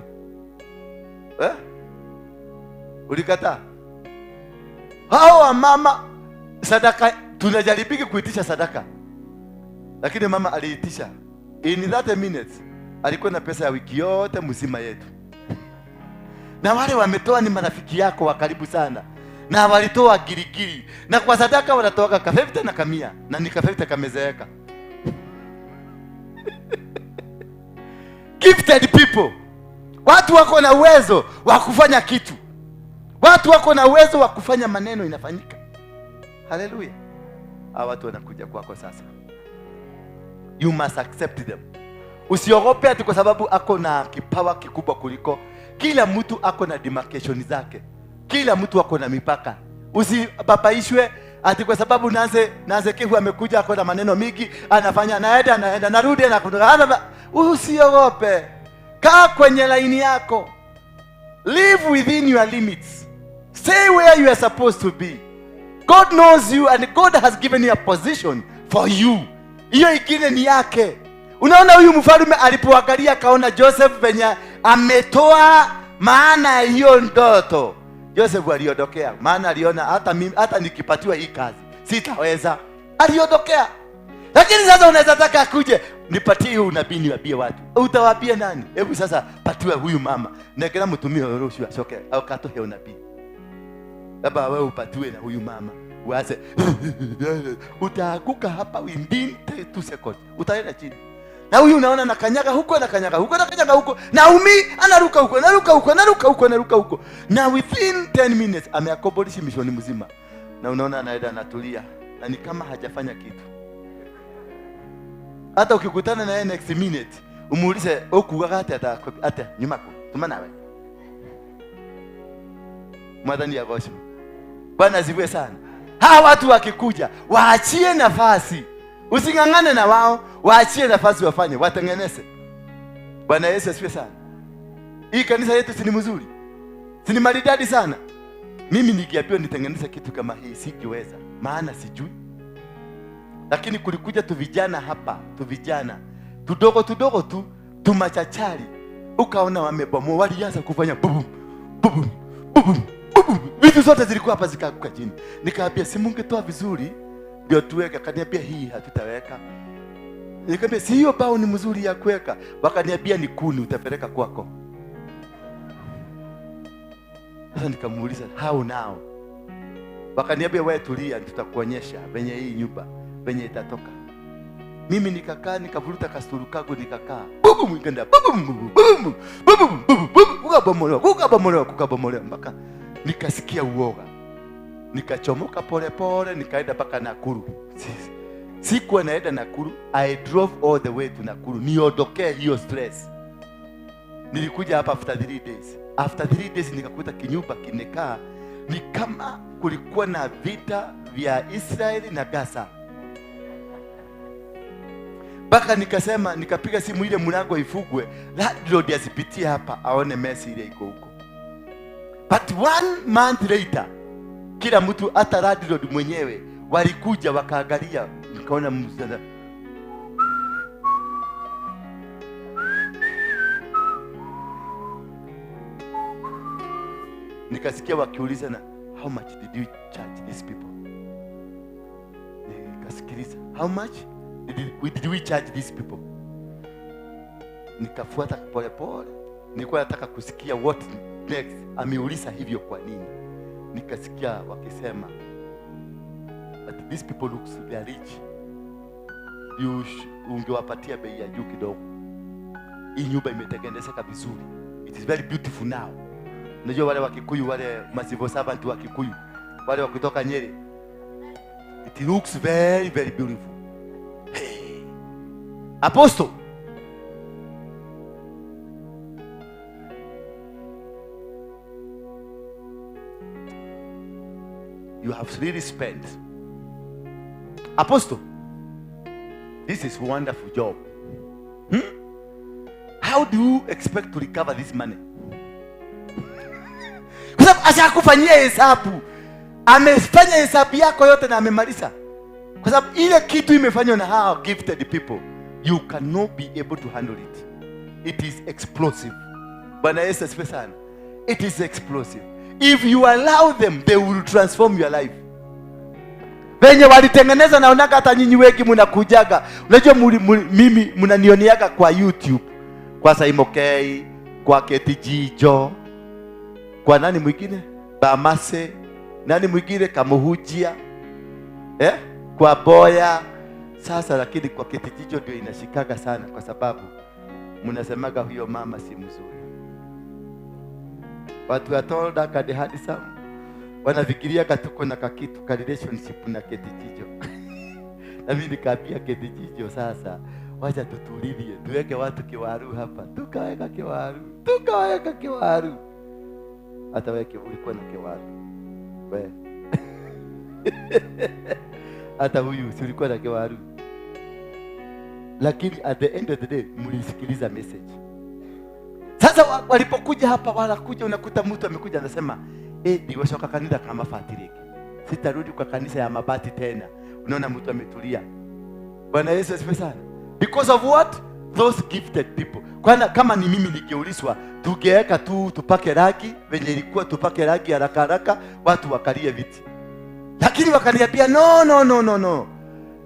Ulikataa? Hao mama sadaka tunajaribiki kuitisha sadaka. Lakini mama aliitisha. In 30 minutes alikuwa na pesa ya wiki yote mzima yetu. Na wale wametoa ni marafiki yako wa karibu sana. Na walitoa girigiri. Na kwa sadaka wanatoa kafefta na kamia. Na ni kafefta kamezeeka. Gifted people. Watu wako na uwezo wa kufanya kitu. Watu wako na uwezo wa kufanya maneno inafanyika. Hallelujah. Hawa watu wanakuja kwako sasa. You must accept them. Usiogope ati kwa sababu ako na kipawa kikubwa kuliko. Kila mtu ako na demarcation zake. Kila mtu ako na mipaka. Usibabaishwe ati kwa sababu Nanze Kehu amekuja ako na maneno mingi, anafanya anaenda narudi na usiogope. Kaa kwenye laini yako. Live within your limits. Stay where you are supposed to be. God knows you and God has given you a position for you. Hiyo ingine ni yake. Unaona huyu mfalme alipoangalia akaona Joseph venye ametoa maana hiyo ndoto. Joseph aliondokea, maana aliona hata mimi, hata nikipatiwa hii kazi sitaweza. Aliondokea. Lakini sasa unaweza taka akuje, nipatie huyu unabii niwaambie watu. Utawaambia nani? Hebu sasa patiwe huyu mama. Na kila mtumie rushwa soke au katoe unabii. Baba wewe upatiwe na huyu mama. Uanze utaanguka hapa within 2 seconds. Utaenda chini. Na huyu unaona anakanyaga huko, anakanyaga huko, anakanyaga huko. Naomi anaruka huko, anaruka huko, anaruka huko, anaruka huko. Na within 10 minutes ameaccomplish mission mzima. Na unaona anaenda anatulia. Na ni kama hajafanya kitu. Hata ukikutana na yeye next minute, umuulize okugaga ata ata nyuma ko. Tuma nawe. Mwadhani ya gosho. Bwana asifiwe sana. Hawa watu wakikuja, waachie nafasi. Usingangane na wao, waachie nafasi wafanye, watengeneze. Bwana Yesu asifiwe sana. Hii kanisa yetu si ni mzuri? Si ni maridadi sana? Mimi nikiambiwa nitengeneze kitu kama hii sikiweza, maana sijui. Lakini kulikuja tu vijana hapa, tu vijana tudogo tudogo tu, tumachachari. Ukaona wamebomoa, walianza kufanya bum bum bum bum. Vitu zote zilikuwa hapa zikaanguka chini. Nikaambia si mungetoa vizuri ndio tuweke. Akaniambia hii hatutaweka. Nikamwambia si hiyo bao ni mzuri ya kuweka. Wakaniambia ni kuni utapeleka kwako. Sasa nikamuuliza how now? Wakaniambia wewe tulia, tutakuonyesha venye hii nyumba venye itatoka. Mimi nikakaa nikavuruta kasturu kangu nikakaa. Bubu mwingine bubu bubu bubu bubu bubu kukabomolewa kukabomolewa kukabomolewa mpaka nikasikia uoga. Nikachomoka pole pole nikaenda mpaka Nakuru. Sikuwa naenda Nakuru, I drove all the way to Nakuru. Niondokee hiyo stress. Nilikuja hapa after 3 days. After 3 days nikakuta kinyumba kinekaa ni kama kulikuwa na vita vya Israeli na Gaza. Baka nikasema, nikapiga simu ile mlango ifugwe, landlord asipitie hapa aone mesi ile iko huko. But 1 month later, kila mtu hata landlord mwenyewe walikuja wakaangalia Nikaona mzada. Nikasikia wakiulizana, how much did you charge these people? Nikasikiliza, how much did we charge these people? Nikafuata pole pole. Nilikuwa nataka kusikia what next. Ameuliza hivyo kwa nini? Nikasikia wakisema that these people looks they are rich. You ungewapatia bei ya juu kidogo. Hii nyumba imetengenezeka vizuri. It is very beautiful now. Unajua wale wa Kikuyu, wale massive servant wa Kikuyu, wale wa kutoka Nyeri. It looks very very beautiful. Hey. Apostle, you have really spent. Apostle, this is wonderful job. How do you expect to recover this money? Kwa sababu ashakufanyia hesabu. Amefanya hesabu yako yote na amemaliza. Kwa sababu ile kitu imefanywa na hao gifted people, you cannot be able to handle it. It is explosive. Bwana Yesu asifiwe sana. It is explosive. If you allow them, they will transform your life. Venye walitengeneza, naonaga hata nyinyi wengi mnakujaga. Unajua mimi mnanioniaga kwa YouTube, kwa Saimokei, kwa Ketijijo, kwa nani mwingine? Bamase, nani mwingine? Kamuhujia. Kwa Boya. Sasa lakini kwa Ketijijo ndio inashikaga sana, kwa sababu mnasemaga huyo mama si mzuri. Watu wa told that they had some. Wanafikiria katuko na kakitu ka relationship na Ketijijo. Na mimi nikaambia Ketijijo, sasa wacha tutulilie, tuweke watu kiwaru hapa. Tukaweka kiwaru. Tukaweka kiwaru. Hata wewe ulikuwa na kiwaru. Wewe. Hata huyu si ulikuwa na kiwaru. Lakini at the end of the day mlisikiliza message. Sasa walipokuja hapa, wanakuja unakuta mtu amekuja anasema, niwashoka kanisa kama fatiriki. Sitarudi kwa kanisa ya mabati tena. Unaona mtu ametulia. Bwana Yesu asifiwe sana. Because of what? Those gifted people. Kwana kama ni mimi ningeulizwa, tungeweka tu tupake rangi, venye ilikuwa tupake rangi haraka haraka, watu wakalie viti. Lakini wakaniambia no no no no no.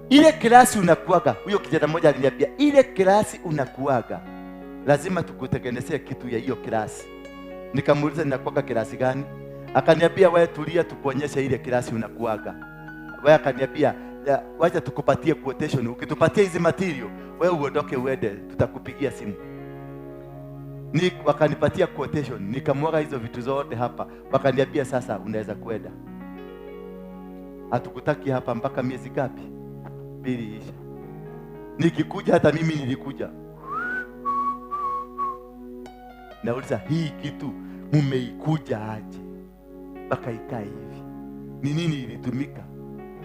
Ile klasi unakuaga, huyo kijana mmoja aliniambia, ile klasi unakuaga, lazima tukutengenezee kitu ya hiyo klasi. Nikamuuliza ninakuaga klasi gani? Akaniambia wewe tulia tukuonyeshe ile klasi unakuaga. Wewe akaniambia wacha tukupatie quotation, ukitupatia hizi material wewe uondoke uende, tutakupigia simu. Wakanipatia quotation, nikamwaga hizo vitu zote hapa. Wakaniambia sasa unaweza kwenda. Hatukutaki hapa mpaka miezi ngapi? 2 isha. Nikikuja hata mimi nilikuja. Nauliza hii kitu mumeikuja aje mpaka ikae hivi? Ni nini ilitumika?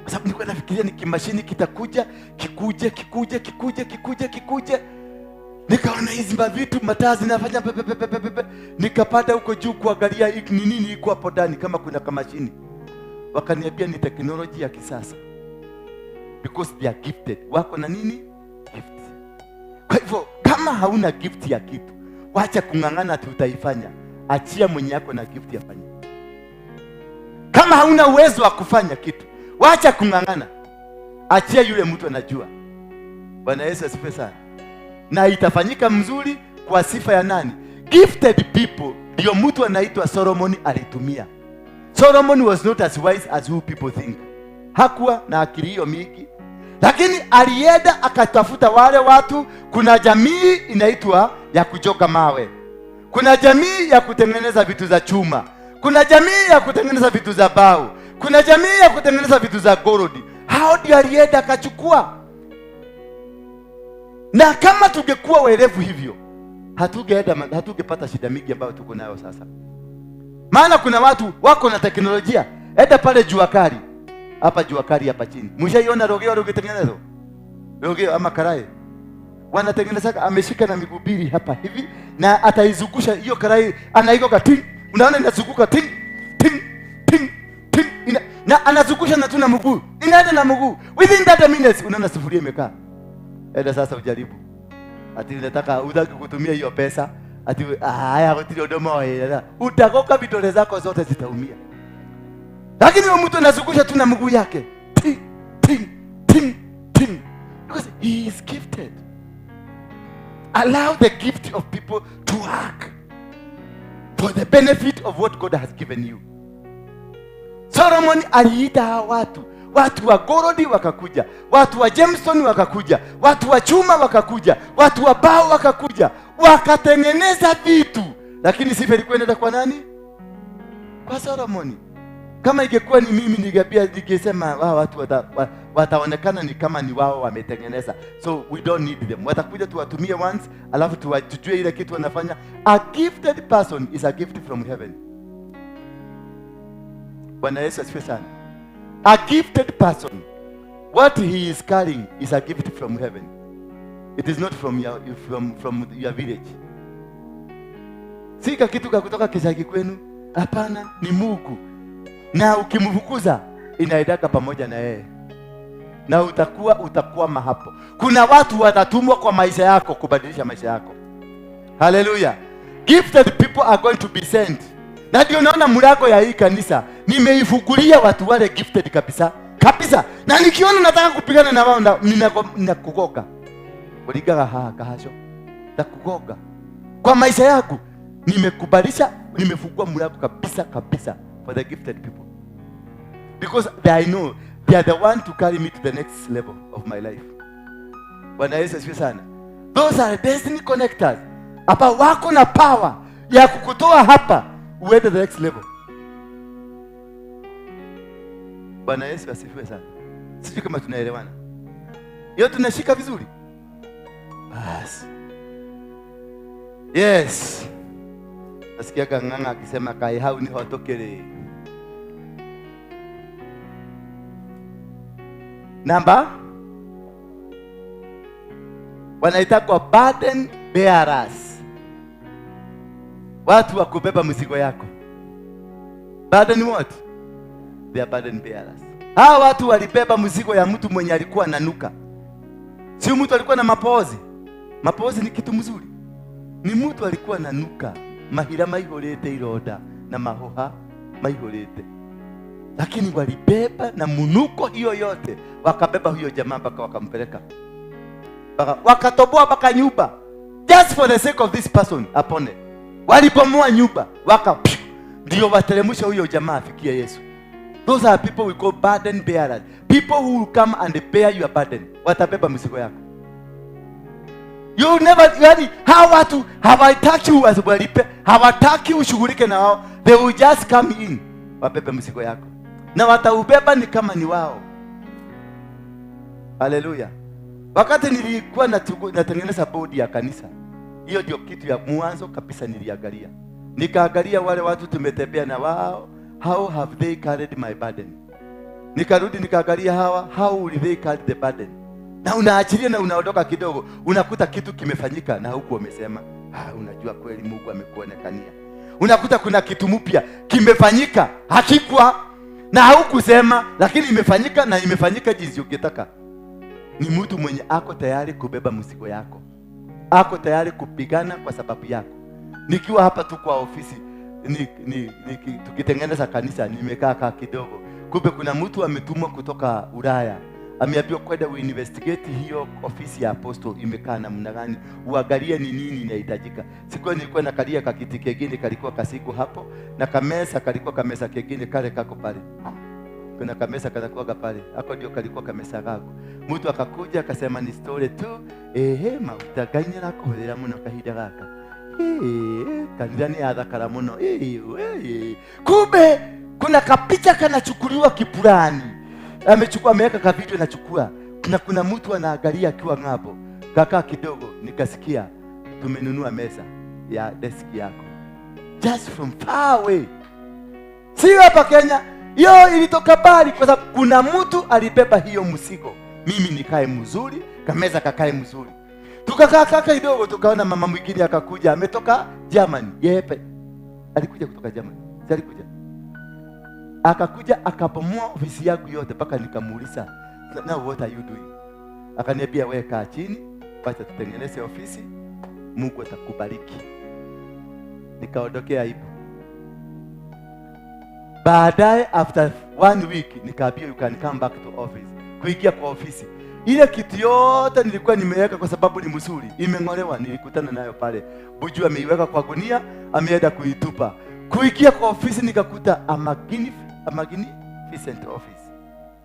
Kwa sababu nilikuwa nafikiria ni kimashini kitakuja, kikuje kikuje kikuje kikuje kikuje. Nikaona hizi mavitu mataa zinafanya pepe pepe pepe. Nikapanda huko juu kuangalia ni nini iko hapo ndani kama kuna kamashini. Wakaniambia ni teknolojia ya kisasa. Because they are gifted. Wako na nini? Gift. Kwa hivyo kama hauna gift ya kitu, wacha kung'ang'ana utaifanya. Achia mwenye yako na gift afanye. Kama hauna uwezo wa kufanya kitu, wacha kung'ang'ana. Achia yule mtu anajua. Bwana Yesu asifiwe sana. Na itafanyika mzuri kwa sifa ya nani? Gifted people. Ndio mtu anaitwa Solomon alitumia. Solomon was not as wise as who people think. Hakuwa na akili hiyo mingi. Lakini alienda akatafuta wale watu. Kuna jamii inaitwa ya kujoga mawe. Kuna jamii ya kutengeneza vitu za chuma. Kuna jamii ya kutengeneza vitu za bao. Kuna jamii ya kutengeneza vitu za goldi. Hao ndio alienda akachukua. Na kama tungekuwa werevu hivyo, hatungepata shida mingi ambayo tuko nayo sasa. Maana kuna watu wako na teknolojia. Enda pale jua kali. Hapa jua kali hapa chini. Mshaiona rogeo rogitengenezwa? Rogeo ama karai. Wanatengeneza, ameshika na miguu mbili hapa hivi na ataizungusha hiyo karai, anaigoka ting. Unaona inazunguka ting ting ting ting. Na anazungusha na tuna mguu. Inaenda na mguu. Within 30 minutes unaona sufuria imekaa. Enda sasa ujaribu. Ati unataka utaki kutumia hiyo pesa, ati haya gutiri undu moe. Utagoka vidole zako zote zitaumia. Lakini huyo mtu anazungusha tu na mguu yake. Ting ting ting ting. Because he is gifted. Allow the gift of people to work for the benefit of what God has given you. Solomon aliita hawa watu. Watu wa gorodi wakakuja, watu wa gemstone wakakuja, watu wa chuma wakakuja, watu wa bao wakakuja, wakatengeneza vitu. Lakini sifa ilikuwa inaenda kwa nani? Kwa Solomon. Kama ingekuwa ni mimi ningeambia, ningesema wao watu wataonekana ni kama ni wao wametengeneza. So we don't need them. Watakuja tuwatumie once, alafu tujue ile kitu wanafanya. A gifted person is a gift from heaven. Bwana Yesu asifiwe sana. A gifted person, what he is carrying is a gift from heaven. It is not from your village. Si kitu kutoka kisaki kwenu. Hapana, ni Mungu. Na ukimfukuza inaendaka pamoja na yeye. Na utakuwa hapo. Kuna watu watatumwa kwa maisha yako kubadilisha maisha yako. Hallelujah. Gifted people are going to be sent. Na ndio naona mlango ya hii kanisa nimeifungulia watu wale gifted kabisa. Kabisa. Na nikiona nataka kupigana na wao ninakugoga. Uligaga ha kahasho. Nakugoga. Kwa maisha yangu nimekubalisha, nimefungua mlango kabisa kabisa for the gifted people. Because I know they are the one to carry me to the next level of my life. Bwana Yesu asifiwe sana. Those are destiny connectors. Hapa wako na power ya kukutoa hapa uende the next level. Bwana Yesu asifiwe sana. Sijui kama tunaelewana. Hiyo tunashika vizuri. Bas. Yes. Nasikia Kang'ang'a akisema kai hau ni hotokere. Namba wanaita kwa burden bearers. Watu wa kubeba mzigo yako. Burden what? They are burden bearers. Hawa watu walibeba mzigo ya mtu mwenye alikuwa ananuka. Sio mtu alikuwa na mapozi. Mapozi ni kitu mzuri. Ni mtu alikuwa ananuka. Mahira maihorete iroda na mahoha maihorete. Lakini walibeba na munuko hiyo yote. Wakabeba huyo jamaa mpaka wakampeleka. Wakatoboa mpaka nyumba. Just for the sake of this person upon it. Walibomoa nyumba, waka ndio wateremsha huyo jamaa afikie Yesu. Those are people we call burden bearers. People who will come and bear your burden. Watabeba mzigo yako. You never, yani hawa watu hawataki uwalipe, hawataki ushughulike na wao. They will just come in, wabebe mzigo yako. Na wataubeba ni kama ni wao. Hallelujah. Wakati nilikuwa natengeneza bodi ya kanisa, hiyo ndio kitu ya mwanzo kabisa niliangalia. Nikaangalia wale watu tumetembea na wao, how have they carried my burden? Nikarudi nikaangalia hawa, how will they carry the burden? Na unaachilia na unaondoka kidogo, unakuta kitu kimefanyika na huku wamesema, unajua kweli Mungu amekuonekania. Unakuta kuna kitu mpya kimefanyika, hakikuwa na hukusema, lakini imefanyika na imefanyika jinsi ungetaka. Ni mtu mwenye ako tayari kubeba mzigo yako. Ako tayari kupigana kwa sababu yako. Nikiwa hapa tu kwa ofisi tukitengeneza kanisa, nimekaa kaa kidogo. Kumbe kuna mtu ametumwa kutoka Ulaya. Ameambiwa kwenda uinvestigate hiyo ofisi ya apostle imekaa namna gani, uangalie ni nini inahitajika. Siku nilikuwa nakalia kakiti kingine kalikuwa kasiku hapo, na kamesa kalikuwa kamesa kingine kale kako pale. Kuna kamesa kanakuwa pale. Hapo ndio kalikuwa kamesa kako. Mtu akakuja akasema ni story tu, mafuta ganya na kuhurira muno kahinda gaka. Kanitha ni athakara muno. Kumbe kuna kapicha kanachukuliwa kipurani. Amechukua, ameweka ka video anachukua. Na kuna mtu anaangalia akiwa ng'ambo. Kaka kidogo nikasikia tumenunua meza ya desk yako. Just from far away. Si hapa Kenya. Hiyo ilitoka mbali kwa sababu kuna mtu alibeba hiyo mzigo. Mimi nikae mzuri, kameza kakae mzuri. Tukakaa kaka kidogo tukaona mama mwingine akakuja, ametoka Germany. Yepe. Alikuja kutoka Germany. Si alikuja. Akakuja akabomoa ofisi yangu yote mpaka nikamuuliza, Now what are you doing? Akaniambia wewe kaa chini, wacha tutengeneze ofisi, Mungu atakubariki. Nikaondokea aibu. Baadaye after one week nikaambiwa you can come back to office. Kuingia kwa ofisi, ile kitu yote nilikuwa nimeweka kwa sababu ni mzuri, imeng'olewa, nilikutana nayo pale. Buju ameiweka kwa gunia, ameenda kuitupa. Kuingia kwa ofisi nikakuta a magnificent office.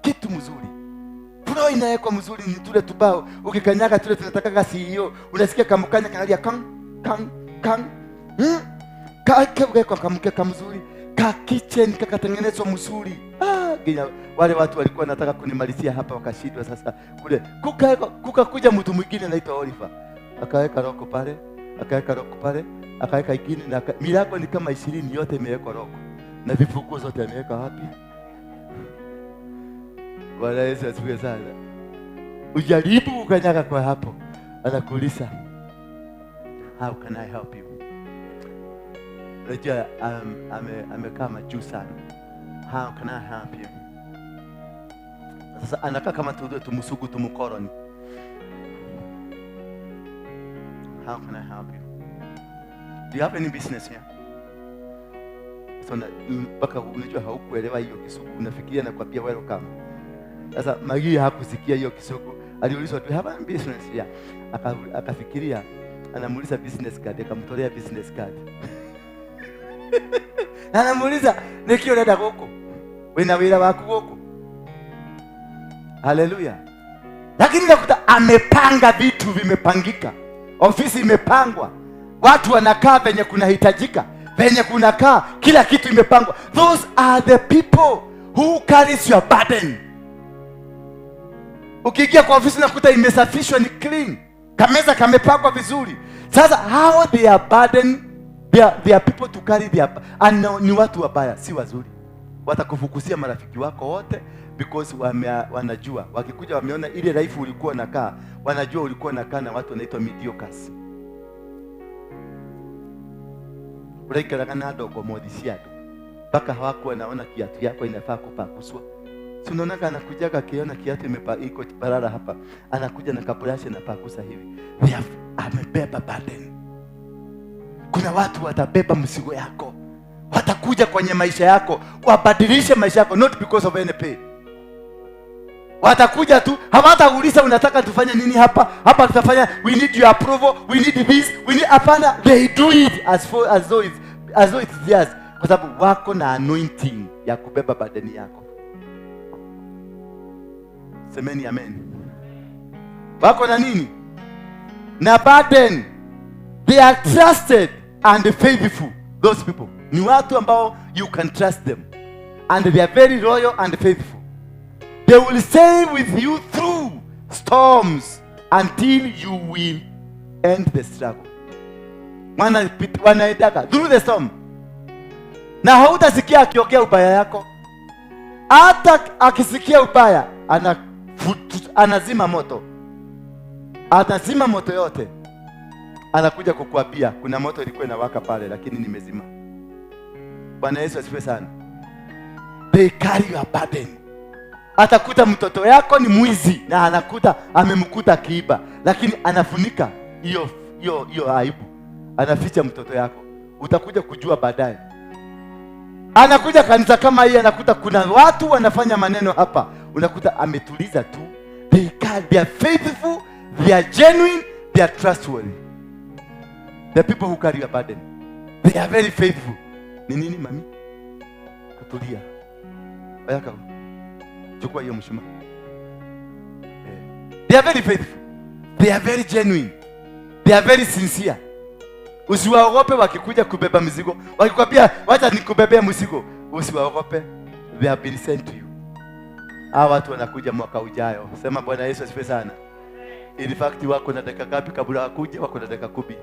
Kitu mzuri. Floor inawekwa mzuri, ni tule tubao. Ukikanyaga tule tunatakaga CEO, unasikia kamukanya kanalia kang kang kang. Kawekwa kamkeka mzuri, ka kitchen kakatengenezwa mzuri. Ginya, wale watu walikuwa wanataka kunimalizia hapa wakashindwa sasa. Kule kukakuja mtu mwingine anaitwa Oliver. Akaweka lock pale, akaweka lock pale, akaweka ingine na milango ni kama 20 yote imewekwa lock. Na vifunguo zote ameweka wapi? Bwana Yesu asifiwe sana. Ujaribu kukanyaga kwa hapo, anakuuliza how can I help you? Unajua amekaa majuu sana. How can I help you? Sasa anakaa kama tumusugu tumukoroni. How can I help you? Do you have any business here? So mpaka unajua haukuelewa hiyo Kisugu, unafikiria na kuambia welcome. Sasa Magi hakusikia hiyo Kisugu. Aliulizwa do you have any business here? Akafikiria anamuuliza business card, akamtolea business card. Na anamuuliza nikio nenda huko? Wena wira wako huko? Haleluya. Lakini nakuta amepanga vitu vimepangika. Ofisi imepangwa. Watu wanakaa venye kunahitajika, venye kunakaa, kila kitu imepangwa. Those are the people who carries your burden. Ukiingia kwa ofisi nakuta imesafishwa, ni clean. Kameza kamepangwa vizuri. Sasa how they are burden, they are people to carry their and ni watu wabaya, si wazuri. Watakufukusia marafiki wako wote because wanajua. Wakikuja wameona ile life ulikuwa unakaa, wanajua ulikuwa unakaa na watu wanaitwa mediocres. Uraikaraga na ndogo modi cia andu mpaka hawakuwa naona kiatu yako inafaa kupakuswa. Si unaona anakujaga akiona kiatu iko barara hapa, anakuja na kabrasha na pakusa hivi. Amebeba burden. Kuna watu watabeba mzigo yako. Watakuja kwenye maisha yako, wabadilishe maisha yako, not because of any pay. Watakuja tu, hawatauliza unataka tufanye nini hapa, hapa tutafanya, we need your approval, we need this, we need, hapana, they do it as though it's theirs. Kwa sababu wako na anointing ya kubeba burden yako. Semeni amen. Wako na nini? Na burden. They are trusted and faithful. Those people. Ni watu ambao you can trust them. And they are very loyal and faithful. They will stay with you through storms until you will end the struggle. Wanaendaka through the storm. Na hautasikia akiongea ubaya yako. Hata akisikia ubaya, anazima moto. Atazima moto yote. Anakuja kukuambia kuna moto ilikuwa inawaka pale lakini nimezima. Bwana Yesu asifiwe sana. They carry your burden. Atakuta mtoto yako ni mwizi na anakuta amemkuta kiiba, lakini anafunika hiyo aibu. Anaficha mtoto yako. Utakuja kujua baadaye. Anakuja kanisa kama hii, anakuta kuna watu wanafanya maneno hapa. Unakuta ametuliza tu. They are faithful, they are genuine, they are trustworthy. The people who carry your burden, they are very faithful. Ni nini mami? Kutulia. Oyaka. Chukua hiyo mshumaa. They are very faithful. They are very genuine. They are very sincere. Usiwaogope wakikuja kubeba mzigo. Wakikwambia wacha nikubebea mzigo, usiwaogope. They have been sent to you. Hawa watu wanakuja mwaka ujayo. Sema Bwana Yesu asifiwe sana. In fact wako na dakika ngapi kabla wakuje? Wako na dakika 10.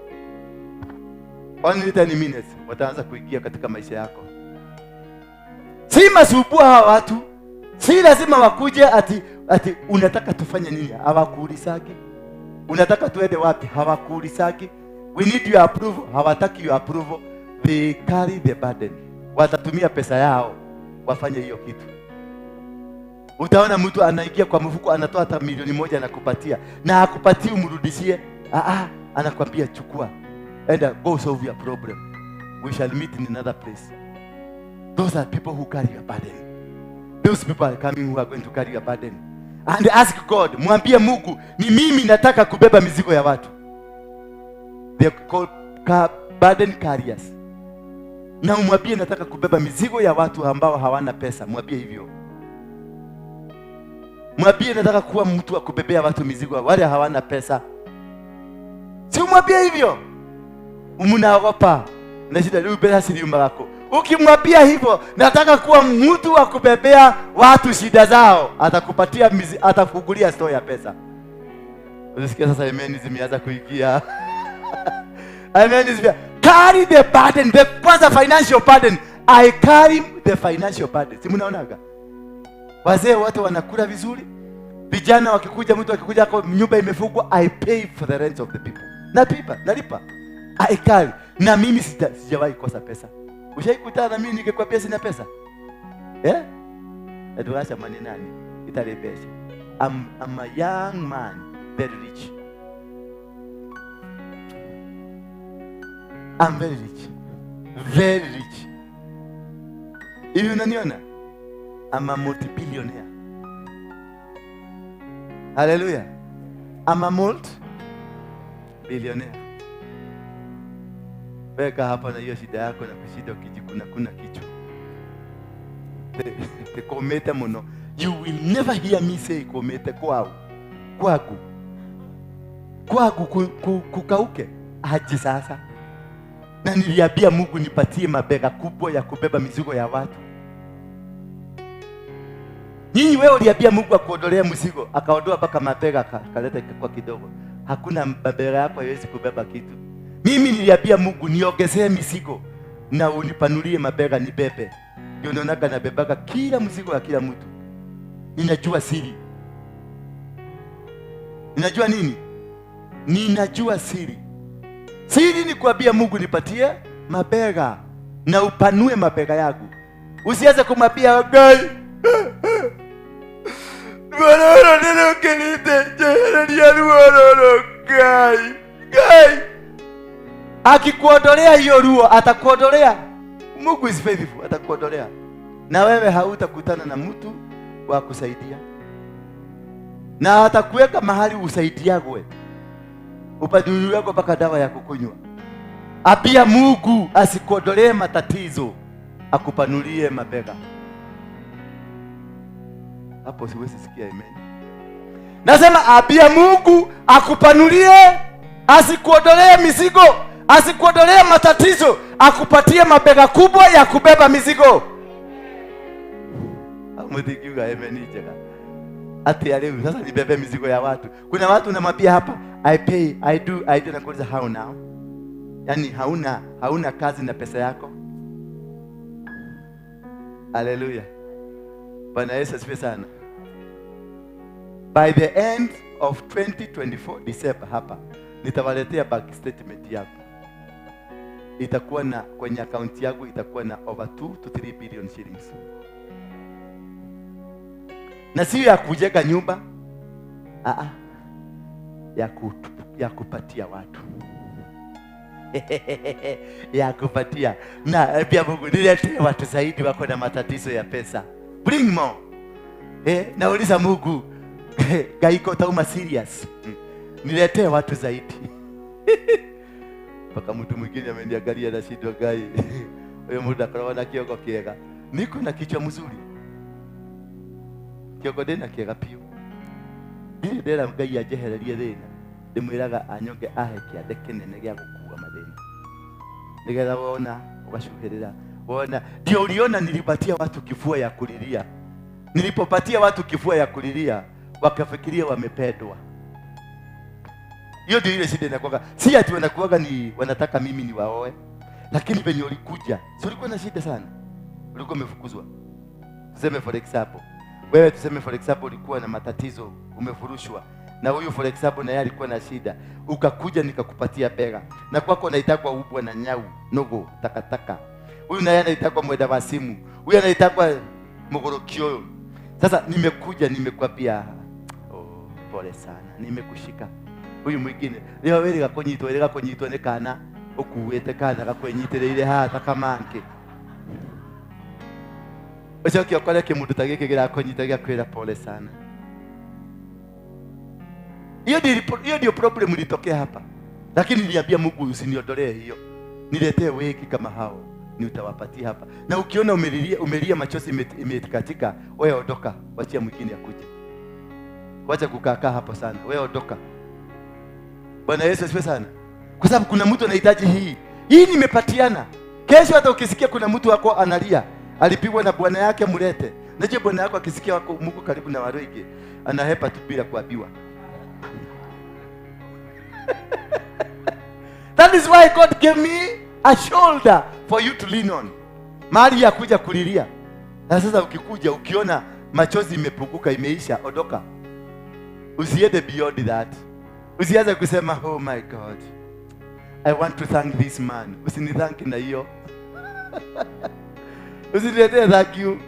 Only 10 minutes wataanza kuingia katika maisha yako. Si masubua hawa watu. Si lazima wakuje ati unataka tufanye nini? Hawakuulizagi. Unataka tuende wapi? Hawakuulizagi. We need your approval. Hawataki your approval. They carry the burden. Watatumia pesa yao wafanye hiyo kitu. Utaona mtu anaingia kwa mfuko anatoa hata 1,000,000 anakupatia, na akupatie umrudishie. Anakwambia chukua, enda go solve your problem, we shall meet in another place. Those are people who carry your burden. Those people are coming who are going to carry your burden. And ask God, mwambie Mungu, ni mimi nataka kubeba mizigo ya watu. They are called burden carriers. Na umwambie nataka kubeba mizigo ya watu ambao hawana pesa. Mwambie hivyo. Mwambie nataka kuwa mtu wa kubebea watu mizigo wale hawana pesa. Si umwambie hivyo. Mnaogopa. Na shida leo bila siri yako. Ukimwambia hivyo, nataka kuwa mtu wa kubebea watu shida zao, atakupatia atafungulia store ya pesa. Unasikia sasa amen zimeanza kuingia. Amen is carry the burden, the kwanza financial burden. I carry the financial burden. Si mnaonaga? Wazee wote wanakula vizuri. Vijana wakikuja, mtu akikuja kwa nyumba imefungwa, I pay for the rent of the people. Nalipa, nalipa. I carry. Na mimi sijawahi kosa pesa. Ushaikutana na mimi nikikwambia sina pesa? Eh? Eduasha manenani italebesha. I'm a young man, very rich. I'm very rich. Very rich. Hivi unaniona? I'm a multi-billionaire. Hallelujah. I'm a multi-billionaire. Weka hapa na hiyo shida yako na kushida ukijikuna kuna kichwa. Te komete muno. You will never hear me say komete kwao. Kwaku. Kwaku kukauke. Aje sasa. Na niliambia Mungu nipatie mabega kubwa ya kubeba mizigo ya watu. Nyinyi wewe uliambia Mungu akuondolee mzigo, akaondoa mpaka mabega akaleta kwa kidogo. Hakuna mabega yako haiwezi kubeba kitu. Mimi niliambia Mungu niongezee mizigo na unipanulie mabega nibebe. Ndio naonaga nabebaga kila mzigo ya kila mtu. Ninajua siri. Ninajua nini? Ninajua siri. Siri ni kuambia Mungu nipatie mabega na upanue mabega yangu. Usianze kumwambia Ngai. Bwana neno kelite jereria ruoro Ngai. Ngai. Akikuondolea hiyo ruo atakuondolea. Mungu is faithful, atakuondolea. Na wewe hautakutana na mtu wa kusaidia. Na atakuweka mahali usaidiagwe. Upaduliwe mpaka dawa ya kukunywa. Apia Mungu asikuondolee matatizo, akupanulie mabega. Hapo siwezi sikia amen. Nasema apia Mungu akupanulie, asikuondolee mizigo, asikuondolee matatizo, akupatie mabega kubwa ya kubeba mizigo. Amutikiuga amen icheka. Ati ya leo sasa nibebe mizigo ya watu. Kuna watu unamwambia hapa I pay, I do, na kuuliza how now? Yaani hauna kazi na pesa yako. Hallelujah. Bwana Yesu asifiwe sana. By the end of 2024 December hapa nitawaletea bank statement yako. Itakuwa na kwenye account yangu itakuwa na over 2 to 3 billion shillings. Na sio ya kujenga nyumba. Ya kupatia watu. Ya kupatia. Na pia Mungu niletee watu zaidi wako na matatizo ya pesa. Bring more. Nauliza Mungu, gaiko tauma serious. Niletee watu zaidi. Paka mtu mwingine ameniangalia na shida gai. Huyo mtu akaona na kioko kiega. Niko na kichwa mzuri. Kioko dena kiega pio. Ndiri ndera Ngai anjehererie thina. Ndimwiraga anyonge ahe kiande kinene gĩa gũkua mathĩna. Nigetha wona ugacuhĩrĩra. Wona ndio uliona nilipatia watu kifua ya kulilia. Nilipopatia watu kifua ya kulilia wakafikiria wamependwa. Hiyo ndio ile shida inakuwaga. Si ati wanakuwaga ni wanataka mimi niwaoe. Lakini venye ulikuja, si ulikuwa na shida sana. Ulikuwa umefukuzwa. Tuseme for example, wewe tuseme for example ulikuwa na matatizo, umefurushwa. Na huyu for example na yeye alikuwa na shida. Ukakuja nikakupatia bega. Na kwako unaitakwa ubwa na nyau, nogo, takataka. Huyu naye anaitakwa mwenda wa simu. Huyu anaitakwa mugorokio. Sasa nimekuja nimekwambia, oh, pole sana, nimekushika. Huyu mwingine leo wele gakonyitwo, wele gakonyitwo ni kana ukuwete kana gakwenyitereire haha ta kamanke. Ucoke ukore kimundu ta giki girakonyita giakwira pole sana. Hiyo ndio problem ilitokea hapa. Lakini niliambia Mungu usiniondolee hiyo. Niletee wengi kama hao, ni utawapatia hapa. Na ukiona umelia machozi imekatika, wewe ondoka, wachia mwingine akuje. Wacha kukaa hapo sana, wewe ondoka. Bwana Yesu asifiwe sana. Kwa sababu kuna mtu anahitaji hii. Hii nimepatiana. Kesho hata ukisikia kuna mtu wako analia, alipigwa na bwana yake, mlete. Najua bwana yako akisikia wako mko karibu na Waroige, anahepa tu bila kuambiwa. That is why God gave me a shoulder for you to lean on. Mahali ya kuja kulilia. Na sasa ukikuja ukiona machozi imepunguka imeisha, ondoka. Usiende beyond that. Usianze kusema oh my God, I want to thank this man. Usinithank na hiyo. Usiniletee thank you.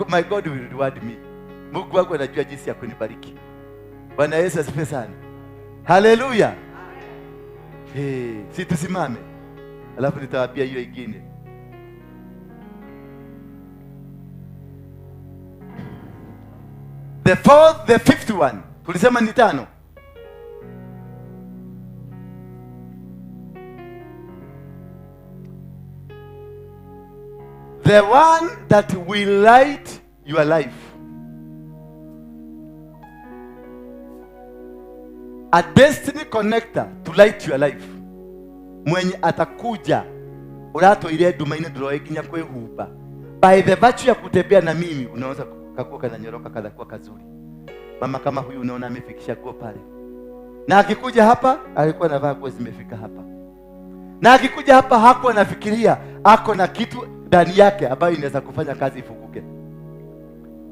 My God will reward me. Mungu wangu anajua jinsi ya kunibariki. Bwana Yesu asifiwe sana. Hallelujah. Hey, si tusimame. Alafu nitawaambia hiyo ingine. The fourth, the fifth one. Tulisema ni tano. The one that will light your life. A destiny connector to light your life. Mwenye atakuja uratoire ndumaine nduroe nginya kwihumba. By the virtue ya kutembea na mimi unaweza kakuwa kananyoroka kanakuwa kazuri. Mama kama huyu unaona amefikisha nguo pale. Na akikuja hapa alikuwa anavaa nguo zimefika hapa. Na akikuja hapa hakuwa anafikiria ako na kitu ndani yake ambayo inaweza kufanya kazi ifunguke.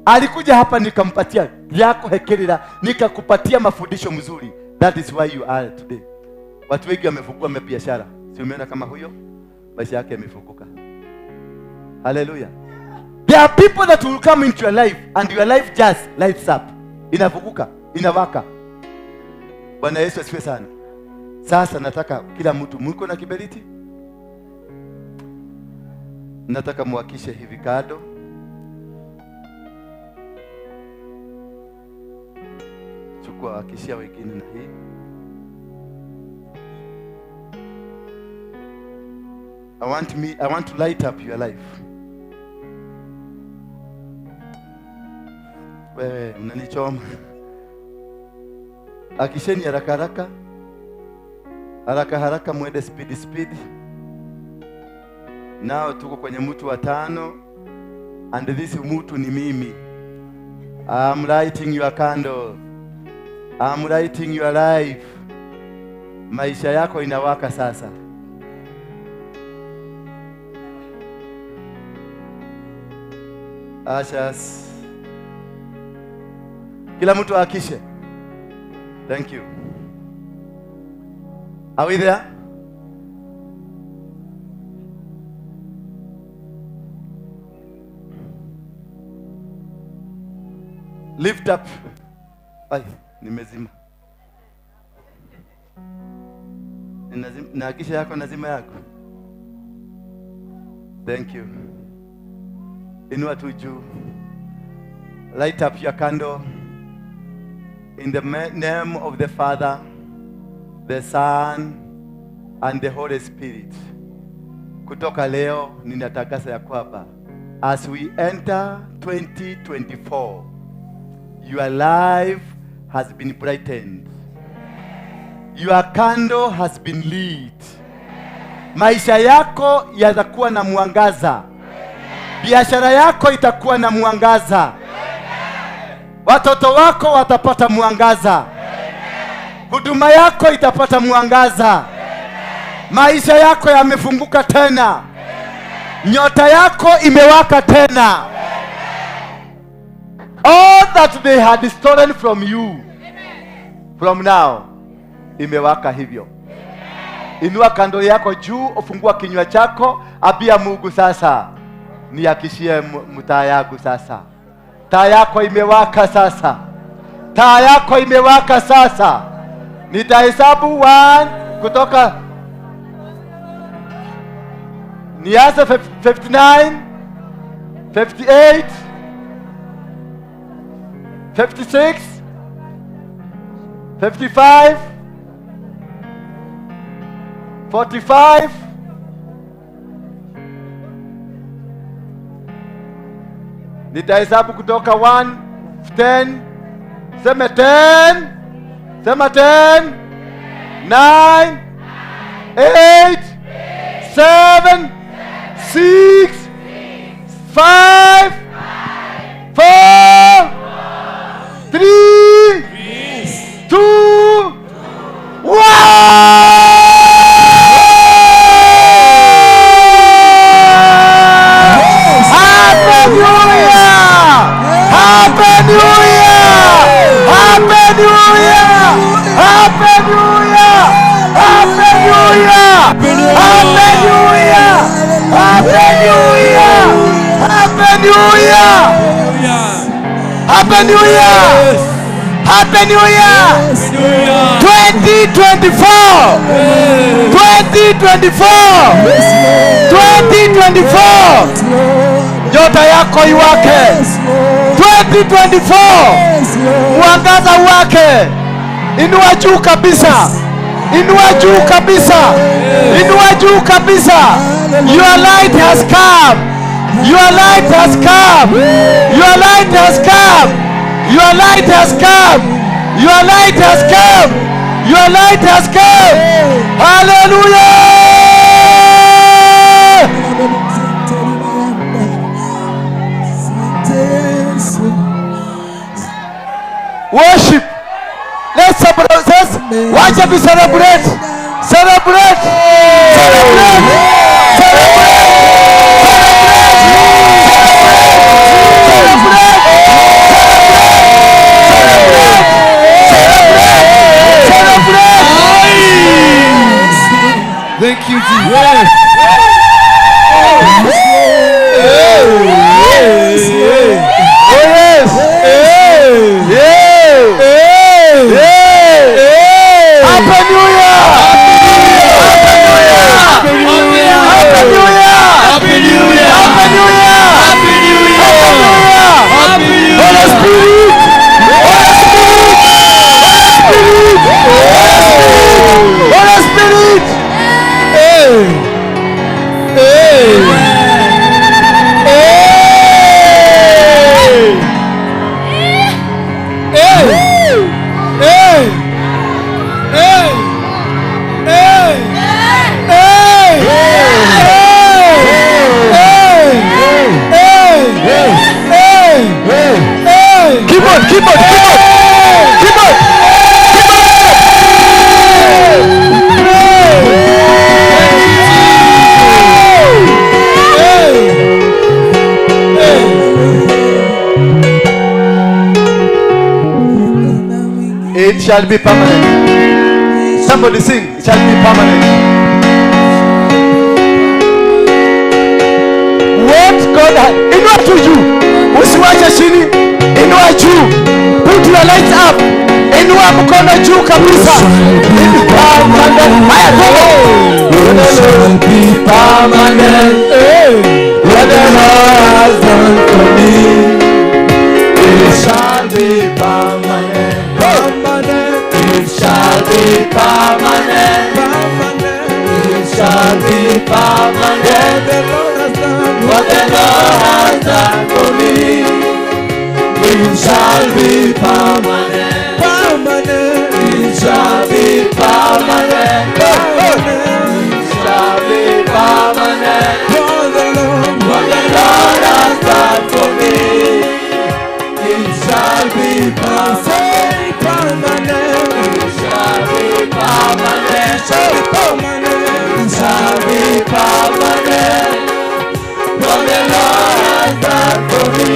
Alikuja hapa nikampatia yako hekelera, nikakupatia mafundisho mzuri. That is why you are today. Watu wengi wamefungua biashara. Si umeona kama huyo maisha yake yamefunguka. Hallelujah. There are people that will come into your life and your life just lights up. Inafunguka, inawaka. Bwana Yesu asifiwe sana. Sasa nataka kila mtu mko na kiberiti? Nataka muhakishe hivi kado. Chukua hakishia wengine na hii. I want to light up your life. Wewe mnanichoma. Hakisheni haraka haraka. Haraka haraka muende speed speed. Nao tuko kwenye mtu wa 5 and this mtu ni mimi. I'm lighting your candle. I'm lighting your life. Maisha yako inawaka sasa. Ashas. Kila mtu ahakishe. Thank you. Are we there? Lift up. Ay, nimezima. Nahakisha yako nazima yako. Thank you. Inua tu juu. Light up your candle. In the name of the Father, the Son, and the Holy Spirit. Kutoka leo ninatangaza ya kwamba as we enter 2024, your life has been brightened. Your candle has been lit. Maisha yako yatakuwa na mwangaza. Biashara yako itakuwa na mwangaza. Watoto wako watapata mwangaza. Huduma yako itapata mwangaza. Maisha yako yamefunguka tena. Nyota yako imewaka tena. All that they had stolen from you, from now, imewaka hivyo. Inua kando yako juu, ufungua kinywa chako, ambia Mungu sasa, nihakishie mtaa yangu sasa. Taa yako imewaka sasa. Taa yako imewaka sasa. Nitahesabu 1 kutoka nianze 59, 58, 56, 55, 45, nitahesabu kutoka 1, 10, sema 10, sema 10, 9, 8, 7, 6, 5, 4, 3, 2, 1. Happy New Year! Happy New Year! Happy New Year! Happy New Year! Happy New Year! Happy New Year! Happy New Year! Happy New Year! Happy New Year! Happy New Year! 2024! 2024! 2024! Nyota yako iwake. 2024 mwangaza wake. Inua juu kabisa. Inua juu kabisa. Inua juu kabisa. Your light has come. Your light has come. Your light has come. Your light has come. Your light has come. Your light has come. Hallelujah. Worship. Let's celebrate. Watch us celebrate. Celebrate. Celebrate. Celebrate. Celebrate. Celebrate. Celebrate. Thank you, Jesus. Yes. Yeah. Yeah. Happy New Year! Happy New Year! Happy New Year! Happy New Year! Happy New Year! Happy New Year! Happy New Year! Happy New Year! Holy Spirit! Holy Spirit! Holy Spirit! Holy Spirit! Hey! Hey! Hey! Hey! Hey! Hey! Hey! Hey! Hey! Hey! Hey! Hey! Keep on, keep on, keep on, keep on, keep on. Hey! Hey! It shall be permanent. Somebody sing. It shall be permanent. What God has, inua tu juu, usiwache chini, inua juu. Put your lights up. Inua mkono juu kabisa. Haya, go. It shall be permanent. What the Lord has done for me, it shall be permanent. It shall be permanent. It shall be permanent. What the Lord has done for me, it shall be permanent. It shall be permanent. It shall be permanent. What the Lord has done for me, it shall be permanent. It shall be permanent. It shall be permanent. What the Lord has done for me,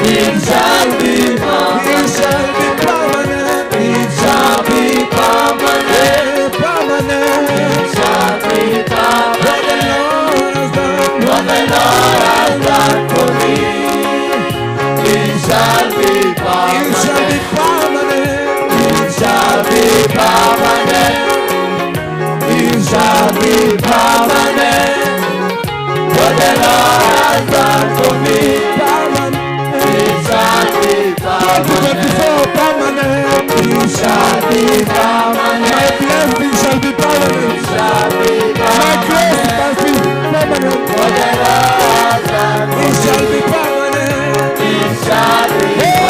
it shall be permanent. It shall be permanent. It shall be permanent. What the Lord has done for me, Lord has done for me, it shall be permanent. 2024 permanent. It shall be permanent. My blessing shall be permanent. It shall be My grace permanent. must be permanent. What the Lord has done for It shall me, be permanent. it shall be Hey,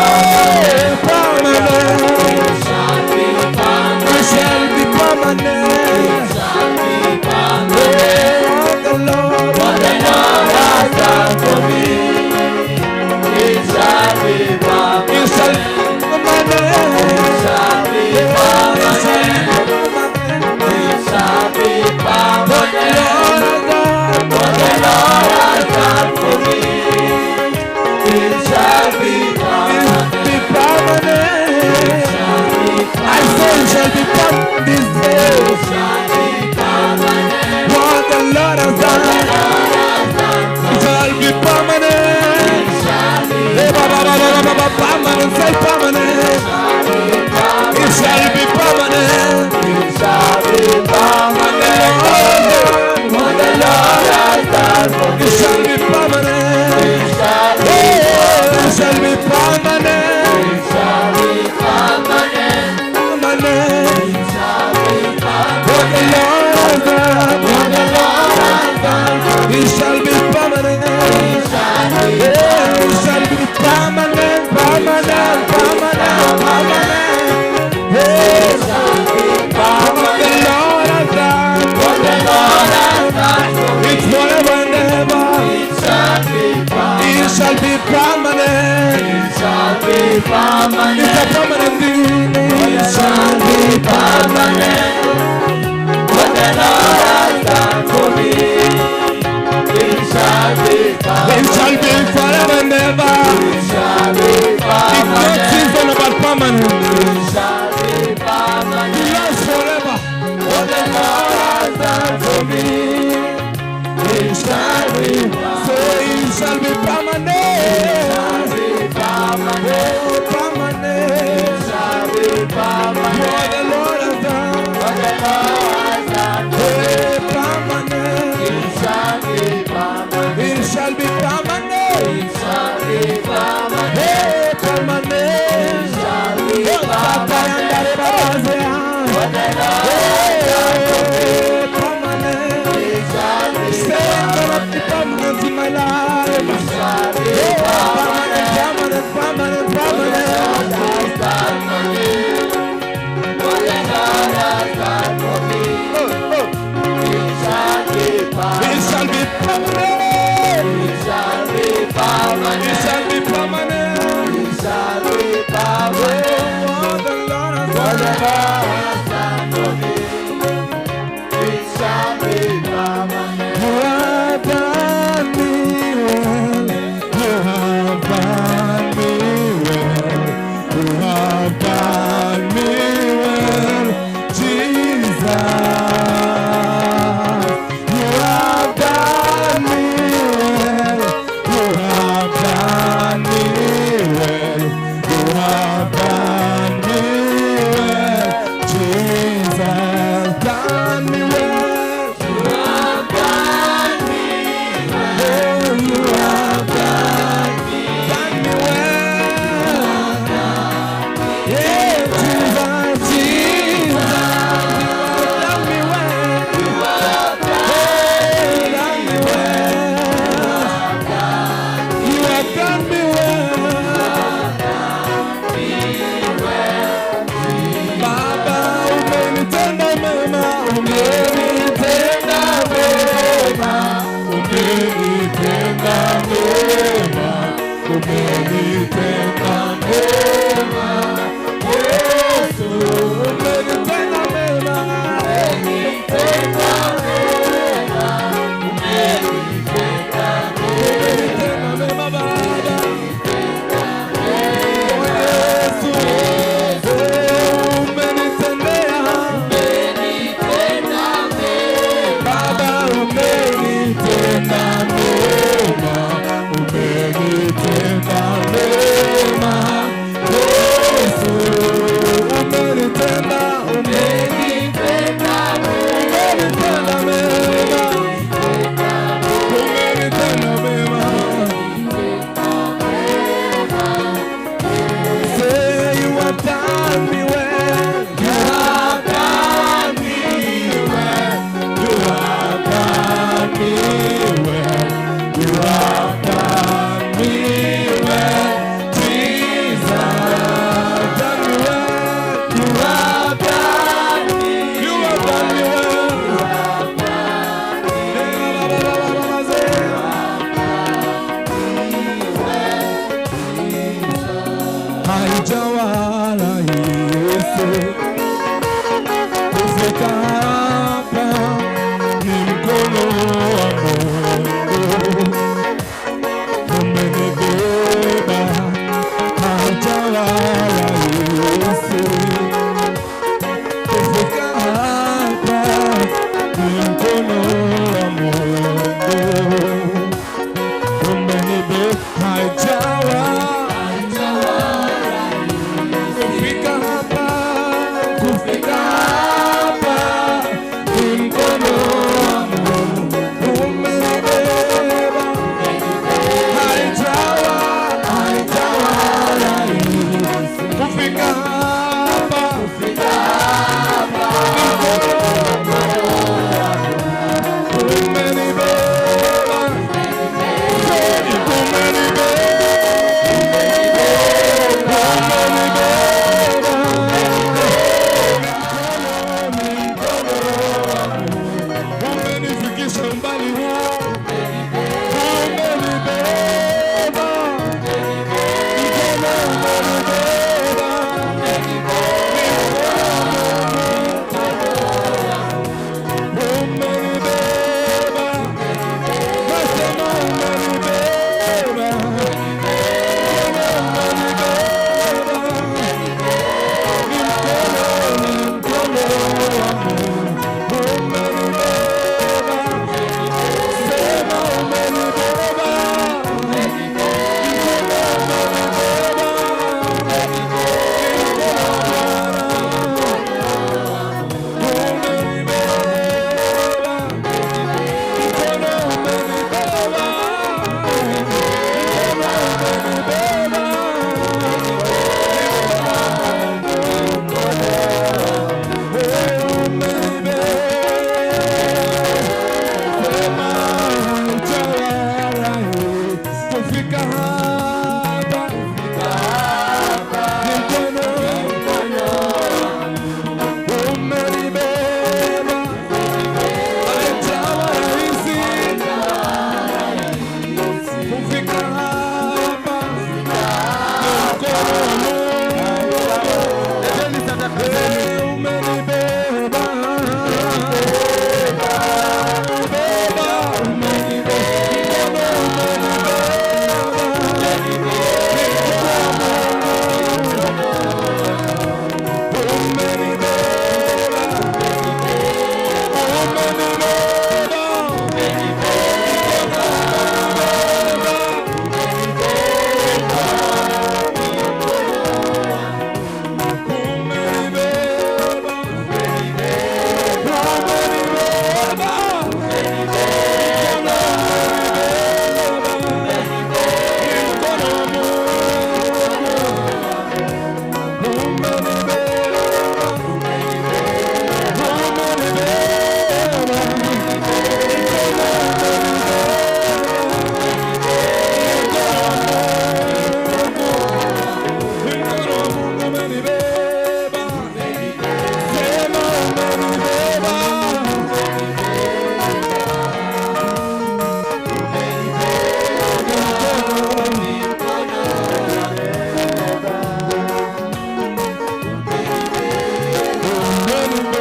permanent. It shall be permanent. It shall be permanent. It shall be permanent. Oh, the Lord. What the Lord has done for me, it shall be permanent. It shall be permanent. It shall be permanent. It shall be permanent. What the Lord has done for me, it shall be permanent. Be permanent. I say it shall be permanent this day. It shall be permanent. What the Lord has done, it shall be permanent. It shall be Eh, ba, ba, ba, ba, ba, ba, permanent. Say permanent. It shall be permanent. It shall be permanent. What the Lord has done for me, It shall be permanent. it shall be It shall be permanent. It shall be permanent. Permanent. It shall be permanent. What the Lord has done, What the Lord has done for me, it shall be permanent. it shall be It shall be permanent, permanent, permanent, permanent. Hey, what the Lord has done, What the Lord has done for me, it's forever and ever. it shall be permanent. It shall be permanent. It shall be permanent. It's a permanent thing. It shall be permanent. What the Lord has done for me, it shall be It permanent. shall be forever and ever. It shall be It's not permanent. season about permanent. It shall be permanent. It lasts forever. What the Lord has done for me, it shall be So it shall be permanent. permanent. Oh, permanent. It shall be permanent. What the Lord has done. What the Lord has done for me, Hey, permanent. it shall be permanent. It shall be permanent. It shall be permanent. Hey, permanent. Shall be Oh, Papa, permanent. What the Lord Hey, permanent. it shall be Say it's gonna be permanent in my life. shall be Hey, permanent, permanent, permanent, permanent. has done for me. What the Lord has done for me, Oh, oh. it shall be permanent. It shall be permanent. It shall be permanent. It shall be permanent. It shall be permanent. Oh, the Lord has What the done. Lord has done for me, it shall be permanent. You have done me well. You have done me well. You have done me well, Jesus. You have done me well. You have done me well. You have done me well, Jesus. Done me well. You have done me well. Oh, you have done me well. Yeah, Jesus, Jesus, you have done me well. You have Hey, done me well. You have done me well. Baba, umenitenda mema, umenitenda mema, umenitenda mema, umenitenda mema, Yesu, umenitenda mema, umenitenda mema Baba. Oh, Yesu, eh, umenitendea Baba, umenitenda mema, umenitenda mema. Haijawa rahisi kufika hapa, ni mkono wa Mungu umenibeba. Haijawa rahisi kufika hapa, ni mkono wa Mungu umenibeba. Haijawa kufika hapa, kufika hapa, ni mkono wa Mungu umenibeba. Haijawa, haijawa rahisi kufika hapa, kufika hapa, ni mkono umenibeba, umenibeba, umenifikisha umbali huu, umenibeba, mkono umenibeba, umenibeba, nasema umenibeba, mkono umenibeba, ni mkono, ni mkono wa Mungu umenibeba. Sema umenibeba, mkono umenibeba, ni mkono wa Bwana umenibeba, mkono umenibeba, mkono umenibeba, umenibeba. Sema haijawa rahisi kufika hapa, ni mkono umenibeba. Haijawa rahisi kufika hapa, ni mkono wa Mungu. Leteni sadaka zenu. Umenibeba, beba, umenibeba, umenibeba, umenibeba, umenibeba, umenibeba, mkono wa Mungu umenibeba, umenibeba, mkono wa Mungu umenibeba, sema umenibeba.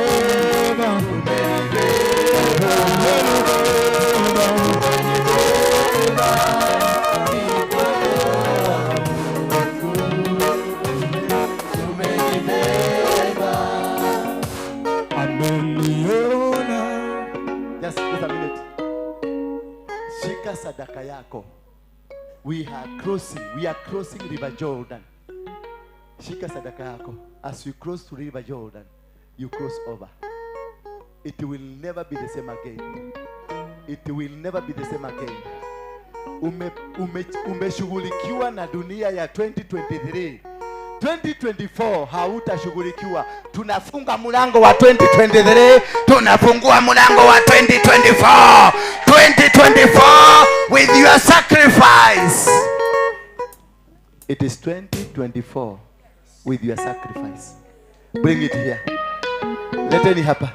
Umenibeba, umenibeba, ameniona. Just a minute. Shika sadaka yako. We are crossing River Jordan. Shika sadaka yako. As you cross to River Jordan, you cross over. It will never be the same again. It will never be the same again. Umeshughulikiwa na dunia ya 2023. 2024 hautashughulikiwa. Tunafunga mlango wa 2023, tunafungua mlango wa 2024. 2024 with your sacrifice. It is 2024 with your sacrifice. Bring it here. Leteni hapa.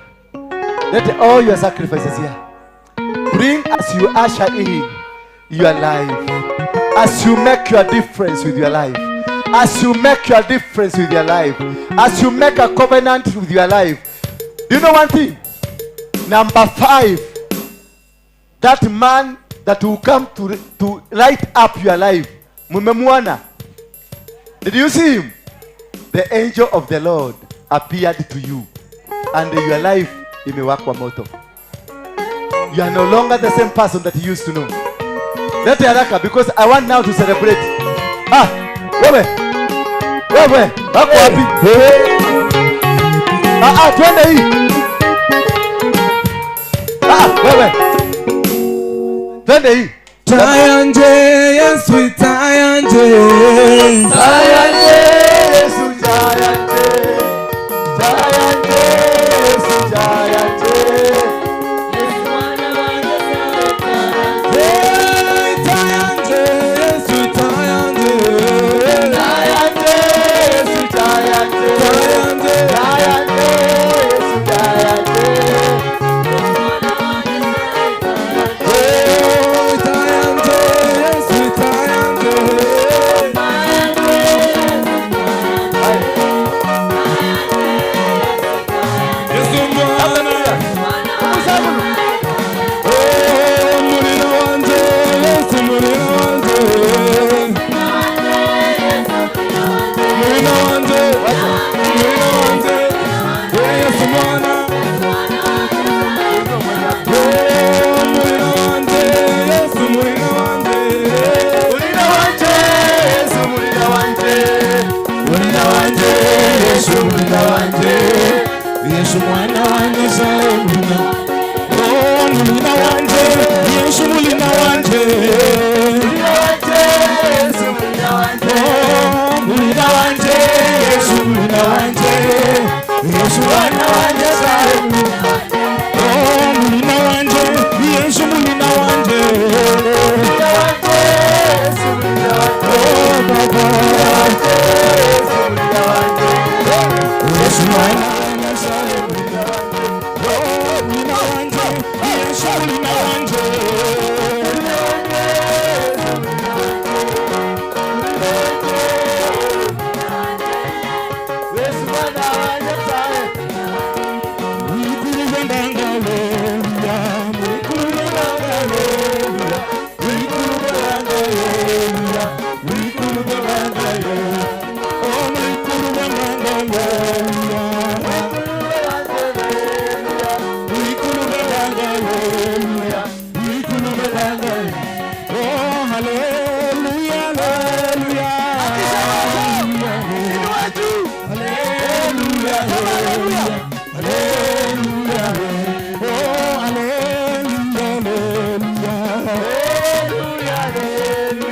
Let all your sacrifices here. Bring as you usher in your life. As you make your difference with your life. As you make your difference with your life, as you make a covenant with your life. Do you know one thing? Number 5, that man that will come to light up your life. Mumemwona? Did you see him? The angel of the Lord appeared to you, and your life imewakwa moto. You are no longer the same person that you used to know. Lete haraka, because I want now to celebrate. Ah, wewe. Wewe, wako wapi? Ah, ah, twende hii. Ah, wewe. Twende hii. Tayanje, Yesu, tayanje. Tayanje, Yesu, tayanje. Tayanje, Yesu, tayanje. Tayanje, Yesu, tayanje. Tayanje, Yesu, tayanje. Tayanje. Tayanje, Yesu, tayanje. Tayanje, Yesu, tayanje. Yesu mwana. Oh, muliro wanje, Yesu muliro wanje. Muliro wanje, muliro wanje. Yesu mwana. Oh, muliro wanje, Yesu muliro wanje. Muliro wanje, Yesu muliro wanje. Muliro wanje, Yesu muliro wanje. Yesu mwana wanje saimuna. Oh, mulina wanje, Yesu mulina wanje. Muliro wanje, Yesu muliro wanje. Oh, mulina wanje, Yesu mulina wanje. Yesu mwana wanje saimuna. Oh, mulina wanje, Yesu mulina wanje. Muliro wanje, Yesu muliro wanje. Oh, Baba, Yesu muliro wanje. Yesu mwana wanje saimuna. Oh, mulina wanje, Yesu mulina wanje. Yesu mwana wanje sae. Hallelujah, hallelujah, hallelujah, hallelujah, hallelujah.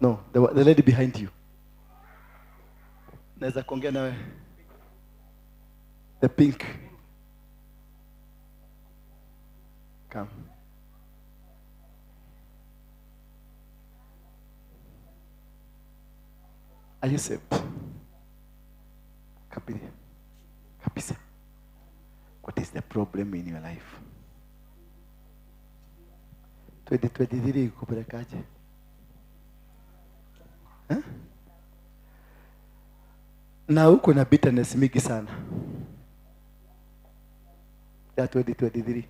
No, the lady behind you. Naweza kuongea nawe. The pink. Come. Are you saved? Kabisa. Kabisa. What is the problem in your life? 2023 kupelekaje? Eh? Na huko na bitterness mingi sana. Ya 2023.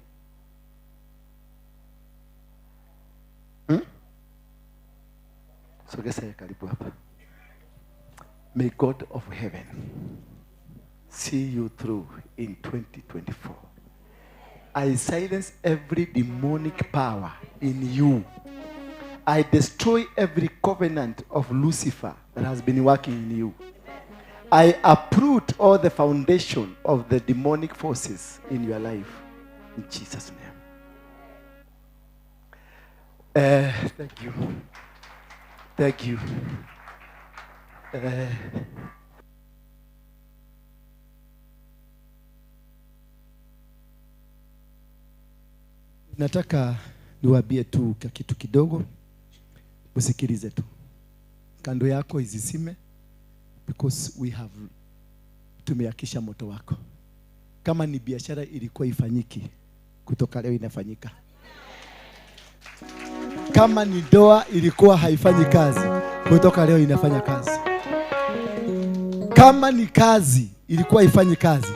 Sogeza karibu hapa. May God of heaven see you through in 2024. I silence every demonic power in you. I destroy every covenant of Lucifer that has been working in you. I uproot all the foundation of the demonic forces in your life. In Jesus' name. Thank you. Thank you. Nataka niwaambie tu kitu kidogo. Usikilize tu. Kando yako izisime, because we have tumeakisha moto wako. Kama ni biashara ilikuwa ifanyiki, kutoka leo inafanyika. Kama ni ndoa ilikuwa haifanyi kazi, kutoka leo inafanya kazi. Kama ni kazi ilikuwa haifanyi kazi,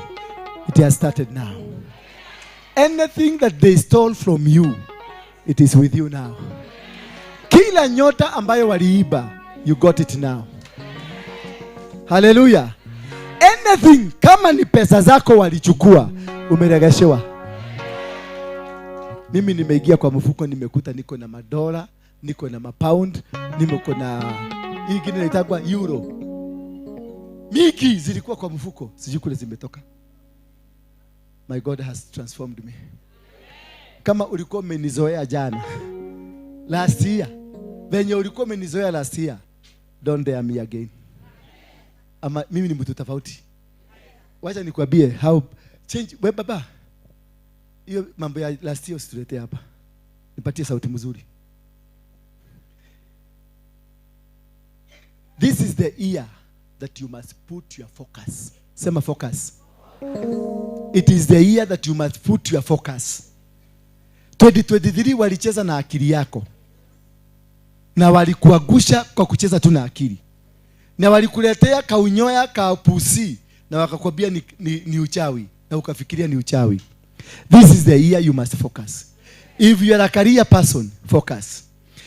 it has started now. Anything that they stole from you, it is with you now. Kila nyota ambayo waliiba, you got it now. Hallelujah. Anything, kama ni pesa zako walichukua, umeregeshewa. Mimi nimeingia kwa mfuko, nimekuta niko na madola, niko na mapound, niko na hii ingine inaitwa euro. Mingi zilikuwa kwa mfuko, sijui kule zimetoka. My God has transformed me. Kama ulikuwa umenizoea jana, last year, venye ulikuwa umenizoea last year, don't dare me again. Ama mimi ni mtu tofauti. Wacha nikwambie how change. We baba, hiyo mambo ya last year usituletee hapa. Nipatie sauti mzuri. This is the year that you must put your focus. Sema focus. It is the year that you must put your focus. 2023 walicheza na akili yako. Na walikuangusha kwa kucheza tu na akili. Na walikuletea kaunyoya kapusi na wakakwambia ni uchawi, na ukafikiria ni uchawi. This is the year you must focus. If you are a career person, focus.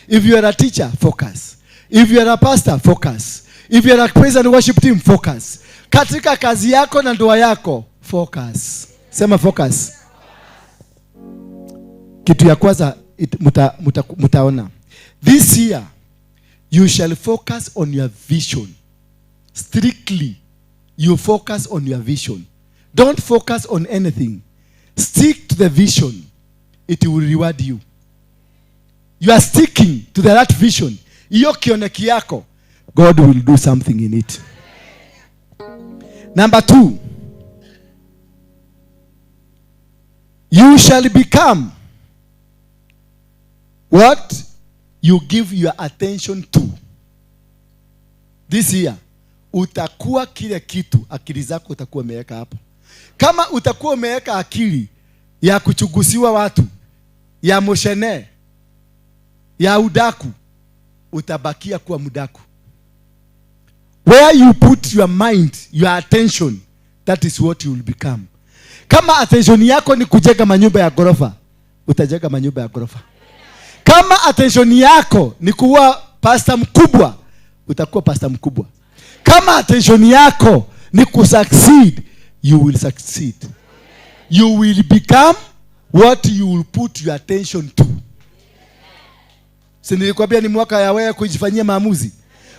If you are a teacher, focus. If you are a pastor, focus. If you are a praise and worship team, focus. Katika kazi yako na ndoa yako, focus. Sema focus. Kitu ya kwanza mutaona. This year, you shall focus on your vision. Strictly, you focus on your vision. Don't focus on anything. Stick to the vision. It will reward you. You are sticking to the right vision. Iyo kioneki yako, God will do something in it. Number 2, you shall become what you give your attention to. This year, utakuwa kile kitu akili zako utakuwa umeweka hapo. Kama utakuwa umeweka akili ya kuchugusiwa watu, ya moshene, ya udaku, utabakia kuwa mudaku. Where you put your mind, your attention, that is what you will become. Kama attention yako ni kujenga manyumba ya ghorofa, utajenga manyumba ya ghorofa. Kama attention yako ni kuwa pastor mkubwa, utakuwa pastor mkubwa. Kama attention yako ni kusucceed, you will succeed. You will become what you will put your attention to. Si nilikwambia ni mwaka ya wewe kujifanyia maamuzi?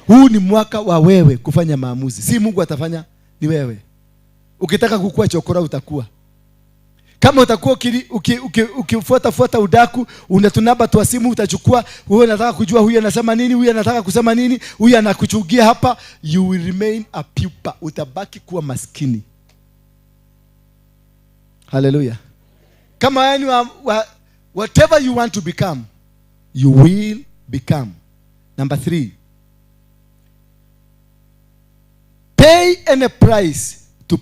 Huu ni mwaka wa wewe kufanya maamuzi. Si Mungu atafanya, ni wewe. Ukitaka kukua chokora utakuwa. Kama utakuwa ukifuata fuata udaku, unatunamba tu simu utachukua, wewe unataka kujua huyu anasema nini, huyu anataka kusema nini, huyu anakuchugia hapa, you will remain a pupa. Utabaki kuwa maskini. Hallelujah. Kama yani whatever you want to become, you will become. Number 3. Pay any price to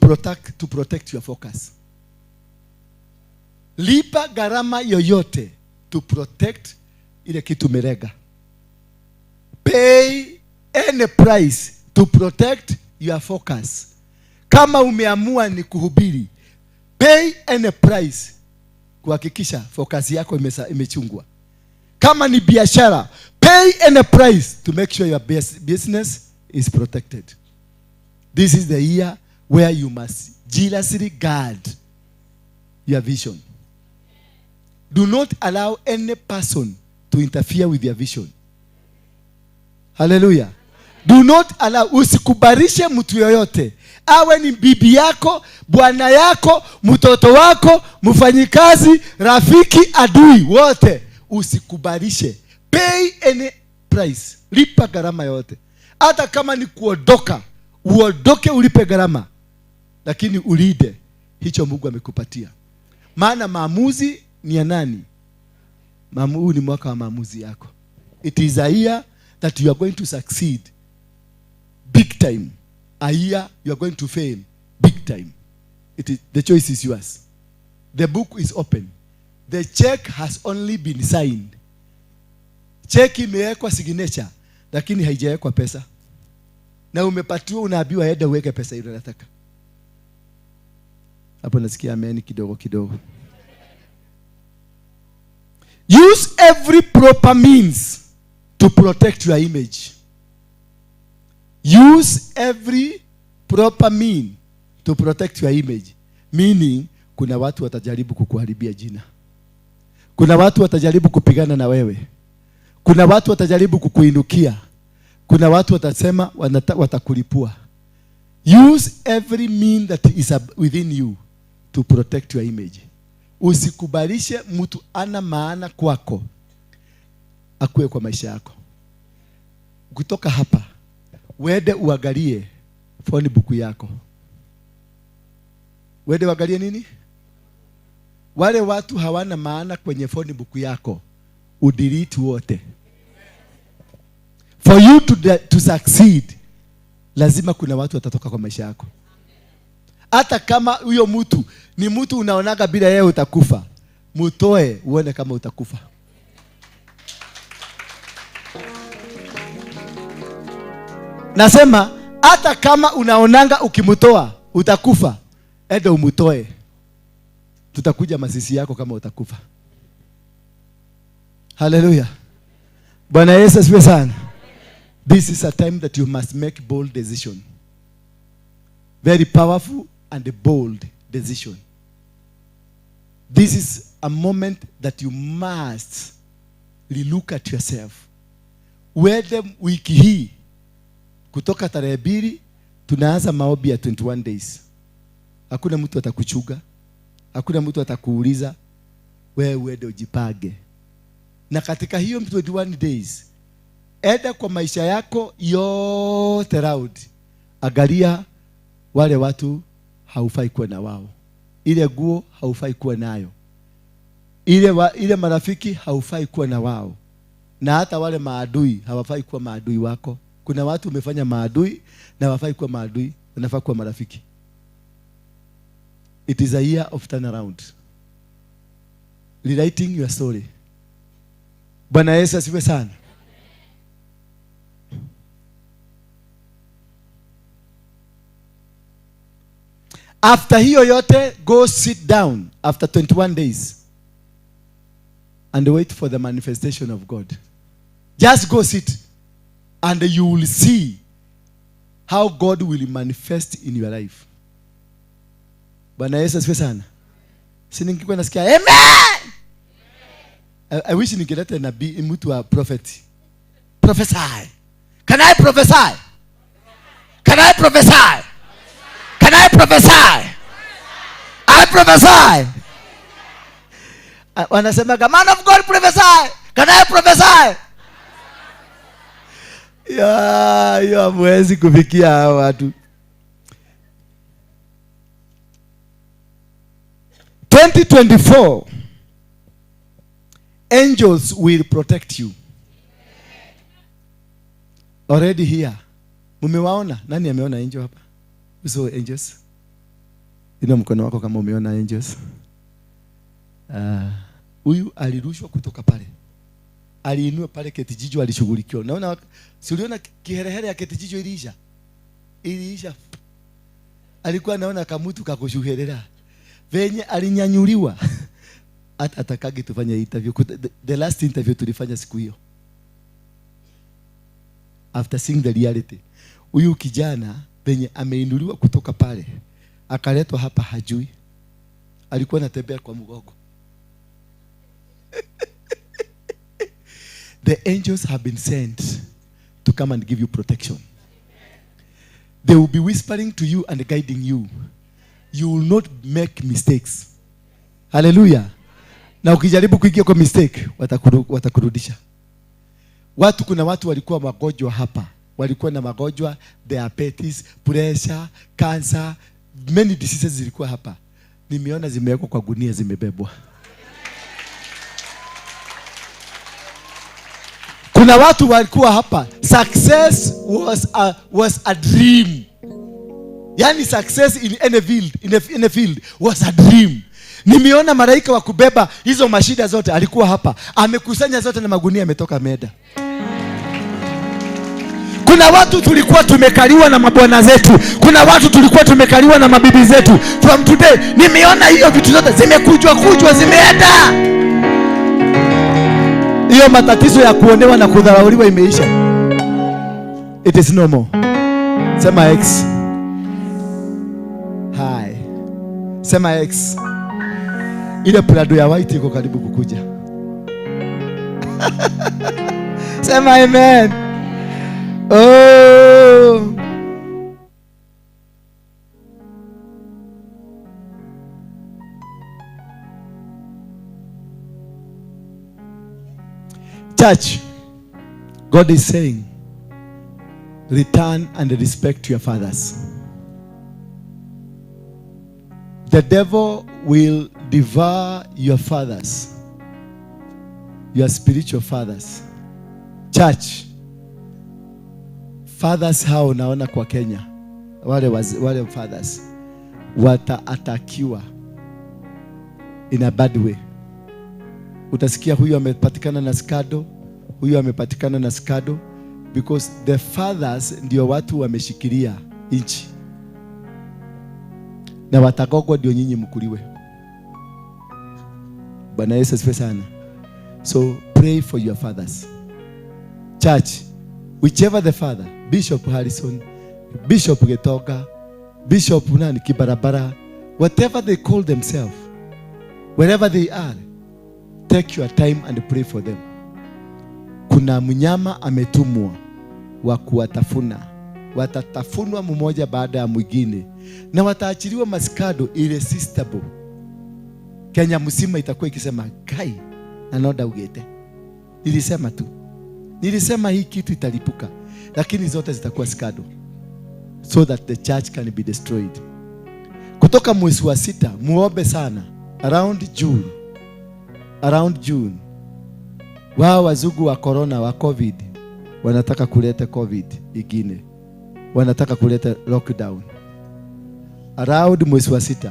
protect your focus. Lipa gharama yoyote to protect ile kitu umelega. Pay any price to protect your focus. Kama umeamua ni kuhubiri, pay any price kuhakikisha focus yako imechungwa. Kama ni biashara, pay any price to make sure your business is protected. This is the year where you must jealously guard your vision. Do not allow any person to interfere with your vision. Hallelujah. Do not allow, usikubarishe mtu yoyote. Awe ni bibi yako, bwana yako, mtoto wako, mfanyikazi, rafiki, adui, wote. Usikubarishe. Pay any price. Lipa gharama yote. Hata kama ni kuondoka, uondoke ulipe gharama. Lakini ulinde hicho Mungu amekupatia. Maana maamuzi ni ya nani? Huu ni mwaka wa maamuzi yako. It is a year that you are going to succeed big time. A year you are going to fail big time. The choice is yours. The book is open. The check has only been signed. Check imewekwa signature, lakini haijawekwa pesa. Na umepatiwa, unaambiwa enda uweke pesa ile unataka. Hapo nasikia amen kidogo kidogo. Use every proper means to protect your image. Use every proper mean to protect your image. Meaning, kuna watu watajaribu kukuharibia jina. Kuna watu watajaribu kupigana na wewe. Kuna watu watajaribu kukuinukia. Kuna watu watasema watakulipua. Use every mean that is within you to protect your image. Usikubalishe mtu ana maana kwako akuwe kwa maisha yako. Kutoka hapa, uende uangalie phone book yako. Uende uangalie nini? Wale watu hawana maana kwenye phone book yako, udelete wote. For you to succeed, lazima kuna watu watatoka kwa maisha yako. Hata kama huyo mtu ni mtu unaonaga bila yeye utakufa, mutoe uone kama utakufa. Nasema hata kama unaonanga ukimtoa utakufa, enda umutoe. Tutakuja masisi yako kama utakufa. Hallelujah. Bwana Yesu asifiwe sana. This is a time that you must make bold decision. Very powerful and a bold decision. This is a moment that you must relook at yourself. Wede wiki hii kutoka tarehe 2 tunaanza maombi ya 21 days. Hakuna mtu atakuchuga. Hakuna mtu atakuuliza. Wewe uende ujipange. Na katika hiyo 21 days, enda kwa maisha yako yote round. Angalia wale watu haufai kuwa na wao. Ile guo haufai kuwa nayo. Ile marafiki haufai kuwa na wao. Na hata wale maadui hawafai kuwa maadui wako. Kuna watu umefanya maadui na hawafai kuwa maadui, wanafaa kuwa marafiki. It is a year of turnaround. Rewriting your story. Bwana Yesu asifiwe sana. After hiyo yote, go sit down after 21 days and wait for the manifestation of God. Just go sit and you will see how God will manifest in your life. Bwana Yesu asifiwe sana. Si ningekuwa nasikia amen. I wish ningeleta nabii mtu wa prophet. Prophesy. Can I prophesy? Can I prophesy? Can I prophesy? I prophesy. Wanasemaga man of God prophesy. Can I prophesy? Ya, hiyo hamwezi kufikia hao watu. 2024 angels will protect you. Already here. Mumewaona? Nani ameona angel hapa? Who saw angels? Inua mkono wako kama umeona angels. Huyu alirushwa kutoka pale. Aliinua pale Ketijijo, alishughulikiwa. Naona si uliona kiherehere ya Ketijijo iliisha? Iliisha. Alikuwa anaona kamutu kakushuherera. Venye alinyanyuliwa. Hata atakagi tufanye interview. The last interview tulifanya siku hiyo. After seeing the reality. Huyu kijana venye ameinuliwa kutoka pale, akaletwa hapa hajui. Alikuwa anatembea kwa mgongo. The angels have been sent to come and give you protection. They will be whispering to you and guiding you. You will not make mistakes. Hallelujah. Na ukijaribu kuingia kwa mistake, watakurudisha. Watu, kuna watu walikuwa magonjwa hapa. Walikuwa na magonjwa, diabetes, pressure, cancer, many diseases zilikuwa hapa. Nimeona zimewekwa kwa gunia, zimebebwa. Kuna watu walikuwa hapa, success was a dream. Yani success in any field, in a field was a dream. Nimeona malaika wa kubeba hizo mashida zote alikuwa hapa, amekusanya zote na magunia ametoka meda. Kuna watu tulikuwa tumekaliwa na mabwana zetu. Kuna watu tulikuwa tumekaliwa na mabibi zetu. From today nimeona hiyo vitu zote zimekujwa kujwa, zimeenda. Hiyo matatizo ya kuonewa na kudharauliwa imeisha. It is no more. Sema X. Hi. Sema X. Ile Prado ya white iko karibu kukuja. Sema amen. Oh. Church, God is saying, return and respect your fathers. The devil will devour your fathers, your spiritual fathers. Church, fathers hao naona kwa Kenya, wale fathers wataatakiwa in a bad way. Utasikia huyu amepatikana na skado, huyu amepatikana na skado, because the fathers ndio watu wameshikilia nchi. Na watagogwa ndio nyinyi mkuliwe. Bwana Yesu asifiwe sana. So pray for your fathers. Church, whichever the father, Bishop Harrison, Bishop Getoga, Bishop nani Kibarabara, whatever they call themselves, wherever they are, take your time and pray for them. Kuna mnyama ametumwa wa kuwatafuna. Watatafunwa mmoja baada ya mwingine, na wataachiliwa maskado irresistible. Kenya mzima itakuwa ikisema kai na noda ugete. Nilisema tu. Nilisema hii kitu italipuka, lakini zote zitakuwa skado, so that the church can be destroyed. Kutoka mwezi wa 6 muombe sana, around June. Wao wazungu wa corona wa COVID wanataka kuleta COVID ingine. Wanataka kuleta lockdown. Around mwezi wa 6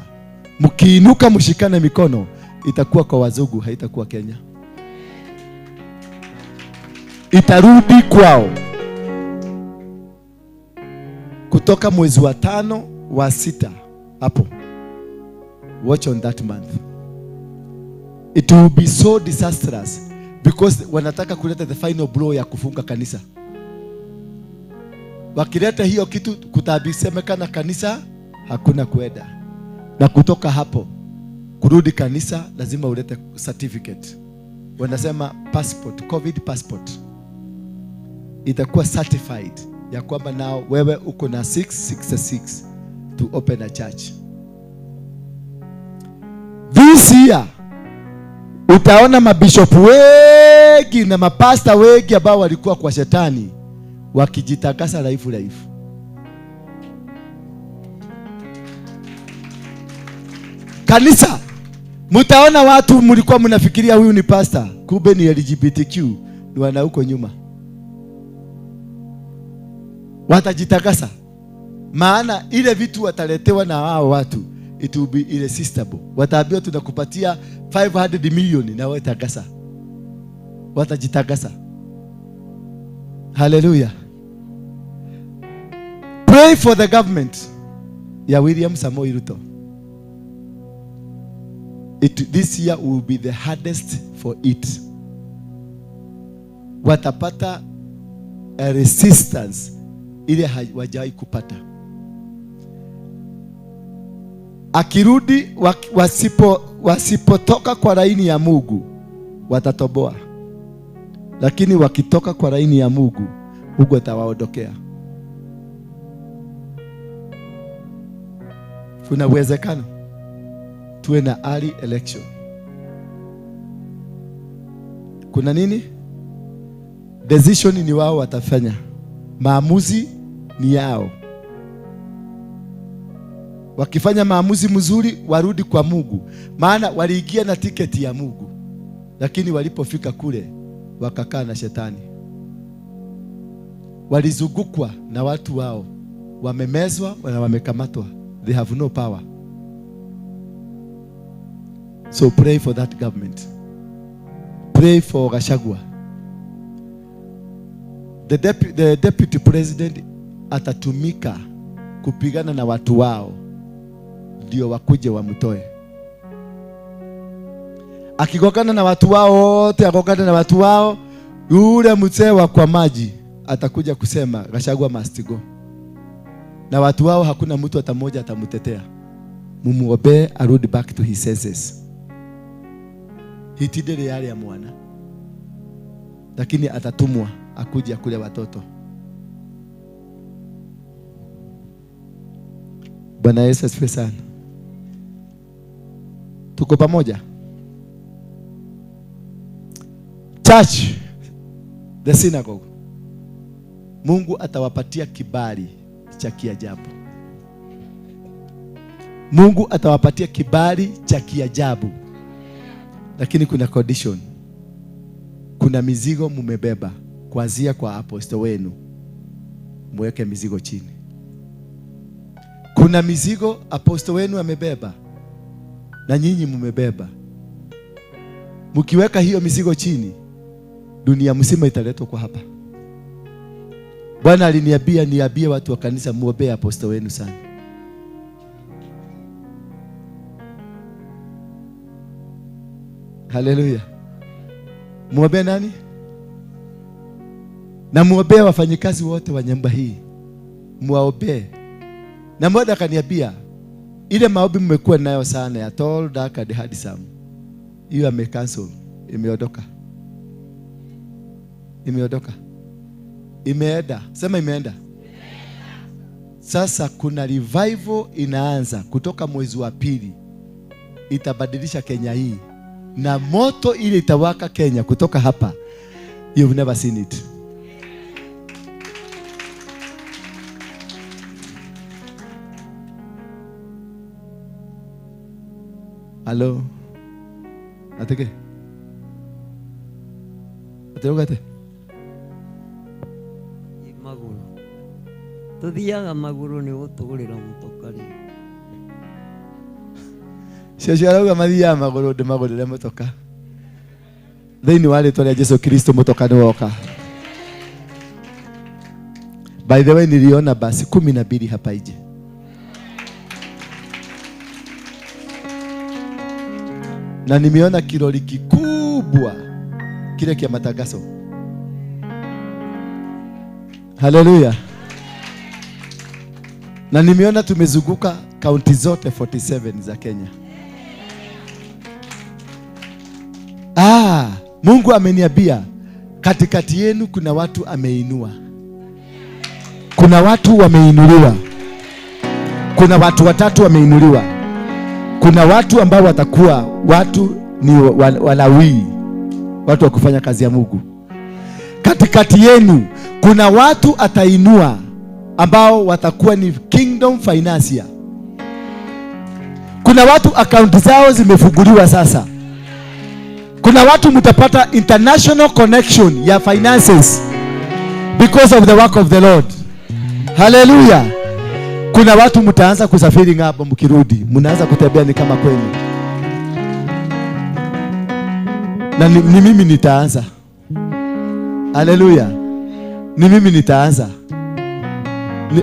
mkiinuka mshikane mikono, itakuwa kwa wazungu, haitakuwa Kenya. Itarudi kwao. Kutoka mwezi wa 5 wa 6 hapo. Watch on that month. It will be so disastrous because wanataka kuleta the final blow ya kufunga kanisa. Wakileta hiyo kitu kutabisemekana kanisa hakuna kuenda. Na kutoka hapo kurudi kanisa lazima ulete certificate. Wanasema passport, COVID passport. Itakuwa certified ya kwamba nao wewe uko na 666 to open a church. This year Utaona mabishopu wengi na mapasta wengi ambao walikuwa kwa shetani wakijitakasa life life. Kanisa, mtaona watu mlikuwa mnafikiria huyu ni pastor, kumbe ni LGBTQ, ni wana huko nyuma. Watajitakasa. Maana ile vitu wataletewa na hao watu, it will be irresistible. Wataambiwa tunakupatia 500 million na wewe takasa. Watajitakasa. Hallelujah. Pray for the government ya William Samoei Ruto. This year will be the hardest for it. Watapata a resistance ile hawajawahi kupata. Akirudi wasipotoka kwa laini ya Mungu watatoboa. Lakini wakitoka kwa laini ya Mungu, Mungu atawaondokea. Kuna uwezekano tuwe na early election. Kuna nini? Decision ni wao watafanya. Maamuzi ni yao. Wakifanya maamuzi mzuri warudi kwa Mungu. Maana waliingia na tiketi ya Mungu. Lakini walipofika kule wakakaa na shetani. Walizungukwa na watu wao. Wamemezwa na wamekamatwa. They have no power. So pray for that government. Pray for Gachagua. The deputy president atatumika kupigana na watu wao ndio wakuje wamtoe. Akigokana na watu wao wote, akogana na watu wao, yule mzee wa kwa maji atakuja kusema Gachagua must go. Na watu wao hakuna mtu hata mmoja atamtetea. Mumuombee arudi back to his senses. Hitidele yale ya mwana. Lakini atatumwa akuja kule watoto. Bwana Yesu asifiwe sana. Tuko pamoja? Church, the synagogue. Mungu atawapatia kibali cha kiajabu. Mungu atawapatia kibali cha kiajabu. Lakini kuna condition. Kuna mizigo mumebeba kuanzia kwa apostle wenu. Muweke mizigo chini. Kuna mizigo apostle wenu amebeba na nyinyi mumebeba. Mkiweka hiyo mizigo chini, dunia mzima italetwa kwa hapa. Bwana aliniambia niambie watu wa kanisa muombe apostle wenu sana. Hallelujah. Muombe nani? Na muombe wafanyikazi wote wa nyumba hii. Muombe. Na mmoja akaniambia ile maombi mmekuwa nayo sana ya tall, dark and handsome. Hiyo ame cancel, imeondoka. Imeondoka. Imeenda. Sema imeenda. Sasa kuna revival inaanza kutoka mwezi wa pili. Itabadilisha Kenya hii. Na moto ile itawaka Kenya kutoka hapa. You've never seen it. Hello. Ateke. Ateke. Maguru. Tuthiaga maguru ni gutugurira mutoka ri. Cio arauga mathiaga maguru ndimagurire mutoka. Thiini wa ritwa ria Jesu Kristo mutoka ni woka. By the way, niliona basi 12 hapa nje. Na nimeona kilori kikubwa kile kia matangazo. Hallelujah. Na nimeona tumezunguka kaunti zote 47 za Kenya. Mungu ameniambia katikati yenu kuna watu ameinua. Kuna watu wameinuliwa. Kuna watu watatu wameinuliwa. Kuna watu ambao watakuwa watu ni Walawii, watu wa kufanya kazi ya Mungu. Katikati yenu kuna watu atainua ambao watakuwa ni kingdom financier. Kuna watu akaunti zao zimefunguliwa sasa. Kuna watu mtapata international connection ya finances because of the work of the Lord. Hallelujah. Kuna watu mtaanza kusafiri ng'ambo, mkirudi mnaanza kutembea ni kama kwenu. Na ni mimi nitaanza. Hallelujah. Ni mimi nitaanza.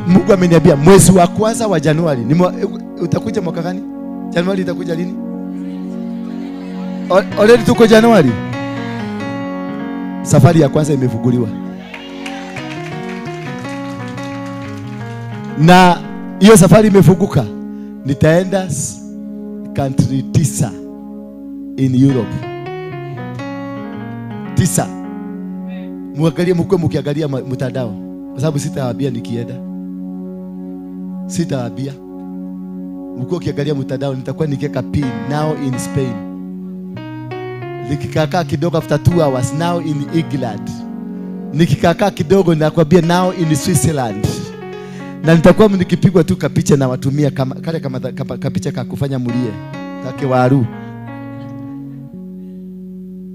Mungu ameniambia mwezi wa kwanza wa Januari. Utakuja mwaka gani? Januari itakuja lini? Already tuko Januari. Safari ya kwanza imefunguliwa. Na hiyo safari imefunguka. Nitaenda country 9 in Europe. 9. Muangalie, mkwe mkiangalia mtandao. Kwa sababu sitawaambia nikienda. Sitawaambia. Mkwe ukiangalia mtandao nitakuwa nikiweka pin now in Spain. Nikikaa kidogo after 2 hours now in England. Nikikaa kidogo nakwambia now in Switzerland. Na nitakuwa nikipigwa tu kapicha na watumia kama kale kama kapicha ka kufanya mulie kakewaru.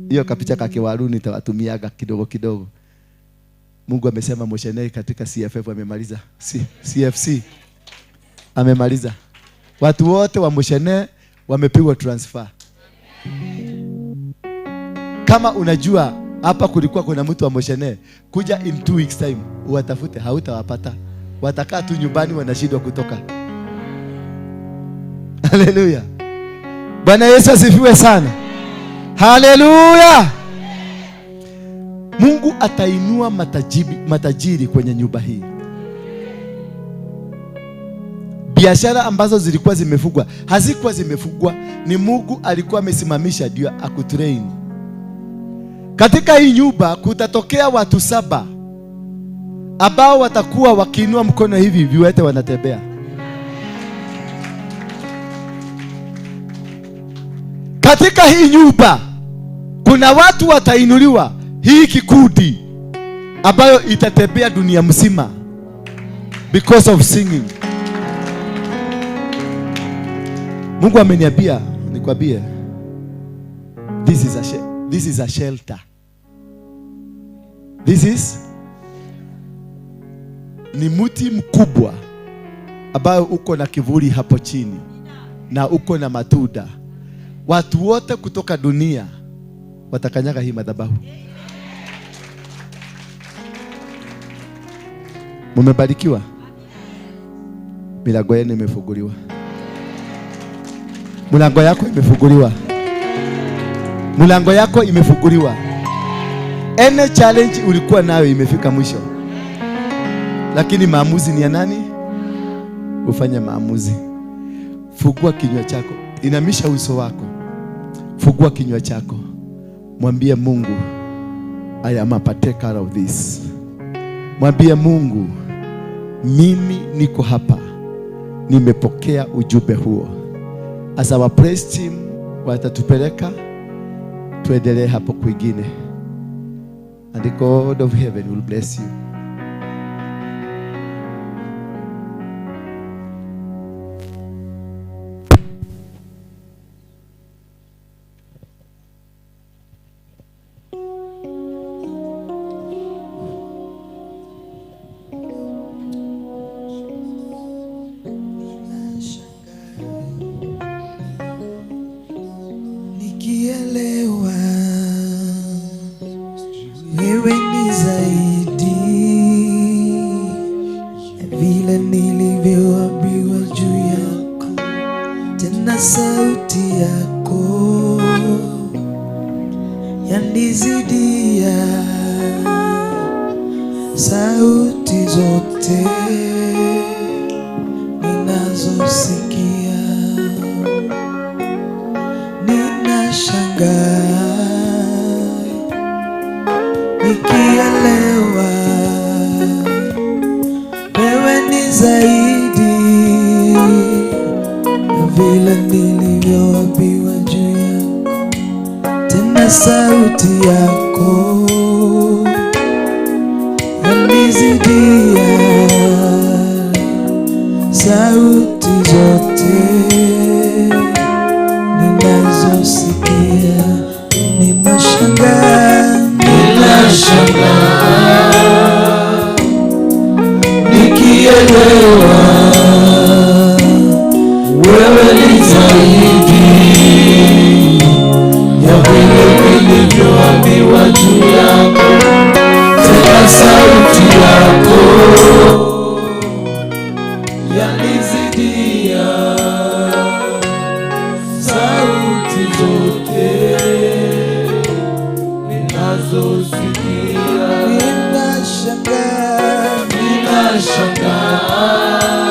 Hiyo kapicha kakewaru nitawatumiaga kidogo kidogo. Mungu amesema Moshenei katika CFF amemaliza. CFC amemaliza. Watu wote wa Moshenei wamepigwa transfer. Kama unajua hapa kulikuwa kuna mtu wa Moshenei, kuja in 2 weeks time uwatafute, hautawapata. Watakaa tu nyumbani wanashindwa kutoka. Hallelujah. Bwana Yesu asifiwe sana. Hallelujah. Mungu atainua matajiri kwenye nyumba hii. Biashara ambazo zilikuwa zimefungwa, hazikuwa zimefungwa, ni Mungu alikuwa amesimamisha ndio akutrain. Katika hii nyumba kutatokea watu 7 ambao watakuwa wakiinua mkono hivi viwete wanatembea. Katika hii nyumba kuna watu watainuliwa, hii kikundi ambayo itatembea dunia mzima because of singing. Mungu ameniambia nikwambie, this is a shelter. This is ni mti mkubwa ambao uko na kivuli hapo chini na uko na matunda. Watu wote kutoka dunia watakanyaga hii madhabahu. Mumebarikiwa. Milango yenu imefunguliwa. Milango yako imefunguliwa. Milango yako imefunguliwa. Any challenge ulikuwa nayo imefika mwisho. Lakini maamuzi ni ya nani? Ufanye maamuzi. Fungua kinywa chako. Inamisha uso wako. Fungua kinywa chako. Mwambie Mungu, I am a partaker of this. Mwambie Mungu, mimi niko hapa. Nimepokea ujumbe huo. As our praise team watatupeleka tuendelee hapo kwingine. And the God of heaven will bless you. Sauti zote ninazosikia, ninashangaa nikielewa wewe ni zaidi ya vile nilivyoambiwa juu yako, Sauti yako yanizidia sauti zote ninazosikia. Ninashangaa, Ninashangaa nikielewa wewe ni zaidi ya vile nilivyoambiwa juu yako, tena sauti yako yanizidia sauti zote ninazosikia. Ninashangaa, Ninashangaa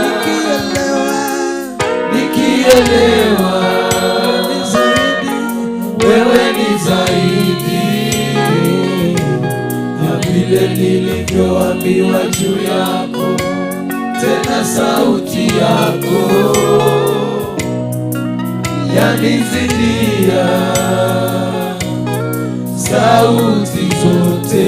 nikielewa nikielewa ni zaidi, wewe ni zaidi ya vile nilivyoambiwa juu yako, tena sauti yako yanizidia sauti zote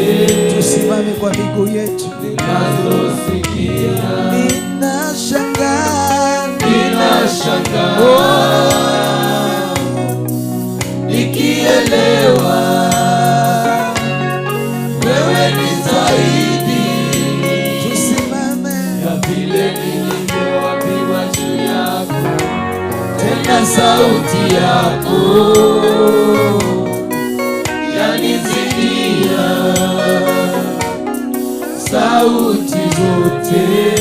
Tusimame kwa miguu yetu. Ninazosikia. Ninashangaa, Ninashangaa nikielewa wewe ni zaidi tusimame ya vile nilivyoambiwa juu yako, tena sauti yako yanizidia sauti zote.